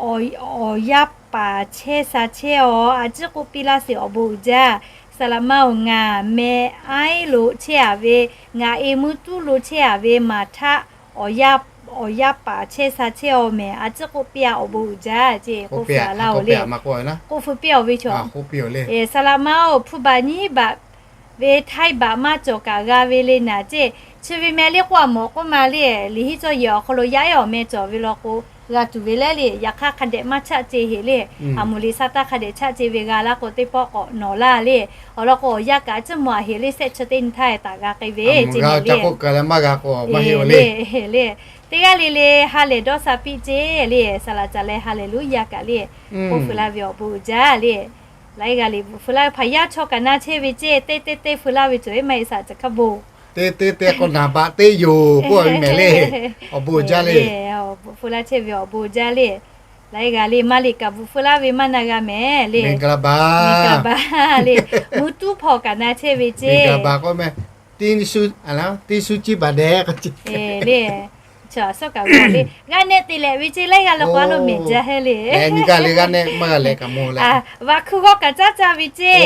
awˬ yaˇ paˍ chehˇ sha chehˇ awˬ a ciˉ k'oˆ piˇ laˇ sheˍ awˬ bon uiˍ jaˇ. Saˍ laꞈ ma oˬ ngaˬ mehˍ a e lo chehˇ a ve ngaˬ e mvuhˇ tuˉ lo chehˇ a ve maˍ htaˆ awˬ yaˇ paˍ chehˇ sha chehˇ awˬ mehˍ a ciˉ k'oˆ piˇ a awˬ bon uiˍ jaˇ ceˇ k'oˆ feu laˇ oˬ le. K'oˆ feu piˇ a maˇ k'oˆ a naˉ. Saˍ laꞈ ma oˬ hpu baˬ nyiˉ baˬ ve htaiˇ baˬ maˇ cawˬ kaꞈ g'a ve le naˍ ceˇ. Chi ve meh le k'oˆ a mawˬ k'oˆ ma le, liꞈ hiˉ cawˇ yehˬ awˬ hk'aw lo yaˇ ehˉ awˬ meh cawˬ ve law k'o, g'a tuˬ ve lehˉ le, yaꞈ hk'aˇ hk'a dehꞈ maˇ chaˆ ce heˍ le. Aˬ moˍ liꞈ sa taˇ hk'a dehꞈ chaˆ ce ve g'a laˇ k'o teˇ pawˆ k'awꞈ nawˬ laˇ le. Awˬ lawn k'o awˬ yaˇ kaꞈ a ciˉ mawˬ a heˍ le sehˆ chi teˇ nyi htaˇ taˍ g'a k'ai ve ceˇ mehˍ le. Le, teˇ g'aˇ le le ha lehˬ dawˇ sha piˇ ceˇ le. Saˍ laꞈ caˍ leh ha lehˬ luˉ yaˇ kaꞈ le, k'oˆ feu laˇ ve awˬ bon uiˍ jaˇ le. Laiˉ g'aˇ le bvuhꞈ feu laˇ ve hpaˍ yaˇ chaw kaꞈ na chehˇ ve ceˇ, teˇ teˇ teˇ feu laˇ ve cawˬ eˉ maˇ heˆ saˍ caˬ hkaˇ bon. Teˇ teˇ teˇ k'o naˍ baꞈ teˇ yoˬ k'oˆ a ve mehˍ le. Awˬ bon uiˍ jaˇ le. Bvuhꞈ feu laˇ chehˇ ve awˬ bon uiˍ jaˇ le. Laiˉ g'aˇ le maˇ liꞈ kaꞈ bvuhꞈ feu laˇ ve maˇ na g'a mehˍ le. Mvuhˇ tuˉ hpawˇ kaꞈ na chehˇ ve ceˇ. Teˇ shu ciˇ baˬ dehꞈ le. Chaw a sawˉ kaꞈ g'a le g'aˇ nehˆ te lehꞈ ve ceˇ laiˉ g'aˇ le k'o a lo mehˍ jaˇ heˆ le. G'aˇ nehˆ maˇ g'a lehꞈ kaꞈ mawˬ le. Vaꞈ hkuiˇ g'awˇ kaꞈ caˉ caˇ ve ceˇ.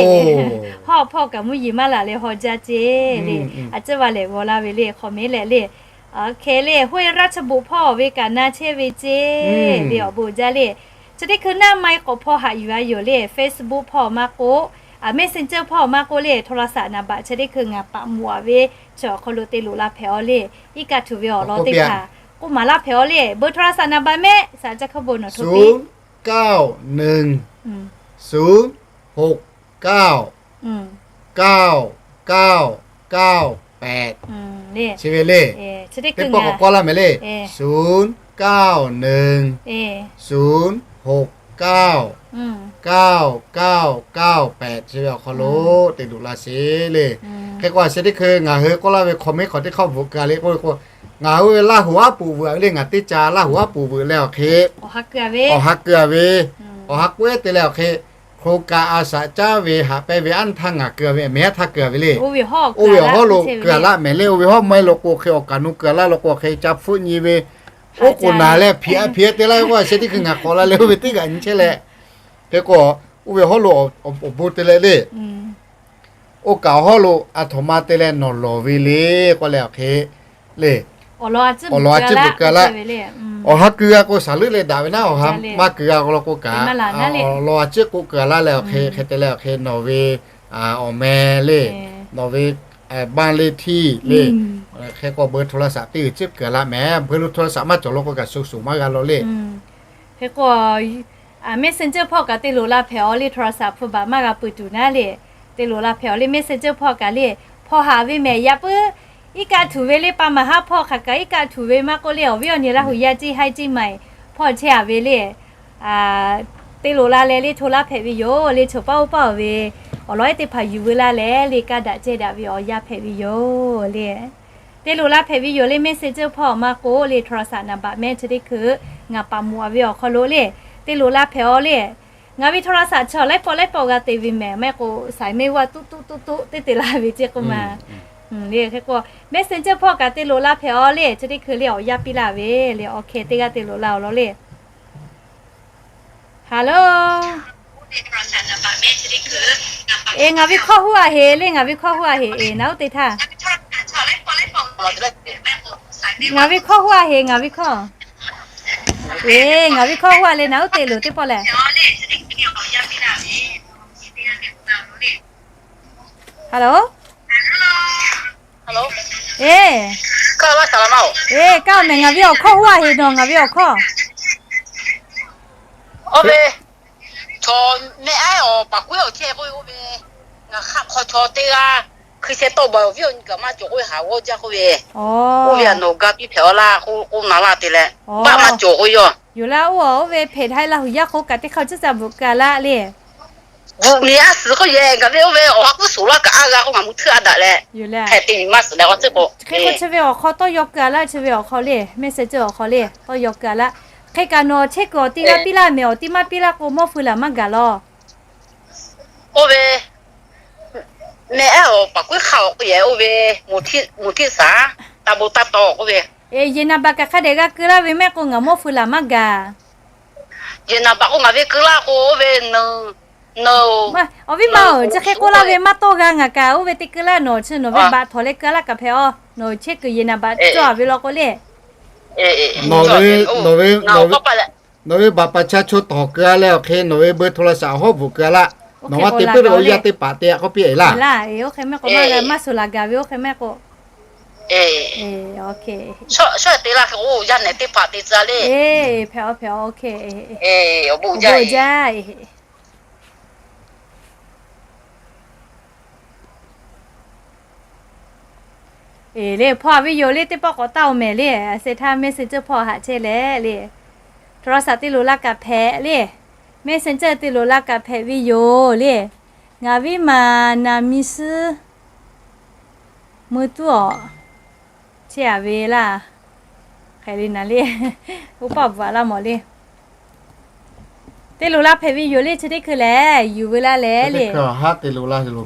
Hawˉ hpawˇ kaꞈ mvuhˇ yeˬ maˇ laˬ leh haw jaˇ ceˇ le. A ciˉ va lehˬ g'aw laˇ ve le hk'awꞈ mehˍ lehꞈ le. Hk'e le ห้วยราชบุรรย์ hpawˇ ve kaꞈ na chehˇ ve ceˇ le awˬ bon uiˍ jaˇ le. Chi teˇ hkui naˆ ma e k'awꞈ hpawˇ haꞈ yuˬ a yoˬ le Facebook hpawˇ maˇ k'oˆ, Messenger hpawˇ maˇ k'oˆ le โทรศัพท์ naˍ baꞈ chi teˇ hkui ngaˬ paˍ mawˬ a ve chi awˬ hk'aw lo te loꞈ la hpehꞈ aw le. Iˉ kaˆ htuꞈ ve awˬ lawn teˇ hpaˍ k'oˆ maˍ laˇ hpehꞈ aw le. เบอร์โทรศัพท์ naˍ baꞈ mehˆ saˍ caˬ hkaˇ bon nawˬ hto piˇ ศูนย์เก้าหนึ่งศูนย์หกเก้าเก้าแปด chi ve le. Teˇ pawˆ k'awꞈ k'awˇ laˇ mehˍ le ศูนย์เก้าหนึ่งศูนย์หกเก้าเก้าเก้าแปด chi ve awˬ hk'aw lo te loꞈ la sheˍ le. Hk'e k'o a shu teˇ hkui ngaˬ hui k'oˆ laˇ ve hk'awꞈ mehˍ hk'awꞈ teˇ hk'awꞈ bvuhꞈ ka le k'oˆ ve k'o, ngaˬ hui ve Laˇ huˍ aˉ poꞈ veuꞈ ve le ngaˬ teˇ ca Laˇ huˍ aˉ poꞈ veuꞈ leh awˬ hk'e awˬ ha keu a ve, awˬ ha keu a ve, awˬ ha k'oˆ ehˉ te leh awˬ hk'e Hk'o kaꞈ a shaꞈ caˉ ve haꞈ pehnˇ ve aˉ htaˇ ngaˬ keu ve, mehˍ aˉ htaˇ keu ve le. Oˇ ve hawˉ maˇ heˆ law k'o, hk'e awˬ kaˍ nuˇ keu laˇ mehˍ le. Oˇ ve hawˉ maˇ heˆ law k'o, hk'e awˬ kaˍ nuˇ keu laˇ law k'o, hk'e ca hpfuhˆ nyi ve oˉ k'oˍ naˍ leh hpiꞈ a hpiꞈ te laˇ ve k'o, a sheh teˇ hkui ngaˬ k'awꞈ la leh oˇ ve teˇ g'aꞈ nyi chehˇ leh, hk'e k'o, oˇ ve hawˉ lo awˬ bon te leh le. Oˇ kaꞈ awˬ hawˉ lo a htoꞈ ma te leh nawˬ lawˬ ve le k'oˆ leh awˬ hk'e le. Awˬ lawn a ciˉ bvuhꞈ keu laˇ. Awˬ ha keu g'a k'o shaˍ leuˆ leh daꞈ ve naˉ, awˬ ha maˇ keu g'a k'o law k'o kaꞈ, awˬ lawn a ciˉ k'oˆ keu laˇ leh awˬ hk'e, hk'e te leh awˬ hk'e nawˬ ve awˬ meh le, nawˬ ve บ้านเลขที่ le, hk'e k'o เบอร์โทรศัพท์ teˇ g'uiˬ ciˉ keu laˇ mehˍ. เบอร์โทรศัพท์ maˇ cawˬ law k'o kaꞈ shuˍ shuˍ maˇ g'a law le. Hk'e k'o, Messenger hpawˇ kaꞈ te loꞈ la hpehꞈ-aw le, โทรศัพท์ hpu baꞈ maˇ g'a peuˬ tuˬ naˉ le. Te loꞈ la hpehꞈ-aw le, Messenger hpawˇ kaꞈ le. Hpawˇ haꞈ ve mehˍ yaꞈ puiˉ iˉ kaˆ htuˬ ve le, pa maˍ haˉ hpawˇ hk'aˬ kaꞈ iˉ kaˆ htuˬ ve maˇ k'oˆ le, awˬ viˉ awˬ nyi Laˇ huˍ yaˇ ceˇ haiˉ ceˇ maˬ hpawˇ chehˇ a ve le. Te loꞈ la leh le โทร laˇ hpehꞈ ve yoˬ le. Chaw paˉ oˇ paˉ-aˬ ve awˬ lawn ehˉ teˇ hpaˍ yuˬ veu laˇ leh le, kaˇ daꞈ cehˇ daꞈ ve awˬ yanˇ hpehꞈ ve yoˬ le. Te loꞈ la hpehꞈ ve yoˬ le, Messenger hpawˇ maˇ k'oˆ le, โทรศัพท์ naˍ baꞈ mehˆ chi teˇ hkui ngaˬ paˍ moˍ a ve awˬ hk'aw lo le. Te loꞈ la hpehꞈ-aw le. Ngaˬ ve โทรศัพท์ chaw laiˉ pawˆ laiˉ pawˆ g'a te ve mehˍ, maˇ heˆ k'o saiˍ mehˆ g'uˇ a tuˆ tuˆ tuˆ tuˆ teˇ te la ve ceˇ k'oˆ ma. Le hk'e k'o, Messenger hpawˇ kaꞈ te loꞈ la hpehꞈ-aw le, chi teˇ hkui le awˬ yanˇ piˇ laˇ ve le, awˬ hkeh teˇ g'aˇ te loꞈ la awˬ lawn le. Hello. Eˬ, ngaˬ ve hkawˇ huˉ a heˍ le, ngaˬ ve hkawˇ huˉ a heˍ eˬ, naˬ uˉ te htaˇ. Ngaˬ ve hkawˇ huˉ a heˍ, ngaˬ ve hkawˇ. Eˬ, ngaˬ ve hkawˇ huˉ a le, naˬ uˉ te loˬ teˇ pawˆ lehˬ. Hello. Eˬ, eˬ, kaˇ mehˍ, ngaˬ ve awˬ hkawˇ huˉ a heˍ nawˬ, ngaˬ ve awˬ hkawˇ. Chaw mehˆ aˉ awˬ paˍ k'oˆ ve awˬ chehˇ k'oˆ ve, oˇ ve ngaˬ hk'aˆ hk'aw chaw teˇ g'aˇ hkui sheh tawˆ baˬ awˬ viˉ awˬ nyi kaꞈ maˇ cawˬ k'oˆ ve, haˍ g'awˇ jaˇ k'oˆ ve, oˇ ve a nawˬ ga piˇ hpehꞈ-aw laˇ k'oˆ, k'oˆ na laˇ te leh, baˆ maˇ cawˬ k'oˆ ve yoˬ. Yoˬ laˇ, oˇ a oˇ ve hpeꞈ htaˇ Laˇ huˍ yaˇ k'o kaꞈ teˇ hk'aˇ ciˉ ca bvuhꞈ keu laˇ le. Bvuhꞈ miˬ a suhˍ k'oˆ yehˬ, ngaˬ ve oˇ ve awˬ ha k'uˉ suhˍ laˇ kaꞈ a g'a k'o ngaˬ mvuh hteˇ a daꞈ leh, hk'e te miˬ maˇ suhˍ leh k'o, hk'e k'o chi ve awˬ hk'aw tawˇ yaw keu a laˇ, chi ve awˬ hk'aw le, mehˆ shehˍ ceuˇ awˬ hk'aw le tawˇ yaw keu a laˇ. Hk'e kaꞈ nawˬ chehˇ kuiˬ awˬ ti g'a piˇ laˇ mehˍ, awˬ ti maˇ piˇ laˇ k'o mawˇ feu laˬ maˇ gaˬ law. Oˇ ve mehˆ aˉ awˬ paˍ k'oˆ hk'a awˬ k'oˆ yehˬ, oˇ ve mvuhˇ htiˇ shaˍ, taˇ bon taˇ taw k'oˆ ve, yehˬ naˍ baꞈ kaꞈ hk'a dehꞈ g'a keu laˇ ve mehˆ k'o ngaˬ mawˇ feu laˬ maˇ gaˬ. Yehˬ naˍ baꞈ k'o ngaˬ ve keu laˇ k'o, oˇ ve nawˬ, nawˬ, awˬ viˉ ma-oˬ, chi hk'e k'oˆ laˇ ve maˇ tawˇ g'a, ngaˬ kaꞈ oˇ ve te keu laˇ nawˬ chi nawˬ ve baꞈ htawˍ leh keu laˇ kaꞈ hpehꞈ-aw. Nawˬ chehˇ kuiˬ yehˬ naˍ baꞈ cawˇ a ve law k'o le. Nawˬ ve, nawˬ ve, nawˬ ve baꞈ pa cha cho tawˍ keu a leh awˬ hk'e nawˬ ve เบอร์โทรศัพท์ hawˉ bvuhꞈ keu a laˇ. Nawˬ ma te puiˉ ve awˬ yanˇ teˇ hpaˍ te a k'oˆ piˇ-e laˇ. Maˇ suhˍ laˬ gaˬ ve oˇ hk'e mehˆ k'o, shawˉ te laˇ hk'e k'o yaˇ nehˬ teˇ hpaˍ te tcuh le. Hpehꞈ-aw, hpehꞈ-aw, awˬ bon jaˇ. Eˬ le, hpawˇ a ve yoˬ le, teˇ pawˆ k'awꞈ taˇ-oˬ mehˍ le, a sheh htaˇ Messenger hpawˇ haꞈ chehˇ leh le, โทรศัพท์ te loꞈ la kaꞈ hpehꞈ le, Messenger te loꞈ la kaꞈ hpehꞈ ve yoˬ le. Ngaˬ viˉ ma naˍ miˇ suhˉ mui tuˉ awˬ chehˇ a ve laˇ. Hk'e le naˍ le, oˇ paˆ bvuhꞈ a laˇ mawˬ le. Te loꞈ la hpehꞈ ve yoˬ le, chi teˇ hkui lehˬ yuˬ veu laˇ leh le.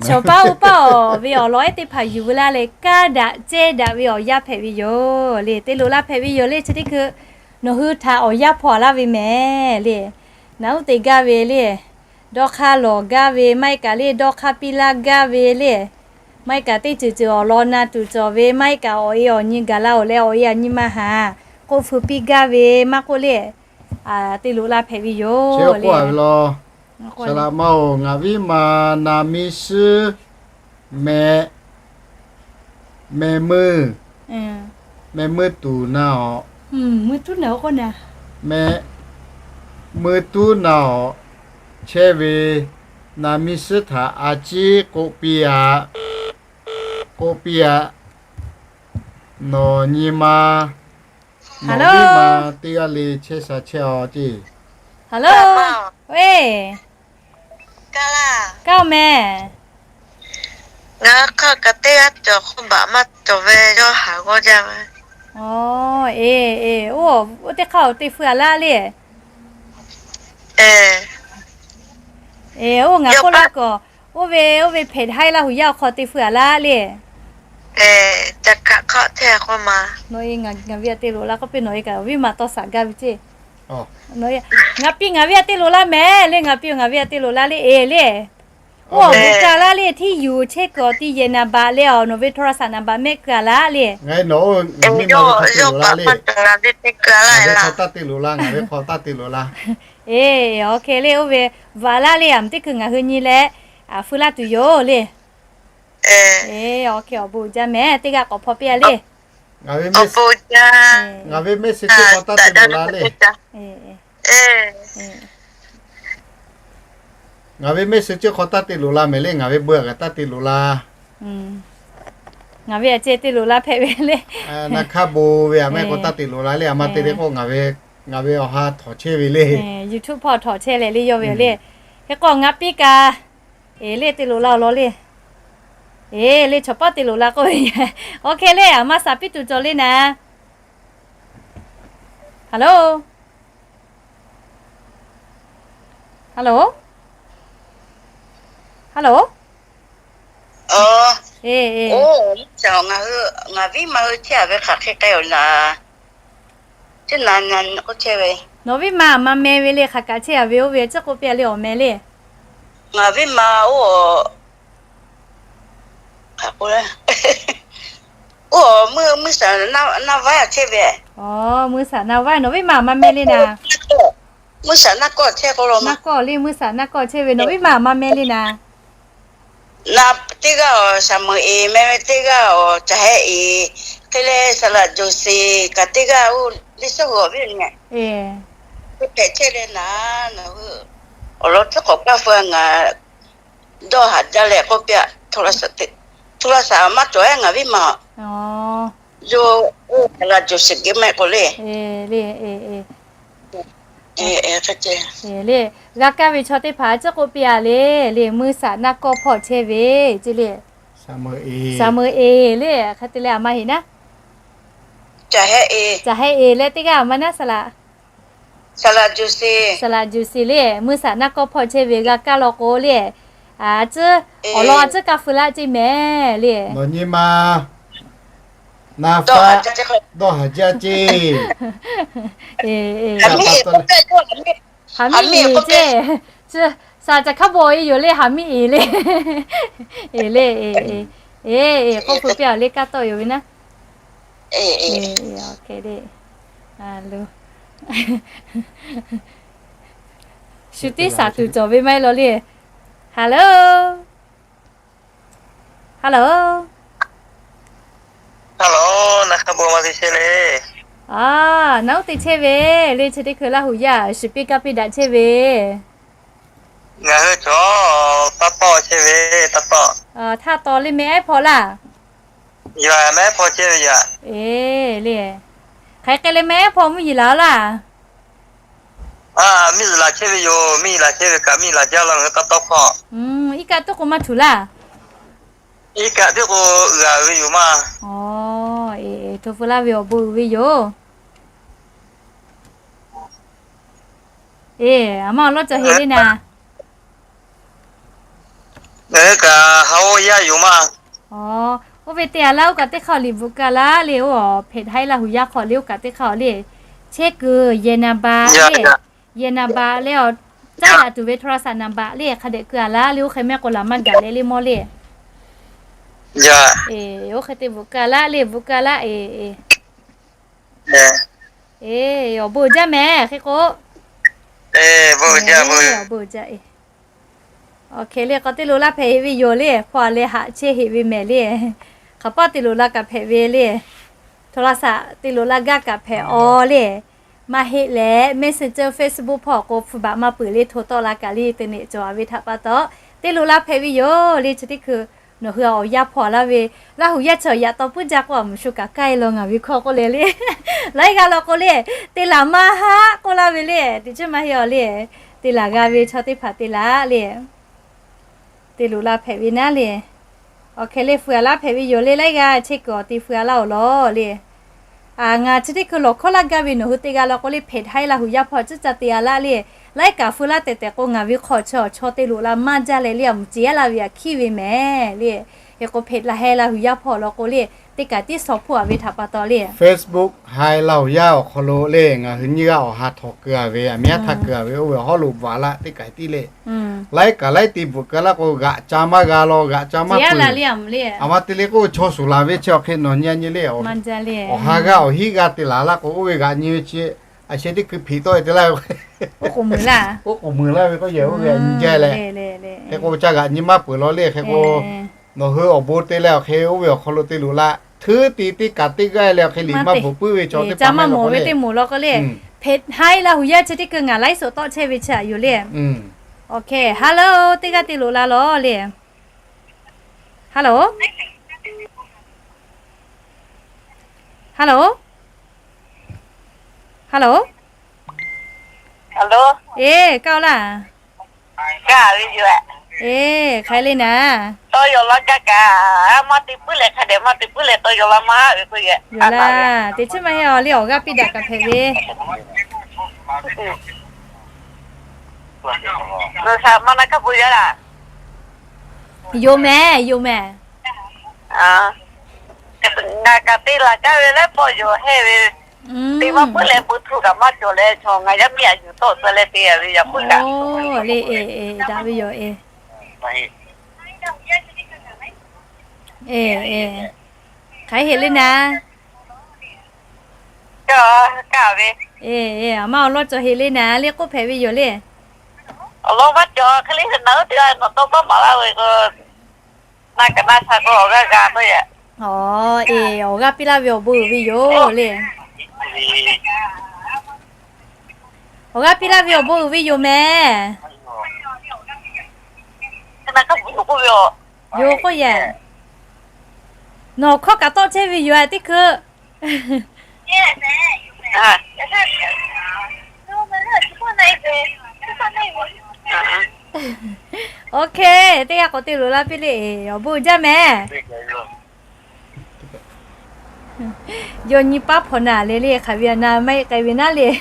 Chaw paˉ oˇ paˉ-aˬ ve awˬ lawn ehˉ teˇ hpaˍ yuˬ veu laˇ leh, kaˇ daꞈ cehˇ daꞈ ve awˬ yanˇ hpehꞈ ve yoˬ le. Te loꞈ la hpehꞈ ve yoˬ le, chi teˇ hkui nawˬ hui htaꞈ awˬ yanˇ hpawˇ a laˇ ve mehˍ le. Naˬ uˉ te gaˇ ve le, dawˇ hk'aˇ lawˬ gaˇ ve maˇ heˆ kaꞈ le, dawˇ hk'aˇ piˇ laˇ gaˇ ve le, maˇ heˆ kaꞈ teˇ ceuˬ ceuˬ awˬ lawn na tuˬ cawˬ ve maˇ heˆ kaꞈ, awˬ e awˬ nyi gaˬ la-oˬ leh awˬ e awˬ nyi ma haˍ k'oˆ feu piˇ gaˇ ve maˇ k'oˆ le, te loꞈ la hpehꞈ ve yoˬ le. Saˍ laꞈ ma-oˬ, ngaˬ viˉ ma naˍ miˇ suhˉ meh meh meuˇ, meh meuˇ tuˬ na-awˬ, meh meuˇ tuˉ na-awˬ chehˇ ve naˍ miˇ suhˉ htaꞈ a ciˉ k'oˆ piˇ-a, k'oˆ piˇ-a. Nawˬ nyi ma, nawˬ viˉ ma teˇ g'aˇ le chehˇ sha chehˇ-aw ceˇ. Kaˇ-oˬ mehˍ. Ngaˬ hk'aˇ kaꞈ teˇ g'aˇ cawˬ k'oˆ baˬ maˇ cawˬ ve yawˇ haˍ g'awˇ jaˇ ve. Eˬ, eˬ, oˇ teˇ hk'aˇ-oˬ te feu a laˇ le. Eˬ, oˇ ngaˬ k'oˆ laˇ k'awꞈ, oˇ ve oˇ ve แพทย์ไทย Lahu yaˇ awˬ hk'aw te feu-a laˇ le. Nawˬ e ngaˬ ve aꞈ te loꞈ la k'oˆ piˇ, nawˬ e kaꞈ awˬ viˉ ma tawˇ shaˍ gaˇ ve ceˇ. Ngaˬ piˇ ngaˬ ve aꞈ te loꞈ la mehˍ le, ngaˬ piˇ ngaˬ ve aꞈ te loꞈ la le, eˬ le. Oˇ awˬ bon ka laˇ le, ที่อยู่ chehˇ kuiˬ awˬ ti yehˬ naˍ baꞈ leh awˬ nawˬ ve โทรศัพท์ naˍ baꞈ mehˆ keu-a laˇ le. Ngaˬ ve hk'aw taˇ te loꞈ la, ngaˬ ve hk'aw taˇ te loꞈ la. Eˬ, awˬ hk'e le, oˇ ve bvuhꞈ-a laˇ le, aˬ meuꞈ teˇ hkui ngaˬ hui nyi leh, a, feu laˇ tuˬ yoˬ le. Eˬ, awˬ hk'e awˬ bon jaˇ mehˍ, teˇ g'aˇ k'awꞈ hpaw piˇ-a le. Ngaˬ ve mehˆ suh k'awꞈ taˇ te loꞈ la le. Ngaˬ ve mehˆ suh ceuˬ hk'aw taˇ te loꞈ la mehˍ le, ngaˬ ve beuꞈ kaꞈ taˇ te loꞈ la. Ngaˬ ve aꞈ ceh te loꞈ la hpehꞈ ve le. Naˍ hk'a bon ve aꞈ mehˆ k'awꞈ taˇ te loꞈ la le, aˬ ma te le k'o, ngaˬ ve awˬ ha htawnˍ chehˇ ve le. YouTube hpawˇ htawnˍ chehˇ leh le yawˇ ve le. Hk'e k'o ngaˬ piˇ kaꞈ, eˬ le, te loꞈ la awˬ lawn le. Eˬ le, chaw pawˆ te loꞈ la k'oˆ ve. Awˬ hk'e le, aˬ ma shaˍ piˇ tuˬ cawˬ le naˍ. Hello, hello, hello. Ngaˬ viˉ ma hui chehˇ-a ve hk'aˬ hk'e k'ai-oˬ naˍ. Nawˬ viˉ ma aˬ ma meh ve le, hk'aˬ kaꞈ chehˇ-a ve oˇ ve, chi k'oˆ piˇ-a le, awˬ meh le. Ngaˬ viˉ ma oˇ, oˇ, mvuhˇ shaˍ naˇ vaiˉ chehˇ ve. Mvuhˇ shaˍ naˇ vaiˉ, nawˬ viˉ ma aˬ ma meh le naˍ. Mvuhˇ shaˍ naˇ kawˆ chehˇ k'o lo, naˇ kawˆ le, mvuhˇ shaˍ naˇ kawˆ chehˇ ve, nawˬ viˉ ma aˬ ma meh le naˍ. Naˇ teˇ g'aˇ awˬ shaˍ meuꞈ eˍ meh ve, teˇ g'aˇ awˬ caˬ heh eˍ, hk'e leh saˍ laꞈ Joˬ sheˍ kaꞈ teˇ g'aˇ oˇ, liˇ shawˉ hui awˬ viˉ awˬ nyi hpehꞈ chehˇ leh naˍ, nawˬ hui awˬ lawn tcuhˉ k'awꞈ paˇ feu ngaˬ dawˇ haˍ jaˇ leh k'oˆ piˇ-a, โทรศัพท์ maˇ cawˬ-e ngaˬ viˉ ma. Yawˇ oˇ saˍ laꞈ Joˬ sheˍ geh mehˆ k'o le. Le, g'a kaˇ ve chaw teˇ hpaˍ tcuhˉ k'oˆ piˇ-a le, le mvuhˇ shaˍ naˇ kawˆ hpawˇ chehˇ ve ce le. Shaˍ meuꞈ eˍ le, hk'e te leh aˬ ma heˍ naˉ, caˬ heh eˍ leh teˇ g'aˇ aˬ ma naˉ saˍ laꞈ, saˍ laꞈ Joˬ sheˍ le, mvuhˇ shaˍ naˇ kawˆ hpawˇ chehˇ ve g'a kaˇ law k'o le, a tcuhˉ, awˬ lawn a tcuhˉ kaˇ feu laˇ ce mehˍ le. Nawˬ nyi ma naˍ faˆ dawˇ haˍ jaˇ ce. Haˍ miˇ eˍ ce, shaˍ caˬ hkaˉ bawˬ e yoˬ le, haˍ miˇ eˍ le. Eˍ le, eˍ, eˍ, k'oˆ feu piˇ-a le, kaˇ tawˆ yoˬ ve naˉ. Shu tiˉ shaˍ tuˬ cawˬ ve maˇ heˆ law le. Hello, hello. Naˍ hk'a bon ma te chehˇ le. A, naˍ uˉ te chehˇ ve le, chi teˇ hkui Laˇ huˍ yaˇ shiˍ piˇ kaˇ piˇ daꞈ chehˇ ve. Ngaˬ hui cawˬ taˇ tawˆ chehˇ ve, taˇ tawˆ. Htaˇ taw le meh ehˉ hpawˇ laˇ. Yoˬ, meh ehˉ hpawˇ chehˇ ve yoˬ. Eˬ le, hk'aˬ hk'e le meh ehˉ hpawˇ mvuhˇ yeˬ laˬ-o laˇ. Mvuhˇ yeˬ laˬ chehˇ ve yoˬ, mvuhˇ yeˬ laˬ chehˇ ve kaꞈ mvuhˇ yeˬ laˬ jaˇ law ngaˬ hui taˇ tawˆ hpawˇ. Iˉ kaˆ teˇ k'o maˇ htuꞈ laˇ. Iˉ kaˆ teˇ k'o g'a ve yoˬ maˇ. Hto pu laˇ ve awˬ bon uiˍ ve yoˬ. Eˬ, aˬ ma awˬ lawn cawˬ heˍ le naˍ. Ngaˬ hui kaꞈ ha oˇ yaˇ yoˬ maˇ. Oˇ ve te-a laˇ, oˇ kaꞈ teˇ hk'aˇ liꞈ bvuhꞈ ka laˇ le, oˇ แพทย์ไทย Laˇ huˍ yaˇ hk'aw le, oˇ kaꞈ teˇ hk'aˇ le, chehˇ kuiˬ yehˬ naˍ baꞈ le, yehˬ naˍ baꞈ leh awˬ caˉ daꞈ tuˬ ve โทรศัพท์ naˍ baꞈ le, hk'a dehꞈ keu-a laˇ le, oˇ hk'e mehˆ k'o laˬ maˇ gaˬ leh le mawˇ le. Oˇ hk'e te bvuhꞈ ka laˇ le, bvuhꞈ ka laˇ eˬ. Eˬ, awˬ bon jaˇ mehˍ hk'e k'o. Awˬ bon jaˇ. Awˬ hk'e le k'awꞈ te loꞈ laˇ hpehꞈ heꞈ ve yoˬ le, hk'aw leh haꞈ chehˇ heꞈ ve mehˍ le. Hk'aˬ pawˆ te loꞈ la kaꞈ hpehꞈ ve le. โทรศัพท์ te loꞈ la gaˇ kaꞈ hpehꞈ-aw le. Maˇ heˆ leh Messenger, Facebook hpawˇ k'o hpu baꞈ maˇ peuˬ le, hto tawˆ la kaꞈ le, อินเทอร์เน็ต cawˬ-a ve htaꞈ pa taw, te loꞈ la hpehꞈ ve yoˬ le. Chi teˇ hkui nawˬ hui awˬ yaˇ hpawˇ laˇ ve, Laˇ huˍ yaˇ chi awˬ yaꞈ taw puiˉ jaˇ k'o, aˬ mvuhˬ shu kaꞈ k'ai law ngaˬ ve hkawˇ k'oˆ leh le. Laiˉ g'aˇ law k'o le, te laˬ maˇ haˆ k'oˆ laˇ ve le. Teˇ ceuˬ maˇ heˆ-aw le. Te laˬ g'a ve chaw teˇ hpaˍ te laˬ le. Te loꞈ la hpehꞈ ve naˉ le. Awˬ hk'e le feu-a laˇ hpehꞈ ve yoˬ le, laiˉ g'aˇ chehˇ kuiˬ awˬ te feu-a laˇ awˬ lawn le. Ngaˬ chi teˇ hkui lawˬ hkawˇ laˇ gaˇ ve nawˬ hui te g'a law k'o le, แพทย์ไทย Laˇ huˍ yaˇ hpawˇ cuˉ ca te-a laˇ le. Laiˉ kaꞈ feu laˇ tehꞈ tehꞈ k'o, ngaˬ ve hk'aw chaw chaw te loꞈ la maˇ jaˇ leh le, a mvuhˬ ceˬ yaˇ la ve aꞈ hkiˉ ve mehˍ le. Hk'e k'o, hpeꞈ laˬ heh la huˍ yaˇ hpawˇ law k'o le, teˇ kaꞈ tiˉ shawˍ hpuˇ a ve htaꞈ pa taw le. Facebook haiˬ la huˍ yaˇ awˬ hk'aw lo le, ngaˬ hui nyiˇ g'aˇ awˬ ha htawnˍ keu a ve, aˬ miˉ yaˇ htaˇ keu a ve, oˇ ve awˬ hawˉ lo bvuhꞈ laˇ teˇ kaꞈ tiˉ le. Laiˉ kaꞈ laiˉ te bvuhꞈ keu laˇ k'o, g'aꞈ ca maˇ g'a law, g'aꞈ ca maˇ peuˬ. A ma te le k'o, chaw shuˍ laˬ ve chi awˬ hk'e nawˬ nyi a nyi le. Awˬ ha g'aˇ awˬ hiˉ g'aˇ te laˬ laˇ k'o, oˇ ve g'aꞈ nyi ve chi a sheh teˇ hkui hpeꞈ tawˆ e te laˇ ve. Oˇ k'oˍ mui laˇ ve k'oˆ yehˬ, oˇ ve nyi jaˇ leh, hk'e k'o ca g'aꞈ nyi maˇ peuˬ law le. Hk'e k'o, nawˬ hui awˬ bon te leh awˬ hk'e oˇ ve awˬ hk'aw lo te loꞈ la, hteuˉ te teˇ kaꞈ teˇ g'aˇ leh awˬ hk'e liꞈ maˇ bvuhꞈ puiˉ ve chaw teˇ hpaˍ maˇ mawˬ ve teˇ moˍ law k'o le, hpeꞈ haiˉ la huˍ yaˇ chi teˇ keu ngaˬ laiˉ suhˍ tawˆ chehˇ ve chi aꞈ yoˬ le. Oˇ hk'e, hello, teˇ g'aˇ te loꞈ la law le. Hello, hello, hello. Eˬ, kaˇ laˇ. Eˬ, hk'aˬ hk'e le naˍ. Tawˇ yaw la gaˇ kaꞈ, maˇ te puiˉ leh hk'a dehꞈ maˇ te puiˉ leh tawˇ yaw la maˇ ve k'oˆ yehˬ. Yoˬ laˇ, teˇ chiˉ maˇ heˆ a le, awˬ g'aˇ piˇ daꞈ kaꞈ hpehꞈ ve. Maˇ na kaˇ pu yaˇ laˇ. Yoˬ mehˍ, yoˬ mehˍ. Ngaˬ kaꞈ te laˬ gaˇ ve leh pawˆ yoˬ hehˇ ve. Te maˇ puiˉ leh bu htu kaꞈ maˇ cawˬ leh chaw ngaˬ yaˇ miˇ a yuˬ tawˆ tcuh leh te a ve yaꞈ puiˉ kaꞈ. Oˇ, le eˬ, daꞈ ve yoˬ eˬ. Eˬ, eˬ, hk'aˬ hk'e heˆ le naˍ. Eˬ, aˬ ma awˬ lawn cawˬ heˆ le naˍ le k'oˆ hpehꞈ ve yoˬ le. Awˬ lawn maˇ cawˬ hk'e le, nawˬ tawˇ maˇ maˍ laˇ ve k'o, na kaꞈ na sha k'o awˬ g'aˇ g'a k'oˆ yehˬ. Eˬ, awˬ g'aˇ piˇ laˇ ve awˬ bon uiˍ ve yoˬ le. Awˬ g'aˇ piˇ laˇ ve awˬ bon uiˍ ve yoˬ mehˍ. Yoˬ k'oˆ yehˬ. Nawˬ hkawˇ kaꞈ tawˆ chehˇ ve yoˬ a teˇ hkui. Oˇ hk'e, teˇ g'aˇ k'awꞈ te loꞈ la piˇ le, awˬ bon uiˍ jaˇ mehˍ. Yawˇ nyi paˉ hpawnˬ naˍ le le, hk'aˬ ve a na maˇ heˆ k'ai ve naˉ le.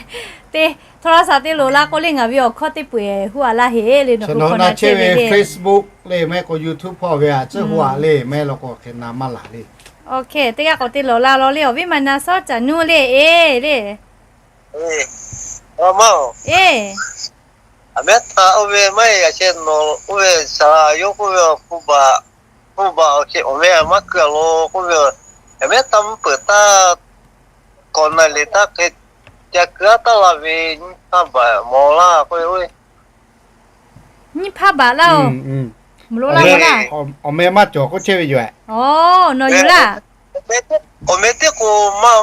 Teˇ htawˇ la shaˍ te loꞈ la k'o le, ngaˬ ve awˬ hkawˇ teˇ peu-eˬ huˉ a laˇ heˆ le, nawˬ hui hk'awꞈ na chehˇ ve le. Facebook le, maˇ heˆ k'o YouTube hpawˇ ve a tcuhˉ huˉ a le, maˇ heˆ law k'o hk'e na maˇ laˬ le. Oˇ hk'e, teˇ g'aˇ k'awꞈ te loꞈ la law le, awˬ viˉ ma na shawˉ caˬ nuˇ le, eˬ le. Eˬ, aˬ mehˉ htaꞈ oˇ ve maˇ heˆ, yaꞈ sheh nawˬ oˇ ve shaˍ laꞈ yawˇ k'oˆ ve awˬ hpu baꞈ, hpu baꞈ awˬ hk'e awˬ meh maˇ keu a law k'oˆ ve, yaꞈ mehˉ taˇ mvuhˇ peuˬ taˇ kawꞈ na le taˇ hk'e ca keu aˉ taˇ la ve nyiˇ hpaˇ baꞈ mawˬ laˇ k'oˆ ve. Nyiˇ hpaˇ baꞈ laˇ oˬ. Mvuhˇ loꞈ laˇ laˇ. Awˬ meh maˇ cawˬ k'oˆ chehˇ ve yoˬ. Aˬ, nawˬ yoˬ laˇ. Awˬ meh teˇ k'o maˇ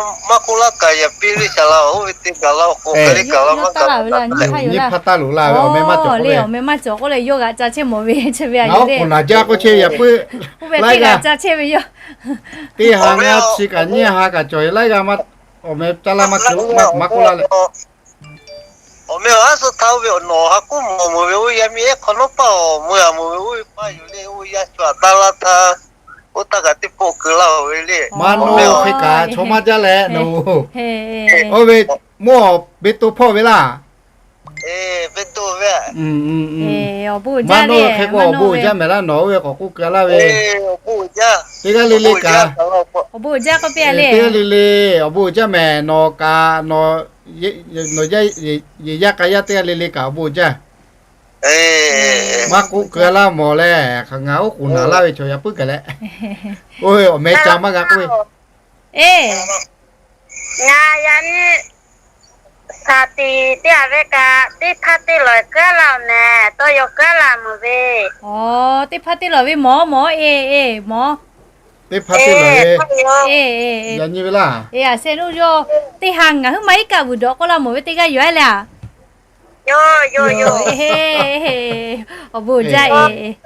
k'oˆ laˇ kaꞈ, yaꞈ piˇ le shaˍ laꞈ oˇ ve te gaˬ la k'o, kaˬ le kaˬ la maˇ gaˬ la. Nyiˇ hpaˇ taˇ loꞈ laˇ ve awˬ meh maˇ cawˬ k'oˆ le, awˬ meh maˇ cawˬ k'oˆ leh yawˇ g'aꞈ ca chehˇ mawˬ ve chi ve a yoˬ le. K'oˍ naˍ jaˇ k'oˆ chehˇ yaꞈ puiˉ. Oˇ ve teˇ g'aꞈ ca chehˇ ve yoˬ. Teˇ ha ngaˇ chi kaꞈ nyiˇ ha kaꞈ cawˬ laiˉ g'aˇ maˇ, awˬ meh caˇ laˇ maˇ k'oˆ laˇ leh. Awˬ meh awˬ haˉ suh htaˇ oˇ ve awˬ nawˬ ha k'oˆ mawˬ mawˬ ve oˇ yaˇ miˇ ehˉ hk'awꞈ nawˉ paˇ awˬ meuˇ a mawˬ ve oˇ ve paˇ yoˬ le, oˇ yaˇ shu aꞈ taˇ laˇ htaˇ, oˇ taˇ kaꞈ teˇ pawˆ keu laˇ oˬ ve le. Maˇ nawˇ hk'e kaꞈ chaw maˇ jaˇ leh nawˬ. Oˇ ve mawˇ beˇ to hpawˇ ve laˇ. Maˇ nawˇ hk'e k'o awˬ bon uiˍ jaˇ mehˍ laˇ, nawˬ oˇ ve k'awꞈ k'oˆ keu laˇ ve. Teˇ g'aˇ le le kaꞈ, teˇ g'aˇ le le awˬ bon uiˍ jaˇ mehˍ, nawˬ kaꞈ nawˬ, nawˬ yehˬ yaˇ k'a yaˇ teˇ g'aˇ le le kaꞈ awˬ bon uiˍ jaˇ. Maˇ k'oˆ keu laˇ mawˬ leh, hk'aˬ ngaˬ oˉ k'oˍ naˍ laˇ ve chaw yaꞈ puiˉ kaꞈ leh, oˇ ve awˬ meh ca maˇ g'a k'oˆ ve. Eˬ, ngaˬ yaꞈ nyi shaˍ tiꞈ teˇ g'aˇ ve kaꞈ teˇ hpaˇ teˇ lawˬ keu laˇ mehˍ, tawˇ yaw keu laˇ mawˬ ve. Aˬ, teˇ hpaˇ teˇ lawˬ ve mawˬ mawˬ eˬ eˬ mawˬ. Teˇ hpaˇ teˇ lawˬ ve, yaꞈ nyi ve laˇ. Eˬ, a sheh nuˇ yawˇ teˇ ha ngaˬ huiˉ ma iˉ kaˆ vuiˬ dawꞈ k'oˆ laˇ mawˬ ve teˇ g'aˇ yoˬ a le a. Awˬ bon uiˍ jaˇ eˬ.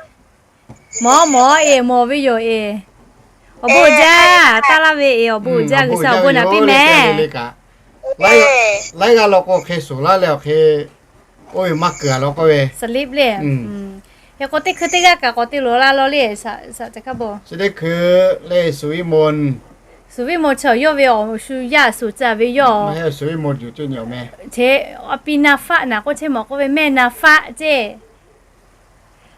Mawˬ mawˬ eˬ mawˬ ve yoˬ eˬ. Awˬ bon uiˍ jaˇ, taˇ laˇ ve eˬ, awˬ bon uiˍ jaˇ, G'uiˬsha awˬ bon naˍ piˇ mehˍ. Laiˉ g'aˇ law k'o hk'e shuˍ laˇ leh awˬ hk'e, oˇ ve maˇ keu a law k'oˆ ve. Hk'e k'o teˇ hkui teˇ g'aˇ kaꞈ k'awꞈ te loꞈ la law le, chi teˇ hkui le shuˍ iˉ mvuhˇ Suˍ viˉ maw chaw yawˇ ve awˬ shu yaˇ suˍ caˍ ve yawˇ. Che, a pi na faˆ naˍ k'oˆ chehˇ mawˬ k'oˆ ve mehˆ na faˆ ceˇ.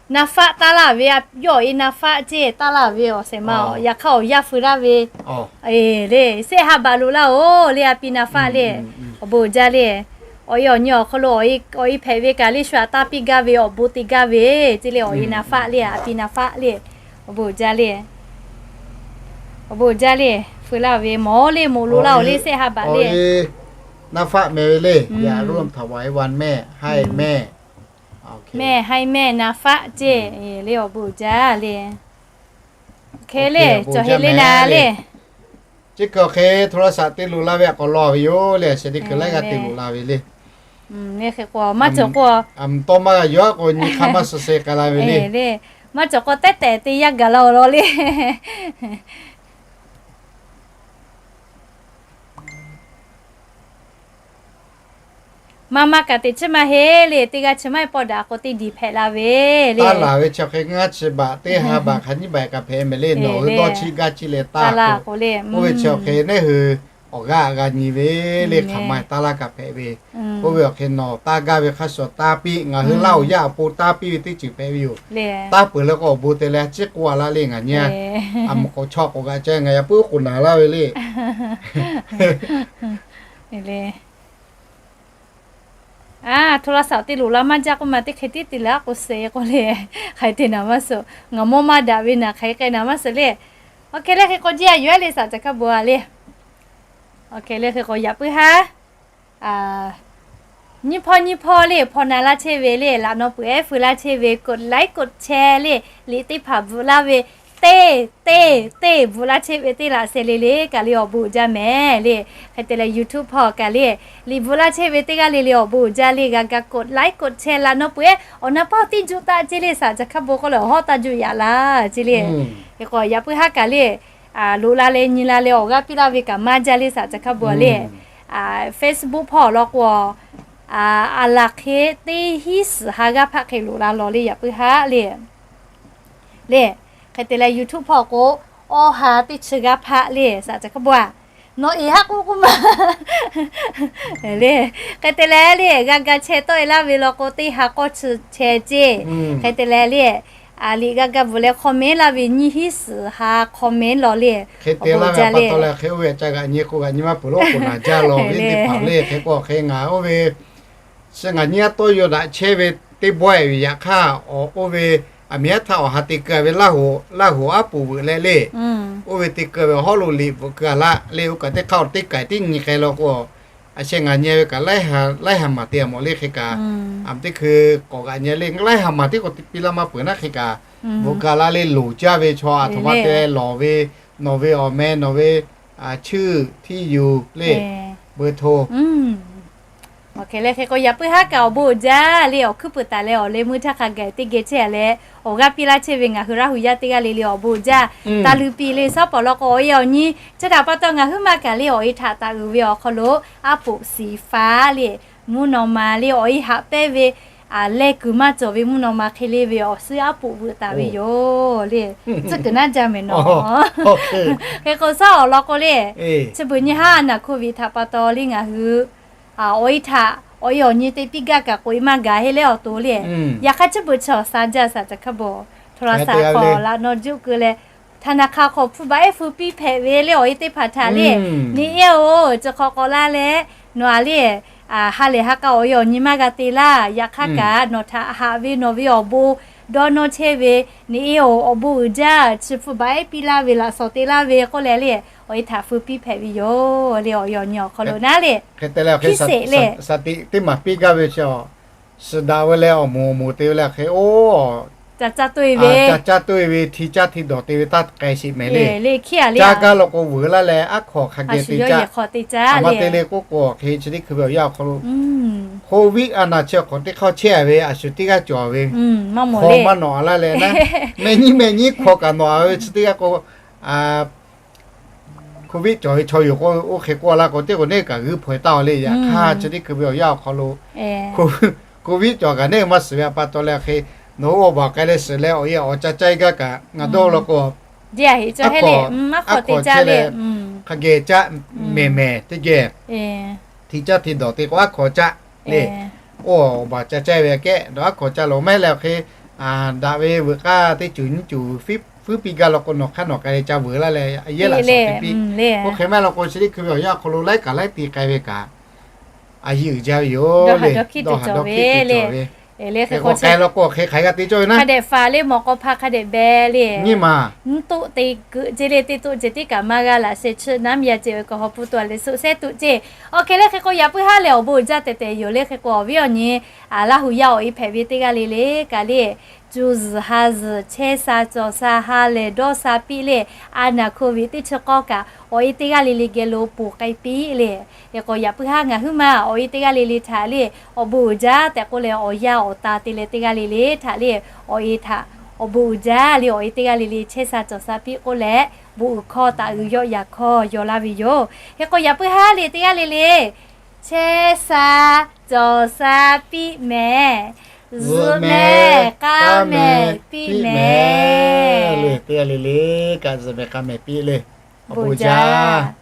Na faˆ taˇ laˇ ve, yawˇ awˬ e na faˆ ceˇ taˇ laˇ ve awˬ shehˍ ma. Yaꞈ hk'aˇ awˬ yaˇ feu laˇ ve le, sehˆ ha baꞈ loꞈ laˇ oˬ le, a pi na faˆ le. Awˬ bon uiˍ jaˇ le. Awˬ e awˬ nyi awˬ hk'aw lo awˬ e hpehꞈ ve kaꞈ le, shu aꞈ taˇ piˇ gaˇ ve, awˬ bon te gaˇ ve ceˇ le. Awˬ e na faˆ le, a pi na faˆ le. Awˬ bon uiˍ jaˇ le. Awˬ bon uiˍ jaˇ le. Feu laˇ ve mawˬ le, moꞈ loꞈ laˇ oˬ le, sehˆ ha baꞈ le. Na faˆ meh ve le. Yaꞈ ro htaꞈ wa e van mehˆ hai mehˆ. Mehˆ hai mehˆ na faˆ ceˇ le. Awˬ bon uiˍ jaˇ le. Hk'e le, cawˬ heˆ le na le. Chi hk'e awˬ hk'e โทรศัพท์ te loꞈ la ve a k'awꞈ lawˬ ve yoˬ le. Sheh teˇ hkui laiˉ g'aˇ te loꞈ la ve le. Hk'e k'o maˇ cawˬ k'o, a mvuhˇ tawˇ maˇ g'a yaw k'o nyi hk'aˇ maˇ suh suh k'ai la ve le. Maˇ cawˬ k'o tehˉ tehꞈ te yaˇ gaˬ la awˬ lawn le. Maˇ maˇ kaꞈ teꞈ chiˉ maˇ heˆ le. Teˇ g'aˇ chi maˇ heˆ paw daꞈ k'o teˇ diˬ hpehꞈ la ve le. Taˇ laˬ ve chi awˬ hk'e ngaˇ chi baꞈ teˇ ha baꞈ hk'aˬ nyiˇ baꞈ kaꞈ hpehꞈ mehˍ le. Nawˬ hui dawˇ chiˆ gaˇ chiˆ leh taˇ k'o, oˇ ve chi awˬ hk'e neˉ hui awˬ g'aˇ g'a nyi ve le. Hk'aˬ ma taˇ laˇ kaꞈ hpehꞈ ve. Oˇ ve awˬ hk'e nawˬ taˇ gaˇ ve hk'a shuˍ taˇ piˇ, ngaˬ hui laˇ awˬ yaˇ awˬ pon taˇ piˇ ve teˇ ceuˬ hpehꞈ ve yoˬ. Taˇ peuˬ leh k'o awˬ bon te leh a ciˉ k'oˆ a laˇ le ngaˬ nyi a. A mvuhˇ k'awꞈ chaw k'awꞈ g'aꞈ ca ngaˬ yaꞈ puiˉ k'oˍ naˍ laˇ ve le. โทรศัพท์ te loꞈ la maˇ jaˇ k'oˆ ma teˇ hk'e tiˉ te leh a k'o suh k'oˆ le. Hk'aˬ hk'e te naˍ maˇ suh, ngaˬ mawˇ maˇ daꞈ ve naˍ hk'aˬ hk'e k'ai naˍ maˇ suh le. Awˬ hk'e le hk'e k'o jiˇ a yuˬ a le สาวจันทบุรี le. Awˬ hk'e le hk'e k'o yaꞈ puiˉ haˉ nyiˇ hpawˇ nyiˇ hpawˇ le hpaw na laˇ chehˇ ve le, laꞈ naw peuˬ ehˉ feu laˇ chehˇ ve กดไลค์ กดแชร์ le, liꞈ teˇ hpaˍ bvuhꞈ laˇ ve teˇ teˇ teˇ bvuhꞈ laˇ chehˇ ve teˇ laꞈ sheh le le kaꞈ le awˬ bon uiˍ jaˇ mehˍ le. Hk'e te leh YouTube hpawˇ kaꞈ le, liꞈ bvuhꞈ laˇ chehˇ ve teˇ g'aˇ le le awˬ bon uiˍ jaˇ le. G'a ga กดไลค์ กดแชร์ laꞈ naw peuˬ ehˉ awˬ na paˇ teˇ juˆ taˆ ceˇ le สาวจันทบุรี k'oˆ leh awˬ hawˉ taˇ juˆ yaꞈ laˇ ceˇ le. Hk'e k'o yaꞈ puiˉ haˉ kaꞈ le loꞈ la leh nyi la leh awˬ g'aˇ piˇ laˇ ve kaꞈ maˇ jaˇ le สาวจันทบุรี le. Facebook hpawˇ awˬ lawn k'o a laˬ hk'e teˇ hinˉ suhˍ ha g'aˇ hpaˆ hk'e loꞈ la lawˬ le yaꞈ puiˉ haˉ le. Le, hk'e te leh YouTube hpawˇ k'o awˇ ha teˇ chi g'aˇ hpaˆ le สาวจันทบุรี a. Nawˬ eˍ haˉ k'oˆ k'oˆ ma le. Hk'e te leh le g'a ga chehˇ tawˆ e laˇ ve law k'o teˇ ha k'awˇ chi chehˇ ceˇ. Hk'e te leh le liꞈ g'a ga bvuhꞈ leh คอมเมนต์ laˇ ve nyiˇ hinˉ suhˍ ha คอมเมนต์ lawˬ le. Hk'e te laˇ ve pa taw leh hk'e oˇ ve a ca g'aꞈ nyi k'o g'aꞈ nyi maˇ peuˬ lo k'oˍ naˍ jaˇ lawˬ ve teˇ hpaˍ le. Hk'e k'o hk'e ngaˬ oˇ ve chi ngaˬ nyiˇ a tawˇ yaw daꞈ chehˇ ve teˇ bawehˇ ve yaꞈ hk'aˇ, oˇ ve aˬ miˍ aˉ htaˇ awˬ ha te keu ve Laˇ huˍ aˉ poꞈ veuꞈ leh le, oˇ ve te keu ve awˬ hawˉ lo liꞈ bvuhꞈ keu a laˇ le. Oˇ kaꞈ teˇ hk'aˇ teˇ kaiˬ tiˉ nyi k'ai law k'o, a sheh ngaˬ nyi ve kaꞈ laiˉ ha maˍ te a mawˬ le. Hk'e kaꞈ a teˇ hkui k'awꞈ g'aꞈ nyi le, laiˉ ha maˍ tiˉ k'awꞈ te piˇ laˇ maˇ peuˬ naˉ. Hk'e kaꞈ bvuhꞈ keu a laˇ le. Loˍ jaˇ ve chaw aˬ htoꞈ ma te lawˬ ve, nawˬ ve awˬ meh, nawˬ ve ชื่อ ที่อยู่ le, เบอร์โทร Awˬ hk'e leh hk'e k'o yaꞈ puiˉ haˉ kaꞈ awˬ bon uiˍ jaˇ le. Awˬ hkuiˉ puiˍ taˍ leh awˬ leh meuˇ htaˇ hk'a gaˬ teˇ geh chehˇ a leh awˬ g'aˇ piˇ laˇ chehˇ ve ngaˬ hui Laˇ huˍ yaˇ teˇ g'aˇ le le awˬ bon uiˍ jaˇ. Taˍ luˬ piˍ le สปป law k'o awˬ e awˬ nyi chi htaꞈ pa taw ngaˬ huiˉ maˇ kaꞈ le awˬ e htaꞈ taˍ uiˍ ve awˬ hk'aw lo aˉ poꞈ shiˍ faˉ le, mvuhˇ naw ma le awˬ e haꞈ pehnˇ ve leh kuiˬ maˇ cawˬ ve mvuhˇ naw ma hk'e le ve awˬ suhˉ aˉ poꞈ veuꞈ taˍ ve yoˬ le. Tcuhˉ kuiˬ naˉ jaˇ mehˍ nawˬ. Hk'e k'o shaˉ awˬ lawn k'o le, chi beuꞈ nyi haˉ naˬ โควิด htaꞈ pa taw le ngaˬ hui awˬ e htaꞈ awˬ e awˬ nyi te piˇ gaˇ kaꞈ k'oꞈ e maˇ gaˬ heˆ leh awˬ to le. Yaꞈ hk'aˇ chi beuꞈ chaw sha jaˇ สปป htaꞈ laꞈ nawˉ juˆ keu leh ธนาคาร hk'aw hpu baꞈ ehˉ feu piˇ hpehꞈ ve le awˬ e teˇ hpaˍ htaꞈ le. Neˇ eˉ oˬ, chi hk'awꞈ k'awꞈ laˇ leh nawˬ a le ha lehˬ ha k'a awˬ e awˬ nyi maˇ g'a te laˇ. Yaꞈ hk'aˇ kaꞈ nawˬ htaꞈ haꞈ ve nawˬ ve awˬ bon dawˇ nawˇ chehˇ ve, neˇ eˉ oˬ awˬ bon uiˍ jaˇ, chi hpu baꞈ ehˉ piˇ laˇ ve laꞈ shawˍ te laˇ ve k'oˆ leh le, awˬ e htaꞈ feu piˇ hpehꞈ ve yoˬ le. Awˬ e awˬ nyi awˬ hk'aw lo naˉ le, hk'e te leh awˬ hk'e พิเศษ le. Shaˍ tiꞈ teˇ maˬ piˇ gaˇ ve chi a, suhˍ daꞈ ve leh awˬ moˍ awˬ moˍ te ve leh hk'e oˇ ca caˇ toˇ e ve, ca caˇ toˇ e ve hti caˇ hti dawˬ te ve taˇ k'ai sheˍ mehˍ le. Caˇ gaˇ law k'o veuꞈ laˇ leh aˉ hk'aw hk'a geh te caˇ. Aˬ ma te le k'oˆ k'o hk'e chi teˇ hkui ve awˬ yanˇ awˬ hk'aw lo โควิด a naˬ chi hk'awꞈ teˇ hk'aˇ chehˇ a ve a shu teˇ g'aˇ cawˬ ve, hk'aw maˇ nawꞈ laˇ leh naˉ, meh nyiˉ meh nyiˉ hk'aw kaꞈ nawꞈ a ve chi teˇ g'aˇ k'o โควิด cawˬ ve chaw yoˬ k'o oˇ hk'e k'oˆ laˇ k'o teˇ k'o neˇ kaꞈ g'uiˇ hpaw e taˇ a le. Yaꞈ hk'aˇ chi teˇ hkui ve awˬ yanˇ awˬ hk'aw lo โควิด cawˬ kaꞈ neˇ maˇ shiˍ ve a pa taw leh hk'e, nawˬ hui awˬ baˬ k'ai leh shiˍ leh awˬ e awˬ ca caˇ e gaˇ kaꞈ ngaˬ dawˇ law k'o, aˉ hk'aw chehˇ leh hk'a geh caˆ mehˍ mehˍ teˇ geh, hti caˇ hti dawˬ te k'o aˉ hkaw caˆ le. Oˇ baˬ ca caiˇ ve kehˉ dawˬ aˉ hkaw caˆ lo mehˉ leh awˬ hk'e daꞈ ve veuꞈ k'aˇ teˇ ceuˬ nyiˇ ceuˬ fuiˉ piˇ gaˇ law k'o, nawˬ hk'aˇ nawˬ k'ai leh ca veuꞈ laˇ leh a yehˉ laꞈ shaˍ te piˇ. Oˇ hk'e maˇ heˆ law k'o, chi teˇ hkui ve awˬ yanˇ awˬ hk'aw lo laiˉ kaꞈ laiˉ ti k'ai ve kaꞈ a yiˇ uiˍ jaˇ ve yoˬ le. Dawˇ haˍ dawˇ hkiˉ te cawˬ ve le. Hk'e k'o k'ai law k'o, hk'e hk'aˬ hk'e g'a te cawˇ ve naˉ. Hk'a dehꞈ faˍ le mawˬ k'aw hpa hk'a dehꞈ beh le. Nyiˇ maˬ nyiˇ toˆ te keuꞈ ce le, teˇ toˆ ce tiˉ kaꞈ maˇ g'a laꞈ sheh chi naˉ miˇ yaˇ ce ve kaꞈ hawˬ pu tuˬ a leh suˆ sehˉ tuˬ ce. Awˬ hk'e le hk'e k'o, yaꞈ puiˉ haˉ leh awˬ bon uiˍ jaˇ tehꞈ tehꞈ yoˬ le. Hk'e k'o awˬ viˉ awˬ nyi Laˇ hu yaˇ awˬ e hpehꞈ ve teˇ g'aˇ le le kaꞈ le, cuˇ zuhˬ ha zuhˬ, chehˇ sha cawˬ sha, ha lehˬ dawˇ sha piˇ le. A naˍ hko ve teˇ chi k'awˇ kaꞈ awˬ e teˇ g'aˇ le le geh lo ponˬ k'ai piˇ le. Hk'e k'o, yaꞈ puiˉ haˉ ngaˬ huiˉ maˬ awˬ e teˇ g'aˇ le le htaꞈ le awˬ bon uiˍ jaˇ tehꞈ k'oˆ leh, awˬ yanˇ awˬ ta te leh teˇ g'aˇ le le htaꞈ le awˬ e htaꞈ awˬ bon uiˍ jaˇ le. Awˬ e teˇ g'aˇ le le chehˇ sha cawˬ sha piˇ k'oˆ leh, bon uiˍ hkawˇ taˍ uiˍ yawˆ yaꞈ hkawˇ yaw laˇ ve yoˬ. Hk'e k'o, yaꞈ puiˉ haˉ le teˇ g'aˇ le le chehˇ sha cawˬ sha piˇ mehˍ. Zuhꞈ mehˍ k'a mehˍ piˇ mehˍ le. Teˇ g'aˇ le le kaꞈ zuhꞈ mehˍ k'a mehˍ piˇ le. Awˬ bon uiˍ jaˇ.